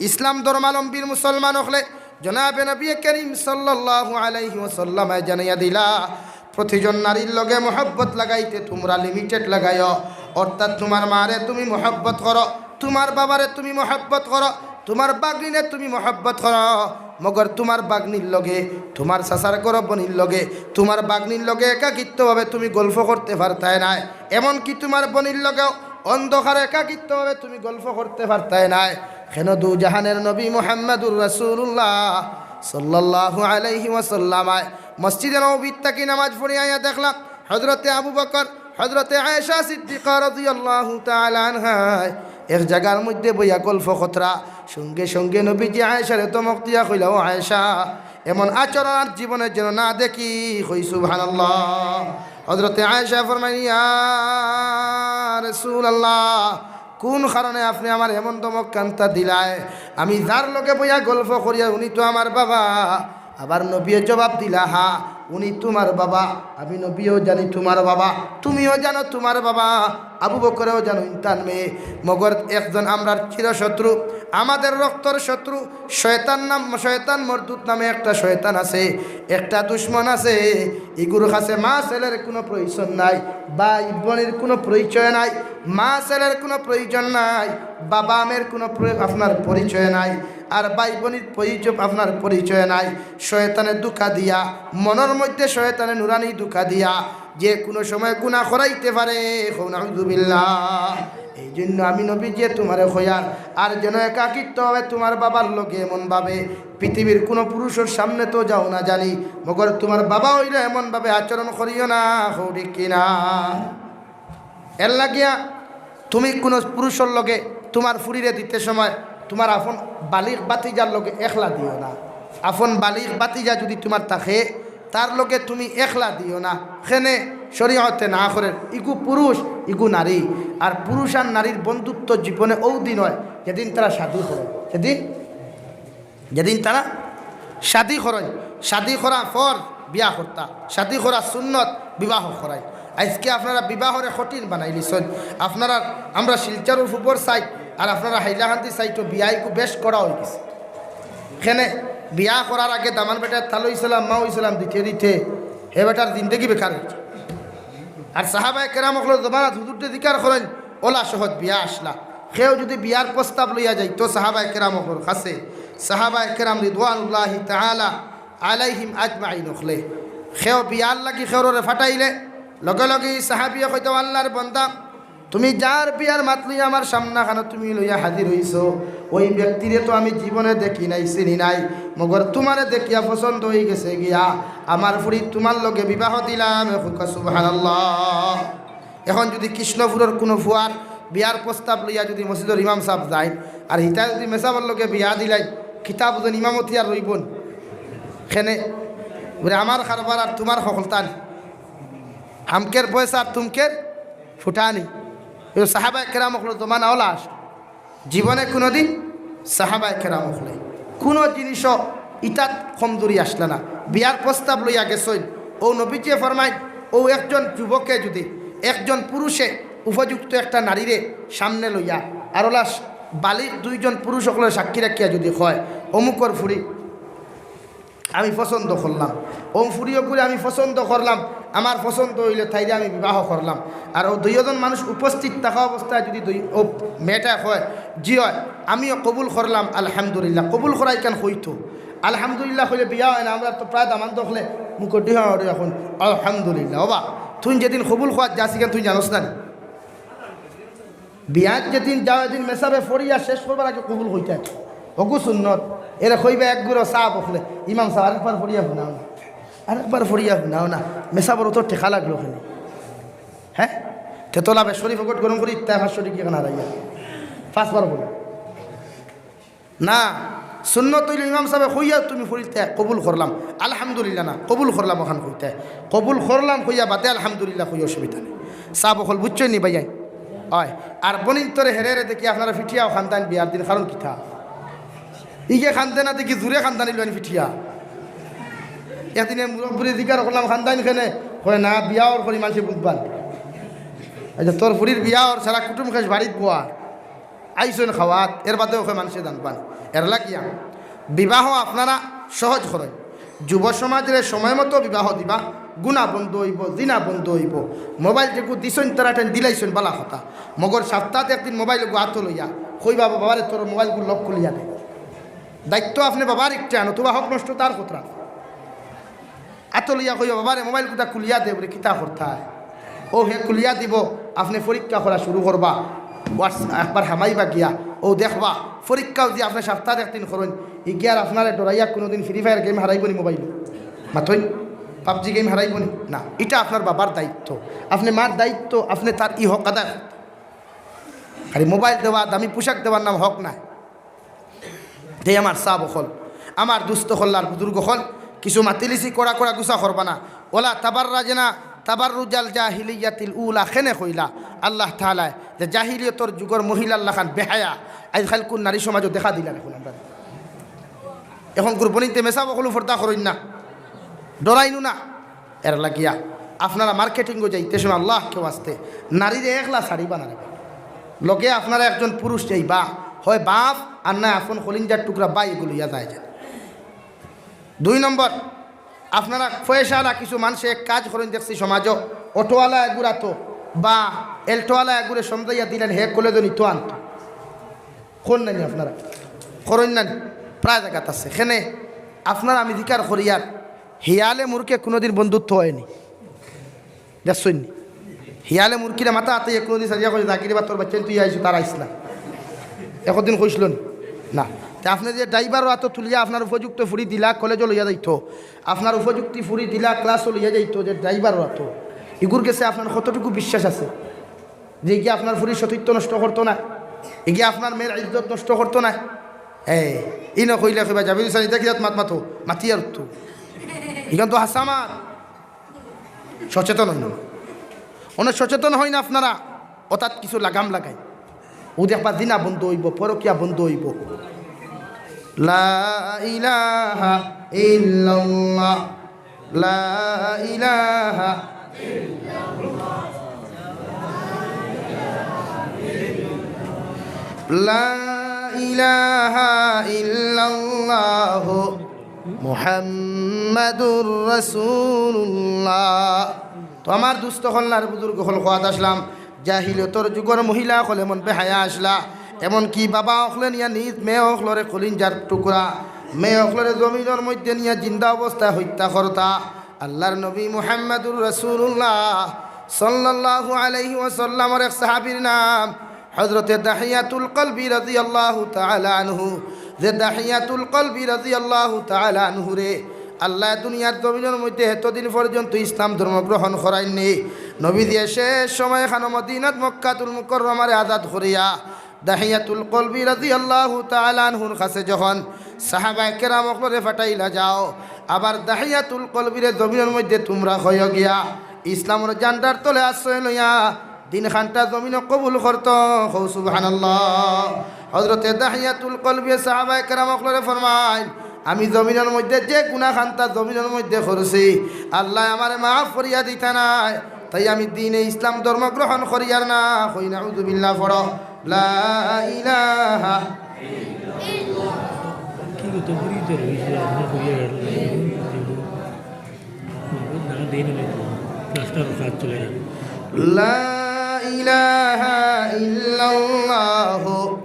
ইসলাম ধর্মাবলম্বীর মুসলমান অকলে জনাবে নবী করিম সাল্লাল্লাহু আলাইহি ওয়াসাল্লামে জানাইয়া দিলা, প্রতিজন নারীর লগে মহব্বত লাগাইতে তুমরা লিমিটেড লাগাইও, অর্থাৎ তুমার মারে তুমি মহব্বত করো, তুমার বাবারে তুমি মহব্বত করো, তুমার বাগনিনে তুমি মহব্বত করো, মগর তুমার বাগনির লগে, তুমার চাচার ঘরর বইনর লগে, তুমার বাগনির লগে একাকিত্বভাবে তুমি গল্প করতে পারতায় নায়। এমনকি তুমার বইনর লগেও অন্ধকারে একাকিত্বভাবে তুমি গল্প করতে পারতায় নায়। কেনে দুজাহানের নবী মুহাম্মাদুর রাসূলুল্লাহ সাল্লাল্লাহু আলাইহি ওয়াসাল্লাম আয় মসজিদে নববীত থাকি নামাজ পড়িয়া আইয়া দেখলা হযরতে আবু বকর, হযরতে আয়েশা সিদ্দিকা রাদিয়াল্লাহু তাআলা আনহায় এক জাগার মধ্যে বইয়া গল্প করতরা। সঙ্গে সঙ্গে নবীজি আয়েশারে ধমক দিয়া কইলা, "ও আয়েশা, এমন আচরণ আর জীবনে যেন না দেখি।" কই সুবহানাল্লাহ। হযরতে আয়েশা ফরমাইন, "ইয়া রাসূলুল্লাহ, কুন কারণে আপনে আমারে এমন ধমক কান্তা দিলায়? আমি যার লগে বইয়া গল্প করিয়ার উনি তো আমার বাবা।" আবার নবীয়ে জবাব দিলা, "হ্যাঁ, উনি তুমার বাবা, আমি নবীও জানি তুমার বাবা, তুমিও জানো তুমার বাবা, আবু বকরেও জানো ইনতান মেয়ে, মগর একজন আমরার চিরশত্রু, আমাদের রক্তর শত্রু, শয়তান নাম, শয়তান মরদুদ নামে একটা শয়তান আছে, একটা দুশমন আছে, ইগুর কাছে মা ছেলের কুনু প্রয়োজন নাই, ভাই বইনর কুনু পরিচয় নাই, মা ছেলের কুনু প্রয়োজন নাই, বাবা মেয়ের কুনু প্রয়-, আপনার পরিচয় নাই।" আর ভাই বইনর পরিচয়, আপনার পরিচয় নাই। শয়তানে ধোঁকা দিয়া, মনর মধ্যে শয়তানে নুরানি ধোঁকা দিয়া যে কুনু সময় গুনাহ করাইতে পারে। কও নাউজুবিল্লাহ। এই জন্য আমি নবীজিয়ে তুমারে কইয়ার, আর যেন একাকিত্বভাবে তুমার বাবার লগে এমনভাবে পৃথিবীর কুনু পুরুষর সামনে তো যাও না জানি, মগর তুমার বাবা অইলে এমনভাবে আচরণ করিও না। কও ঠিক কিনা? এর লাগিয়া তুমি কুনু পুরুষর লগে তুমার ফুরিরে দিতে সময় তুমার আপন বালিগ ভাতিজার লগে একলা দিও না। আপন বালিগ ভাতিজা যুদি তুমার থাকে, তার লগে তুমি একলা দিও না। কেনে শরীয়তে না করের, ইগু পুরুষ, ইগু নারী। আর পুরুষ আর নারীর বন্ধুত্ব জীবনে অউ দিন অয়, যেদিন তারা শাদী করইন। যেদিন যেদিন তারা শাদী করইন, শাদী করা ফরজ, বিয়া করতা, শাদী করা সুন্নত, বিবাহ করাইন। আইজকে আপনারা বিবাহরে কঠিন বানাইলিছইন। আপনারা, আমরা শিলচরর পূবর side আর আপনারা হাইলাকান্দি side-ও বিয়া ইগু বেশ করা অইগেছে। কেনে বিয়া করার আগে দামান বেটায় তালই সালাম, মাওই সালাম দিতে দিতে হে বেটার জিন্দেগি বেকার অইছে। আর সাহাবায়ে কেরাম অকলর জমানাত হুজুররে জিকার করইন, অলা সহজ বিয়া আছলা। কেউ যুদি বিয়ার প্রস্তাব লইয়া যাইতো সাহাবায়ে কেরাম অকলর কাছে, সাহাবায়ে কেরাম রিদওয়ানুল্লাহি তাআলা আলাইহিম আজমাইন অকলে, কেউ বিয়ার লাগি কেউররে ফাটাইলে, লগে লগে ই সাহাবিয়ে কইতো, "আল্লার বন্দা, তুমি যার বিয়ার মাত লইয়া আমার সামনাখানো তুমি লইয়া হাজির অইছো, ওই ব্যক্তিরে তো আমি জীবনে দেখি নাই, চিনি নাই, মগর তুমারে দেখিয়া পছন্দ অইগেছে গিয়া, আমার ফুরি তুমার লগে বিবাহ দিলাম।" কউক্কা সুবহানাল্লাহ। এখন যুদি কৃষ্ণপুরর কুনু ফুয়ার বিয়ার প্রস্তাব লইয়া যুদি মসজিদর ইমাম সাব যাইন, আর হিতায় যুদি মেসাবর লগে বিয়া দিলাইন, কিতা বুঝইন ইমামতি আর রইবো নি? কেনে বুলে, "আমার কারবার আর তুমার হকলতানি, হামকের পয়সা আর তুমকের ফুটানি।" এই সাহাবায়ে কেরাম অকলর জমানা অলা আছলো। জীবনে কুনুদিন সাহাবায়ে কেরাম অকলে কুনু জিনিসও ইতাত কমজুরি আছলা না। বিয়ার প্রস্তাব লইয়া গেছইন, অউ নবীজিয়ে ফরমাইন, অউ একজন যুবকে যুদি, একজন পুরুষে উপযুক্ত একটা নারীরে সামনে লইয়া আর অলা বালিগ দুইজন পুরুষ অকলরে সাক্ষী রাখিয়া যুদি কয়, "অমুকর ফুরি আমি পছন্দ করলাম, অউ ফুরি অগুরে আমি পছন্দ করলাম, আমার পছন্দ অইলে তাইরে আমি বিবাহ করলাম।" আর অউ দুইজন মানুষ উপস্থিত থাকা অবস্থায় যুদি দুই, অউ মেয়েটায় কয়, "জি অয়, আমিও কবুল করলাম, আলহামদুলিল্লাহ।" কবুল করা ইখান কইতো, আলহামদুলিল্লাহ কইলে বিয়া অয় না। আমরা তো প্রায় দামান দেখলে মুখর দিকে অখন আলহামদুলিল্লাহ। ওবা, তুই যেদিন কবুল কওয়াত যাস ইখান তুই জানোস না নি? বিয়াত যেদিন যাও, এদিন মেসাবে ফড়িয়া শেষ করবার আগে কবুল কইতা। অগু সুন্নত। এরে কইবা এক গুরো সাব অকলে, "ইমাম সাব, আরেকবার ফড়িয়া হুনাও না, আরেকবার ফড়িয়া হুনাও না।" মেসাবর অত ঠেকা লাগলো কেনে? হ্যাঁ, তেতলা বেশ করি ফকট গরম করি ইত্তা পাঁচশো টিকা কেন হারাইয়া পাঁচবার বলো। না, সুন্নত অইলো ইমাম সাবে কইয়া তুমি ফড়িতে, "কবুল করলাম, আলহামদুলিল্লাহ না, কবুল করলাম," অখান কইতে। "কবুল করলাম" কইয়া বাদে "আলহামদুলিল্লাহ" কই, অসুবিধা নাই। সাব অকল বুঝছইন নি ভাইয়াইন? অয়। আর বনিন্তরে হেরে হেরে দেখি আপনারা ফিটিয়াও কান্দাইন বিয়ার দিন, কারণ কিতা? ইগে কান্দে না দেখি জুরে কান্দানি লইন ফিটিয়া। একদিনে মুরব্বীরে জিকার করলাম, "কান্দাইন কেনে?" কয়, "না, বিয়া অর করি মানষে বুঝবান।" আচ্ছা, তোর ফুড়ির বিয়া অর, সারা কুটুম খেশ বাড়িত বওয়া। আইছইন খাওয়াত, এর বাদেও কয় মানষে জানবান। এর লাগিয়া বিবাহ আপনারা সহজ করইন। যুব সমাজরে সময় মতো বিবাহ দিবা, গুনা বন্ধ অইবো, জিনা বন্ধ অইবো। মোবাইল যেগু দিছইন তারা টেন দিলাইছইন, বালা কথা। মগর সাপ্তাত একদিন মোবাইল গু আতো লইয়া কইবা, "বাবারে, তোর মোবাইল গু লক খুলিয়া দে।" দায়িত্ব আপনে বাবার একটা, নতুবা হক নষ্ট তার খতরা। আতো লইয়া কইবা, "বাবারে, মোবাইল গুটা খুলিয়া দে।" বলে, "কিতা করতায়?" ও হে খুলিয়া দিবো, আপনে পরীক্ষা করা শুরু করবা। ওয়াটস-, একবার হামাইবা গিয়া, ও দেখবা, পরীক্ষাও যে আপনে সাপ্তাত একদিন করইন, ইগিয়ার আপনারে ডরাইয়া কুনুদিন ফ্রি ফায়ার গেম হারাইবো নি মোবাইল? মাতইন, পাবজি গেম হারাইবো নি? না, ইটা আপনার বাবার দায়িত্ব, আপনে মার দায়িত্ব, আপনে তার ই হক আদায় করতা। খালি মোবাইল দেওয়া, দামি পোশাক দেওয়ার নাম হক নায়। তে আমার সাব অকল, আমার দুস্ত অকল আর বুজুর্গ অকল, কিছু মাতিলিছি কড়া কড়া গুছা করবা না। "ওয়ালা তাবাররাজনা তাবাররুজাল জাহিলিয়াতিল উলা" কেনে কইলা আল্লাহ তাআলায় যে জাহিলিয়তর যুগর মহিলার লাখান বেহায়া আইজকাইল কুন নারী সমাজো দেখা দিলা অখন আমরা? অখন কুরবানিতে মেসাব অকল পর্দা করইন না, ডরাইনু না। এর লাগিয়া আপনারা মার্কেটিংও যাইতে সময় আল্লাহকে ওয়াস্তে নারীরে একলা ছাড়িবা না রে। লগে আপনারা একজন পুরুষ যাইবা, হয় বাপ আর না আপন কলিঞ্জার টুকরা ভাই, এগু লইয়া যায় যে। দুই নম্বর, আপনারা পয়সাআলা কিছু মানষে এক কাজ করইন দেখছি সমাজো, অটোআলা এগুর আতো বা এল্টোআলা এগুরে সমঝাইয়া দিলেন, হে কলেজো নিতো আনতো। করইন না নি আপনারা? করইন না নি? প্রায় জাগাত আছে। কেনে আপনারা আমি জিকার করিয়ার হিয়ালে মুরগে কুনুদিন বন্ধুত্ব অয়নি। দেখছইন নি? হিয়ালে মুরগিরে মাথা আতাইয়া কুনুদিন সারিয়া কইছে, "জাকিরে বা তোর বাইচ্চাইন তুই আইছো, তার আইস না।" একদিন কইছিল নি? না। তে আপনে যে ড্রাইভারর আতো তুলিয়া আপনার উপযুক্ত ফুড়ি দিলা, কলেজো লইয়া যাইতো, আপনার উপযুক্তি ফুড়ি দিলা, ক্লাসো লইয়া যাইতো, যে ড্রাইভারর আতো, ইগুর গেছে আপনার কতটুকু বিশ্বাস আছে যে ইগিয়ে আপনার ফুড়ির সতীত্ব নষ্ট করতো না, ইগিয়ে আপনার মেয়ের ইজ্জত নষ্ট করতো না? এ, ইনো কইলে কইবা, "জাবির হুসাইন, ইতা কিজাত মাত মাতো, মাতিয়ার তো।" ইখান তো হাছা মাত। সচেতন অইন না। অনেক সচেতন অইন না আপনারা, অতাত কিছু লাগাম লাগাইন। ও দেখবা জিনা বন্ধ অইবো, পরকিয়া বন্ধ অইবো। লা ইলাহা ইল্লাল্লাহ, লা ইলাহা, লা ইলাহা ইল্লাল্লাহু মুহাম্মাদুর রাসূলুল্লাহ। তো আমার দুস্ত অকল আর বুজুর্গ অকল, কওয়াত আছলাম, জাহিলিয়তর যুগর মহিলা অকল এমন বেহায়া আছলা, এমনকি বাবা অকলে নিয়া নিজ মেয়ে অকলরে কলিঞ্জার টুকরা, মেয়ে অকলরে জমিনর মধ্যে নিয়া জিন্দা অবস্থায় হত্যা করতা। আল্লাহর নবী মুহাম্মাদুর রাসূলুল্লাহ সাল্লাল্লাহু আলাইহি ওয়াসাল্লামর এক সাহাবীর নাম হযরতে দাহিয়াতুল কলবি রাদিয়াল্লাহু তাআলা আনহু, যে দাহিয়াতুল কলবি রাদিয়াল্লাহু তাআলা আনহুরে আল্লায় দুনিয়ার জমিনর মধ্যে এতদিন পর্যন্ত ইসলাম ধর্ম গ্রহণ করাইননি। নবীজিয়ে শেষ সময়খানো মদিনাত মক্কাতুল মুকাররমারে আজাদ করিয়া দাহিয়াতুল কলবি রাদিয়াল্লাহু তাআলা আনহুর কাছে যখন সাহাবায়ে কেরাম অকলরে পাঠাইলা, "যাও, আবার দাহিয়াতুল কলবিরে জমিনর মধ্যে তুমরা কইও গিয়া, ইসলামর ঝান্ডার তলে আশ্রয় লইয়া দিন খানটা জমিনো কবুল করতো।" কও সুবহানাল্লাহ। হযরতে দাহিয়াতুল কলবিয়ে সাহাবায়ে কেরাম অকলরে ফরমাইন, "আমি জমিনর মধ্যে যে গুনা খানতা জমিনর মধ্যে করছি, আল্লায় আমারে মাফ করিয়া দিতা নায়, তাই আমি দ্বীনে ইসলাম ধর্ম গ্রহণ করিয়ার না।" কই নাউজুবিল্লাহ পড়ো। লা ইলাহা। কি করতে ঘুরি তো রইছে, আপনি ঘুরিয়ে বেড়ালেন। না, দেই না, প্লাস্টার কাজ চলে যাবে। লা ইলাহা ইল্লাল্লাহু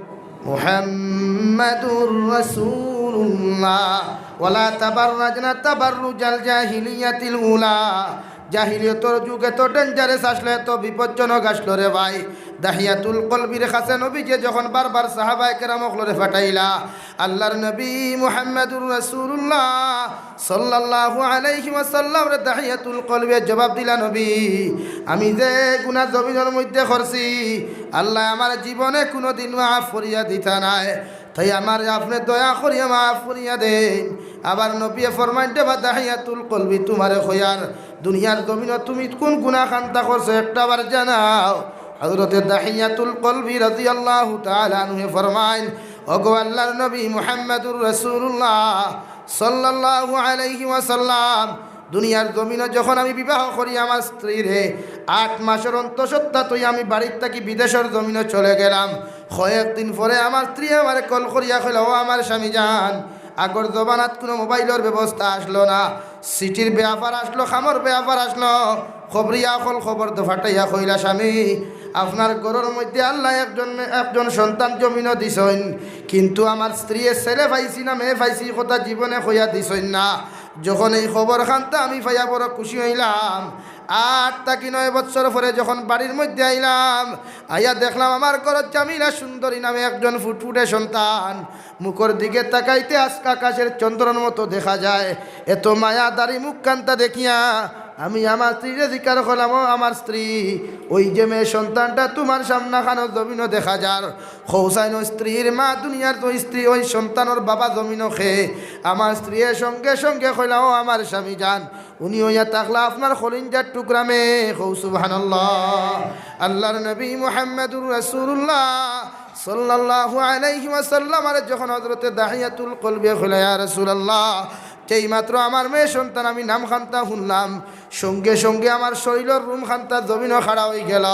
মুহাম্মাদুর রাসূলুল্লাহ। ওয়ালা তাবাররাজনা তাবাররুজাল জাহিলিয়াতিল উলা। জাহিলিয়তর যুগ এত dangerous আসলো, এত বিপজ্জনক আসলো রে ভাই। দাহিয়াতুল কলবির কাছে নবীজিয়ে যখন বারবার সাহাবায়ে কেরাম অকলরে পাঠাইলা, আল্লাহর নবী মুহাম্মাদুর রাসূলুল্লাহ সাল্লাল্লাহু আলাইহি ওয়াসাল্লামরে দাহিয়াতুল কলবিয়ে জবাব দিলা, "নবী, আমি যে গুনাহ জমিনর মধ্যে করছি, আল্লায় আমার জীবনে কুনুদিন মাফ করিয়া দিতা নায়।" তাই আমারে আপনে দয়া করিয়া মাফ করিয়া দেইন। আবার নবীয়ে ফরমাইন, "রে বা দাহিয়াতুল কলবি, তুমারে কইয়ার, দুনিয়ার জমিনো তুমি কুন গুনাহ খান্তা করছো, একটা বার জানাও।" হযরতে দাহিয়াতুল কলবি রাদিয়াল্লাহু তাআলা আনহুয়ে ফরমাইন, "ওগো আল্লাহর নবী মুহাম্মাদুর রাসূলুল্লাহ সাল্লাল্লাহু আলাইহি ওয়াসাল্লাম, দুনিয়ার জমিনো যখন আমি বিবাহ করি আমার স্ত্রীরে, আট মাসর অন্তঃসত্ত্বা থইয়া আমি বাড়ির থাকি বিদেশর জমিনো চলে গেলাম। কয়েকদিন পরে আমার স্ত্রী আমারে call করিয়া কইলা, 'ও আমার স্বামী জান, আগর জমানাত কুনু মোবাইলর ব্যবস্থা আসলো না, চিঠির ব্যাপার আসলো, কামর ব্যাপার আসলো, খবরিয়া অকল খবর তো পাঠাইয়া কইলা, স্বামী, আপনার ঘরর মধ্যে আল্লায় একজন মে-, একজন সন্তান জমিনো দিছইন, কিন্তু আমার স্ত্রীয়ে ছেলে পাইছি না মেয়ে পাইছি, ই কথা জীবনে কইয়া দিছইন না।' যখন এই খবর খান্তা আমি পাইয়া বড় খুশি অইলাম। আট থাকি নয় বছর পরে যখন বাড়ির মধ্যে আইলাম, আইয়া দেখলাম আমার ঘরত জামিলা সুন্দরী নামে একজন ফুটফুটে সন্তান, মুখর দিকে তাকাইতে আজকে আকাশের চন্দ্রর মতো দেখা যায়। এত মায়াদারি মুখ খান্তা দেখিয়া আমি আমার স্ত্রীরে জিকার করলাম, "ও আমার স্ত্রী, ওই যে মেয়ে সন্তানটা তুমার সামনাখানো জমিনো দেখা যার, কও চাইন ওই স্ত্রীর মা দুনিয়ার, ওই স্ত্রী, ওই সন্তানর বাবা জমিনো কে?" আমার স্ত্রীয়ে সঙ্গে সঙ্গে কইলা, "ও আমার স্বামী জান, উনি অইয়া থাকলা আপনার কলিজার টুকরা মেয়ে।" কও সুবহানাল্লাহ। আল্লাহর নবী মুহাম্মাদুর রাসূলুল্লাহ সাল্লাল্লাহু আলাইহি ওয়াসাল্লামরে যখন হযরতে দাহিয়াতুল কলবিয়ে কইলা, "ইয়া রাসূলুল্লাহ, যেই মাত্র আমার মেয়ে সন্তান আমি নাম খান্তা হুনলাম, সঙ্গে সঙ্গে আমার শরীলর রুম খান্তা জমিনো খাড়া অইগেল।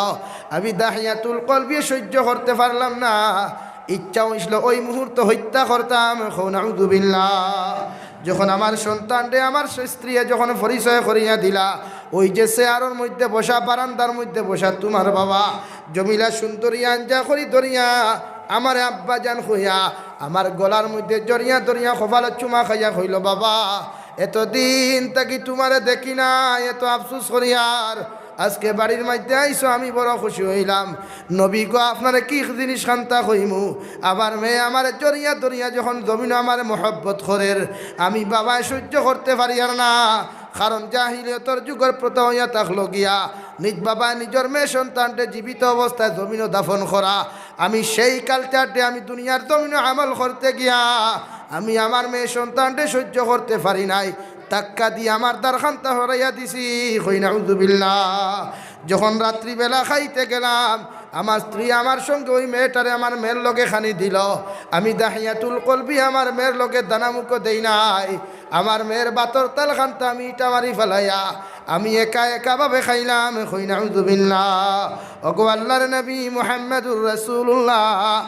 আমি দাহিয়াতুল কলবিয়ে সহ্য করতে পারলাম না, ইচ্ছা অইছিল ওই মুহূর্তে হত্যা করতাম।" কও নাউযুবিল্লাহ। যখন আমার সন্তানরে আমার স্ত্রীয়ে যখন পরিচয় করিয়া দিলা, ওই যে চেয়ারর মধ্যে বসা, বারান্দার মধ্যে বসা তুমার বাবা, জমিলা সুন্দরী আঞ্জা করি ধরিয়া আমারে আব্বা জান কইয়া আমার গলার মধ্যে জড়িয়া ধরিয়া কপালো চুমা খাইয়া কইলো, "বাবা, এতদিন থাকি তুমারে দেখি না, এত আফসোস করিয়ার, আজকে বাড়ির মধ্যে আইছো, আমি বড় খুশি অইলাম। নবী গো, আপনারে কি জিনিস খান্তা কইমু?" আমার মেয়ে আমারে জড়িয়া ধরিয়া যখন জমিনো আমারে মহব্বত করের, আমি বাবায় সহ্য করতে পারিয়ার না। কারণ জাহিলিয়তর যুগর প্রথা অইয়া থাকলো গিয়া নিজ বাবায় নিজর মেয়ে সন্তানরে জীবিত অবস্থায় জমিনো দাফন করা। আমি সেই culture-রে আমি দুনিয়ার জমিনো আমল করতে গিয়া আমি আমার মেয়ে সন্তানরে সহ্য করতে পারি নাই, ধাক্কা দিয়া আমার দাড় খান্তা হরাইয়া দিছি। কই নাউযুবিল্লাহ। যখন রাত্রিবেলা খাইতে গেলাম, আমার স্ত্রী আমার সঙ্গে ওই মেয়েটারে আমার মেয়ের লগে খানি দিল, আমি দাহিয়াতুল কলবি আমার মেয়ের লগে দানা মুখো দেই নাই। আমার মেয়ের ভাতর থাল খান্তা আমি ইটা মারি ফালাইয়া আমি একা একা ভাবে খাইলাম। কই নাউযুবিল্লাহ। ওগো আল্লাহর নবী মুহাম্মাদুর রাসূলুল্লাহ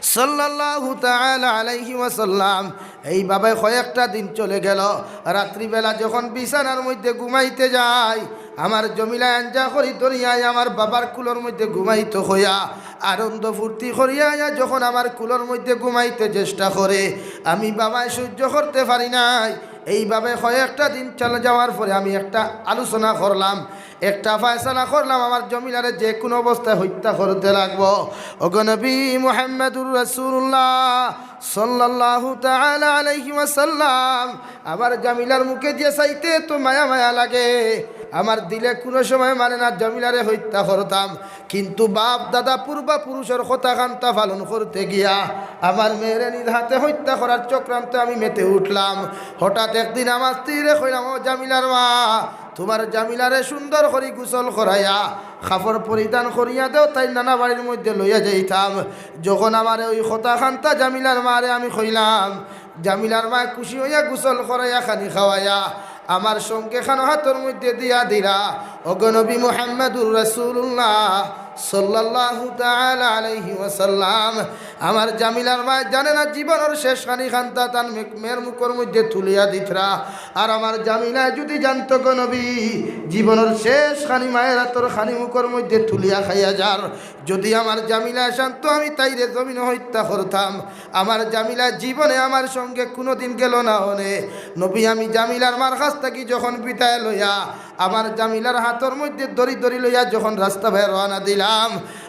সাল্লাল্লাহু তাআলা আলাইহি ওয়াসাল্লাম। এইভাবে কয়েকটা দিন চলে গেল। রাত্রিবেলা যখন বিছানার মধ্যে ঘুমাইতে যাই, আমার জমিলা আঞ্জা করি ধরিয়া আমার বাবার কুলর মধ্যে ঘুমাইতো কইয়া আনন্দ ফুর্তি করিয়া আইয়া যখন আমার কুলর মধ্যে ঘুমাইতে চেষ্টা করে, আমি বাবায় সহ্য করতে পারি নাই। এইভাবে কয়েকটা দিন চলে যাওয়ার পরে আমি একটা আলোচনা করলাম, একটা ফয়সালা করলাম, আমার জমিলারে যে কোনো অবস্থায় হত্যা করতে লাগবো। ওগো নবী মুহাম্মাদুর রাসূলুল্লাহ সাল্লাল্লাহু তাআলা আলাইহি ওয়াসাল্লাম, আমার জামিলার মুখে দিয়া চাইতে তো মায়া মায়া লাগে, আমার দিলে কোনো সময় মানে না জামিলারে হত্যা করতাম, কিন্তু বাপ দাদা পূর্বা পুরুষর কথা খান্তা পালন করতে গিয়া আমার মেয়েরে নিজ হাতে হত্যা করার চক্রান্তে আমি মেতে উঠলাম। হঠাৎ একদিন আমার স্ত্রীরে কইলাম, "ও জামিলার মা, তুমার জামিলারে সুন্দর করি গোসল করাইয়া কাপড় পরিধান করিয়া দেও, তাইর নানা বাড়ির মধ্যে লইয়া যাইতাম।" যখন আমারে ওই কথা খান্তা জামিলার মারে আমি কইলাম, জামিলার মায় খুশি অইয়া গোসল করাইয়া খানি খাওয়াইয়া আমার সঙ্গে খানো হাতর মধ্যে দিয়া দিলা। ওগো নবী মুহাম্মাদুর রাসূলুল্লাহ সাল্লাল্লাহু তাআলা আলাইহি ওয়াসাল্লাম। আমার জামিলার মায় জানে না জীবনর শেষ খানি খান্তা তান মে-, মেয়ের মুখর মধ্যে তুলিয়া দিতরা। আর আমার জামিলায় যদি জানতো গো নবী, জীবনর শেষ খানি মায়ের আতর খানি মুখর মধ্যে তুলিয়া খাইয়া যার, যদি আমার জামিলায় জানতো আমি তাইরে জমিনো হত্যা করতাম, আমার জামিলা জীবনে আমার সঙ্গে কুনুদিন গেল না অনে। নবী, আমি জামিলার মার কাছ থাকি যখন বিদায় লইয়া আমার জামিলার হাতর মধ্যে দড়ি দড়ি লইয়া যখন রাস্তা বায় রওয়ানা দিলাম,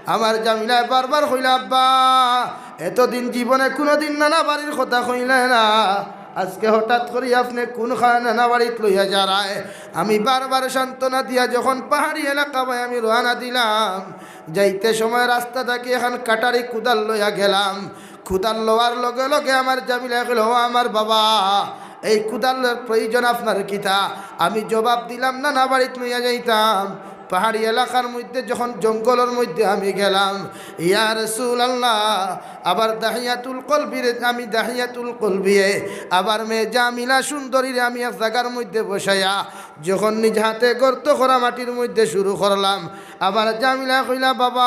আমার জামিলায় বারবার কইলা, "আব্বা, এতদিন জীবনে কুনুদিন নানা বাড়ির কথা কইলায় না, আজকে হঠাৎ করি আপনে কুন খায় নানা বাড়িত লইয়া যারায়?" আমি বারবার সান্ত্বনা দিয়া যখন পাহাড়ি এলাকা বায় আমি রওয়ানা দিলাম, যাইতে সময় রাস্তা থাকি এখান কাটারি কুদাল লইয়া গেলাম। কুদাল লওয়ার লগে লগে আমার জামিলায় কইল, "ও আমার বাবা, এই কুদালর প্রয়োজন আপনার কিতা?" আমি জবাব দিলাম, "নানা বাড়িত লইয়া যাইতাম।" পাহাড়ি এলাকার মধ্যে যখন জঙ্গলর মধ্যে আমি গেলাম, ইয়া রাসূলুল্লাহ, আবার দাহিয়াতুল কলবিরে, আমি দাহিয়াতুল কলবিয়ে, আবার মেয়ে জামিলা সুন্দরীরে আমি এক জাগার মধ্যে বসাইয়া যখন নিজ হাতে গর্ত করা মাটির মধ্যে শুরু করলাম, আমার জামিলায় কইলা, "বাবা,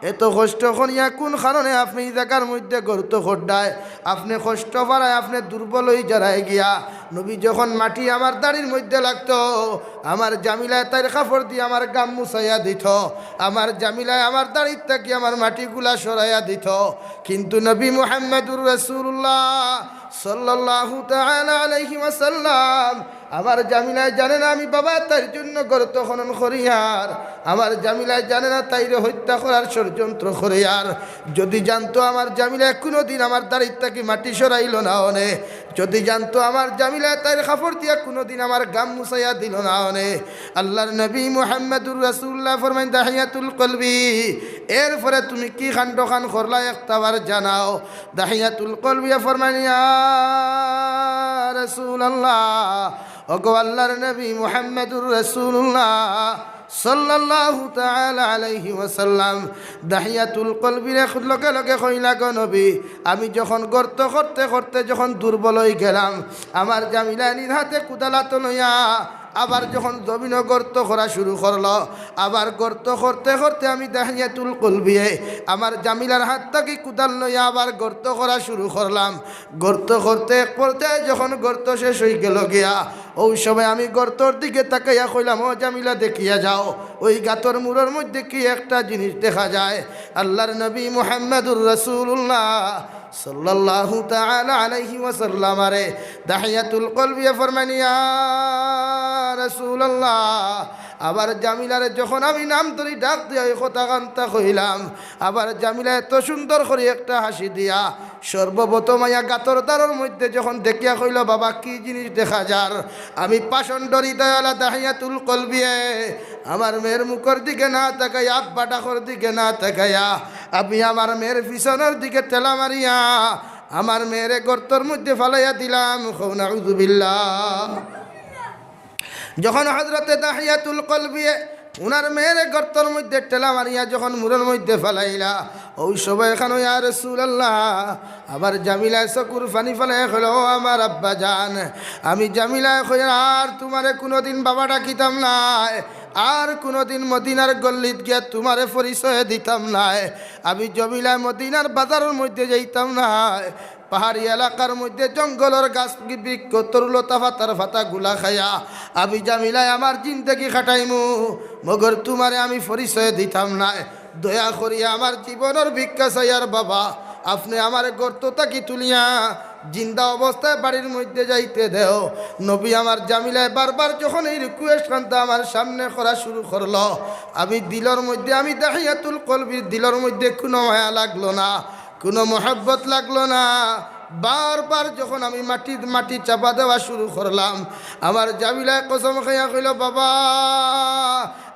এত কষ্ট করিয়া কুন কারণে আপনে ই জাগার মধ্যে গর্ত কররায়? আপনে কষ্ট পারায়, আপনে দুর্বল অই যারায় গিয়া।" নবী, যখন মাটি আমার দাড়ির মধ্যে লাগতো, আমার জামিলায় তাইর কাপড় দিয়া আমার গাম মুছাইয়া দিত, আমার জামিলায় আমার দাড়ির থাকি আমার মাটিগুলা সরাইয়া দিত। কিন্তু নবী মুহাম্মাদুর রাসূলুল্লাহ সাল্লাল্লাহু তাআলা আলাইহি ওয়াসাল্লাম আমার জামিলায় জানে না আমি বাবা তাইর জন্য গর্ত খনন করিয়ার। আমার জামিলায় জানে না তাইরে হত্যা করার ষড়যন্ত্র করিয়ার। যদি জানতো আমার জামিলায় কুনুদিন আমার দাড়ির থাকি মাটি সরাইল না অনে, যদি জানতো আমার জামিলায় তাইর কাপড় দিয়া কুনুদিন আমার গাম মুছাইয়া দিল না অনে। আল্লাহর নবী মুহাম্মাদুর রাসূলুল্লাহ ফরমাইন, "দাহিয়াতুল কলবি, এরপরে তুমি কি কাণ্ডখান করলা একটাবার জানাও।" দাহিয়াতুল কলবিয়ে ফরমাইন, "ইয়া রাসূলুল্লাহ, ওগো আল্লাহর নবী মুহাম্মাদুর রাসূলুল্লাহ সাল্লাল্লাহু তাআলা আলাইহি ওয়াসাল্লাম।" দাহিয়াতুল কলবিরে লগে লগে কইলা, "গো নবী, আমি যখন গর্ত করতে করতে যখন দুর্বল অই গেলাম, আমার জামিলায় নিজ হাতে কুদাল আতো লইয়া আবার যখন জমিনো গর্ত করা শুরু করলো, আবার গর্ত করতে করতে আমি দাহিয়াতুল কলবিয়ে আমার জামিলার হাত থাকি কুদাল লইয়া আবার গর্ত করা শুরু করলাম। গর্ত করতে এক পর্যায়ে যখন গর্ত শেষ অই গেল গিয়া, ওই সময় আমি গর্তর দিকে তাকাইয়া কইলাম, 'ও জামিলা, দেখিয়া যাও, ওই গাতর মুড়র মধ্যে কি একটা জিনিস দেখা যায়।' আল্লাহর নবী মুহাম্মাদুর রাসূলুল্লাহ সাল্লাল্লাহু তাআলা আলাইহি ওয়াসাল্লাম আরে দাহিয়াতুল কলবিয়ে ফরমাইন, "ইয়া রাসূলুল্লাহ।" আবার জামিলারে যখন আমি নাম ধরি ডাক দিয়া ওই কথা কান্তা কইলাম, আবার জামিলা এত সুন্দর করি একটা হাসি দিয়া সর্বপ্রথম আইয়া গাতর দাড়ির মধ্যে যখন দেখিয়া কইল, "বাবা, কি জিনিস দেখা যার?" আমি পাষণ্ড হৃদয়ওয়ালা দাহিয়াতুল কলবিয়ে আমার মেয়ের মুখর দিকে না তাকাইয়া, আব্বা ডাকর দিকে না তাকাইয়া, আমি আমার মেয়ের পিছনর দিকে ঠেলা মারিয়া আমার মেয়েরে গর্তর মধ্যে ফালাইয়া দিলাম। কও নাউজুবিল্লাহ। যখন হযরতে দাহিয়াতুল কলবিয়ে উনার মেয়েরে গর্তর মধ্যে ঠেলা মারিয়া যখন মুড়র মধ্যে ফালাইলা, ওই সময় এখানো, ইয়া রাসূলুল্লাহ, আবার জামিলায় চকুর পানি ফালাইয়া কইল, "ও আমার আব্বা জান।" আমি জামিলায় কইয়ার, "আর তুমারে কুনুদিন বাবা ডাকিতাম নায়, আর কুনুদিন মদিনার গল্লিত গিয়া তুমারে পরিচয় দিতাম নায়, আমি জামিলায় মদিনার বাজারর মধ্যে যাইতাম নায়।" পাহাড়ি এলাকার মধ্যে জঙ্গলর গাছ বৃক্ষ তরুলতা পাতার পাতাগুলা খাইয়া আমি জামিলায় আমার জিন্দেগি কাটাইমু, মগর তুমারে আমি পরিচয় দিতাম নায়। দয়া করিয়া আমার জীবনর ভিক্ষা চাইয়ার বাবা, আপনে আমারে গর্ত থাকি তুলিয়া জিন্দা অবস্থায় বাড়ির মধ্যে যাইতে দেও। নবী, আমার জামিলায় বারবার যখন এই request কান্তা আমার সামনে করা শুরু করলো, আমি দিলর মধ্যে, আমি দাহিয়াতুল কলবির দিলর মধ্যে কুনু মায়া লাগলো না। কুনু মহব্বত লাগলো না। বারবার যখন আমি মাটি, মাটি চাপা দেওয়া শুরু করলাম, আমার জামিলায় কসম খাইয়া কইল, "বাবা,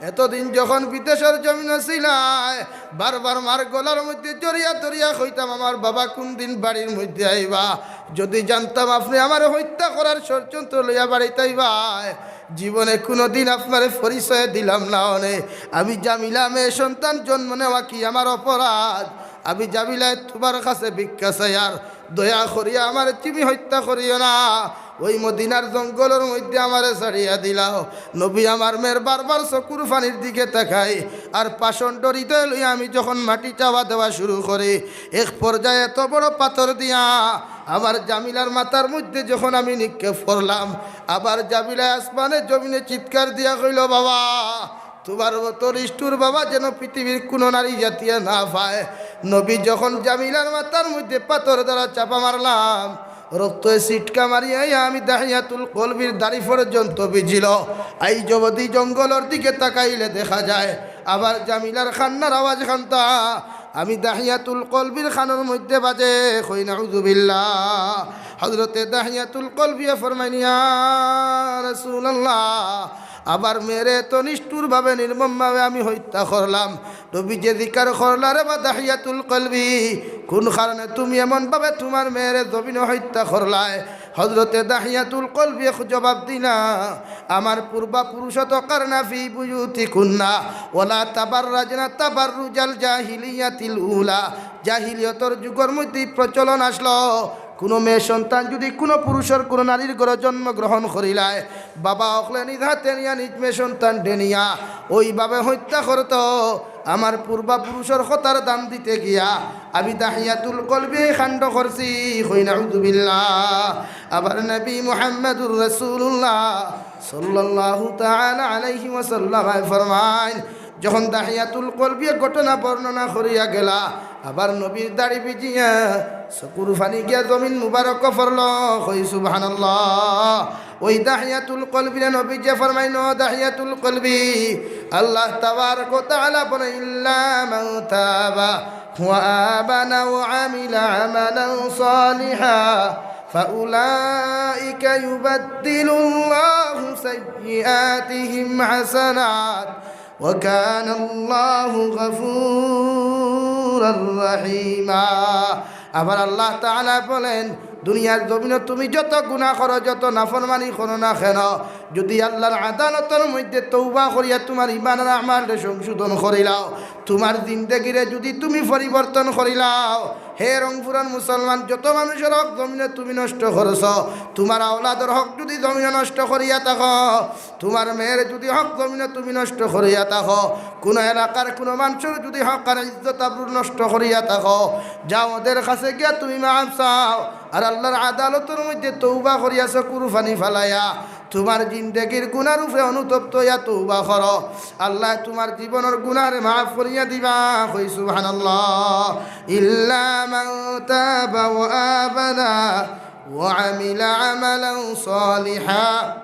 এতদিন যখন বিদেশর জমিনো ছিলায়, বারবার মার গলার মধ্যে জড়িয়া ধরিয়া কইতাম, 'আমার বাবা কুনদিন বাড়ির মধ্যে আইবা? যদি জানতাম আপনে আমারে হত্যা করার ষড়যন্ত্র লইয়া বাড়িত আইবায়, জীবনে কুনুদিন আপনারে পরিচয় দিলাম না অনে। আমি জামিলা মেয়ে সন্তান জন্ম নেওয়া কি আমার অপরাধ?' আমি জামিলায় তুমার কাছে ভিক্ষা চাইয়ার, দয়া করিয়া আমারে তুমি হত্যা করিও না।" ওই মদিনার জঙ্গলর মধ্যে আমারে ছাড়িয়া দিলাও। নবী আমার মেয়ের বারবার চকুর পানির দিকে তাকাই, আর পাষণ্ড হৃদয় লইয়া আমি যখন মাটি চাওয়া দেওয়া শুরু করি, এক পর্যায়ে এত বড় পাথর দিয়া আমার জামিলার মাথার মধ্যে যখন আমি নিক্ষেপ করলাম, আবার জামিলা আসমানে জমিনে চিৎকার দিয়া কইল, "বাবা, তোমার মতো নিষ্ঠুর বাবা যেন পৃথিবীর কোনো নারী জাতিয়ে না পায়।" নবী যখন জামিলার মাথার মধ্যে পাথর দ্বারা চাপা মারলাম, রক্তে ছিটকা মারিয়া আমি দাহিয়াতুল কলবির দাড়ি পর্যন্ত ভিজিল। আইজ অবধি জঙ্গলর দিকে তাকাইলে দেখা যায়, আবার জামিলার কান্নার আওয়াজ খান্তা আমি দাহিয়াতুল কলবির কানর মধ্যে বাজে। কই নাউজুবিল্লাহ। হযরতে দাহিয়াতুল কলবিয়ে ফরমাইন, "ইয়া রাসূলুল্লাহ, আবার মেয়েরে তো নিষ্ঠুরভাবে, নির্মমভাবে আমি হত্যা করলাম।" নবীজিয়ে জিকার করলা, "রে বা দাহিয়াতুল কলবি, কোন কারণে তুমি এমনভাবে তোমার মেয়েরে জমিনে হত্যা করলায়?" হযরতে দাহিয়াতুল কলবি এক জবাব দিলা, "আমার পূর্বা পুরুষত কারনা ফি বুয়ুতিকুন্না, ওয়ালা তাবাররাজনা তাবাররুজাল জাহিলিয়াতিল উলা।" জাহিলিয়তর যুগর মধ্যে প্রচলন আসলো, কোনো মেয়ে সন্তান যদি কোনো পুরুষর কোনো নারীর ঘরে জন্মগ্রহণ করিলায়, বাবা অকলে নিজ হাতে নিয়া নিজ মেয়ে সন্তান ডেনিয়া ওইভাবে হত্যা করতো। আমার পূর্বা পুরুষর কথার দাম দিতে গিয়া আমি দাহিয়াতুল কলবি কাণ্ড করছি। কই নাউজুবিল্লাহ। আবার নবী মুহাম্মাদুর রাসূলুল্লাহ সাল্লাল্লাহু তাআলা আলাইহি ওয়াসাল্লাম ফরমাইন, যখন দাহিয়াতুল কলবিয়ে ঘটনা বর্ণনা করিয়া গেলা, আবার নবীর দাড়ি ভিজিয়া চকুর পানি গিয়া জমিন মুবারক পড়ল। কই সুবহানাল্লাহ। ওই দাহিয়াতুল কলবিরে নবীজিয়ে ফরমাইন, "ও দাহিয়াতুল কলবি, আল্লাহ তাবারক ওয়া তাআলা বলে, ইল্লা মান তাবা ওয়া আমানা ওয়া আমিলা আমালান সালিহা ফাউলাইকা ইউবাদদিলুল্লাহু সাইয়্যিআতিহিম হাসানাত ওয়া কানাল্লাহু গাফুরার রাহিমা।" আবার আল্লাহ তাআলা বলেন, দুনিয়ার জমিনো তুমি যত গুনাহ করো, যত নাফরমানি করো না কেন, যদি আল্লাহর আদালতর মধ্যে তওবা করিয়া তোমার ইমানর আমালরে সংশোধন করিলাও, তোমার জিন্দেগিরে যদি তুমি পরিবর্তন করিলাও, হে রংপুরর মুসলমান, যত মানুষর হক জমিনো তুমি নষ্ট করছো, তোমার আওলাদর হক যদি জমিনো নষ্ট করিয়া থাকো, তোমার মেয়ের যদি হক জমিনো তুমি নষ্ট করিয়া থাকো, কোনো এলাকার কোনো মানুষর যদি হক আর ইজ্জত আবরু নষ্ট করিয়া থাকো, যাও ওদের কাছে গিয়া তুমি মাফ চাও। আর আল্লাহর আদালতর মধ্যে তওবা করিয়া চকুর পানি ফালাইয়া তোমার জিন্দেগির গুনার উপরে অনুতপ্ত হইয়া তওবা করো। আল্লাহ তোমার জীবনর গুনারে মাফ করিয়া দিবা। কই সুবহানাল্লাহ। ইল্লা মান তাবা ওয়া আমানা ওয়া আমিলা আমালান সালিহা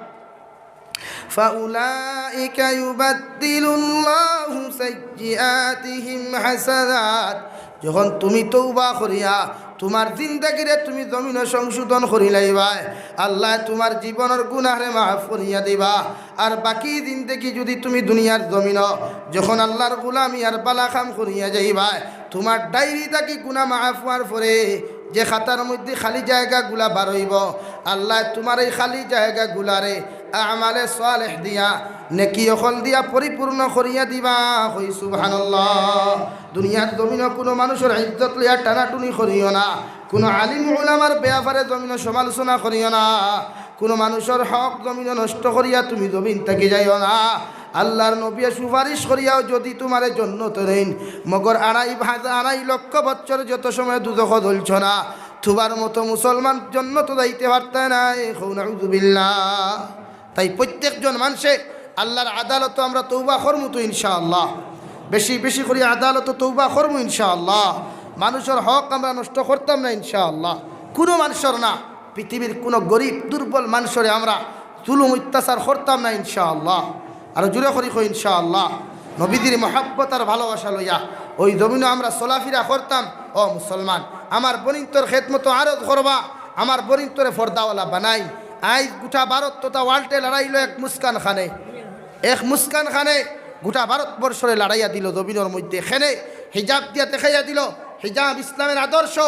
ফাউলাইকা ইউবাদদিলুল্লাহু সাইয়্যিআতিহিম হাসানাত। যখন তুমি তওবা করিয়া তোমার জিন্দেগিরে তুমি জমিনো সংশোধন করিলাইবায়, আল্লাহ তোমার জীবনর গুনারে মাফ করিয়া দিবা। আর বাকি জিন্দেগি যদি তুমি দুনিয়ার জমিনো যখন আল্লাহর গোলামি আর বালা কাম করিয়া যাইবায়, তোমার ডায়েরি থাকি গুনা মাফ হওয়ার পরে যে খাতার মধ্যে খালি জায়গাগুলা বার হইব, আল্লাহ তোমার এই খালি জায়গাগুলারে আমালে সালেহ দিয়া, নেকি অকল দিয়া পরিপূর্ণ করিয়া দিবা। কই সুবহানাল্লাহ। দুনিয়ার জমিনো কোনো মানুষর ইজ্জত লইয়া টানাটুনি করিও না, কোনো আলিম উলামার ব্যাপারে জমিনো সমালোচনা করিও না, কোনো মানুষর হক জমিনো নষ্ট করিয়া তুমি জমিন থাকি যাইও না। আল্লাহর নবীয়ে সুপারিশ করিয়াও যদি তোমারে জন্নত দেইন, মগর আড়াই হাজার, আড়াই লক্ষ বছর যত সময় দুজখো জ্বলছো না, তোমার মতো মুসলমান জন্নত যাইতে পারতায় নায়। কও নাউজুবিল্লাহ। তাই প্রত্যেকজন মানুষে আল্লাহর আদালতো আমরা তওবা করমু তো ইনশাআল্লাহ, বেশি বেশি করি আদালতো তওবা করমু ইনশাআল্লাহ। মানুষর হক আমরা নষ্ট করতাম না ইনশাআল্লাহ, কোনো মানুষর না। পৃথিবীর কোনো গরিব দুর্বল মানুষরে আমরা জুলুম অত্যাচার করতাম না ইনশাআল্লাহ। আরো জোরে করি কই ইনশাআল্লাহ। নবীজির মহব্বত আর ভালোবাসা লইয়া ওই জমিনো আমরা চলাফিরা করতাম। ও মুসলমান, আমার বনিন্তর খেদমতো আরজ করবা, আমার বনিন্তরে পর্দাওয়ালা বানাই। আইজ গোটা ভারত তথা ওয়ার্ল্ডে লড়াইলো এক মুস্কান খানে, এক মুস্কান খানে গোটা ভারতবর্ষরে লড়াইয়া দিল জমিনর মধ্যে। খেনে হিজাব দিয়া দেখাইয়া দিল, হিজাব ইসলামের আদর্শ,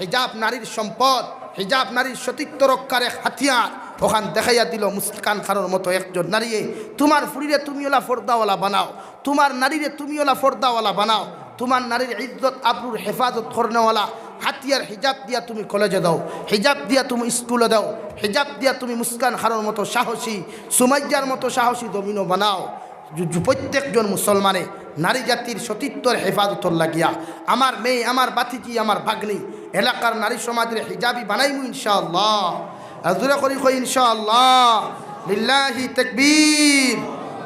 হিজাব নারীর সম্পদ, হিজাব নারীর সতীত্ব রক্ষার এক হাতিয়ার। ওখান দেখাইয়া দিল মুস্কান খানর মতো একজন নারীয়ে, তোমার ফুরিরে তুমি ওলা পর্দাওয়ালা বানাও, তোমার নারীরে তুমি ওলা পর্দাওয়ালা বানাও, তোমার নারীর ইজ্জত আবরুর হেফাজত করনেওয়ালা আতিয়ার হিজাব দিয়া তুমি কলেজো দেও, হিজাব দিয়া তুমি স্কুলো দেও, হিজাব দিয়া তুমি মুস্কান খানর মতো সাহসী, সুমাইয়ার মতো সাহসী জমিনো বানাও। যু-, যু-, প্রত্যেকজন মুসলমানে নারী জাতির সতীত্বর হেফাজতর লাগিয়া আমার মেয়ে, আমার ভাতিজি, আমার ভাগ্নি, এলাকার নারী সমাজরে হিজাবি বানাইমু ইনশাআল্লাহ। আর জোরে করি কই ইনশাআল্লাহ। লিল্লাহি তাকবীর,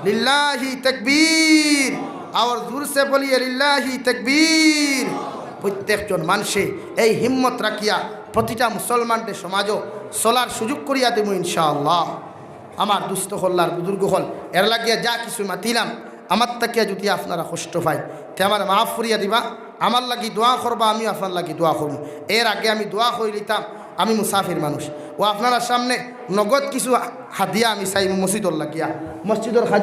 লিল্লাহি তাকবীর। আওয়াজ জোরসে বলিয়ে লিল্লাহি তাকবীর। প্রত্যেকজন মানষে এই হিম্মত রাখিয়া প্রতিটা মুসলমানরে সমাজো চলার সুযোগ করিয়া দিমু ইনশাআল্লাহ। আমার দুস্ত অকল আর বুজুর্গ অকল, এর লাগিয়া যা কিছু মাতিলাম, আমার থাকিয়া যদি আপনারা কষ্ট পাইন, তে আমারে মাফ করিয়া দিবা, আমার লাগি দোয়া করবা, আমিও আপনার লাগি দোয়া করমু। এর আগে আমি দোয়া করি নিতাম, আমি মুসাফির মানুষ, ও আপনারার সামনে নগদ কিছু হাদিয়া আমি চাইমু মসজিদর লাগিয়া, মসজিদর খাজ-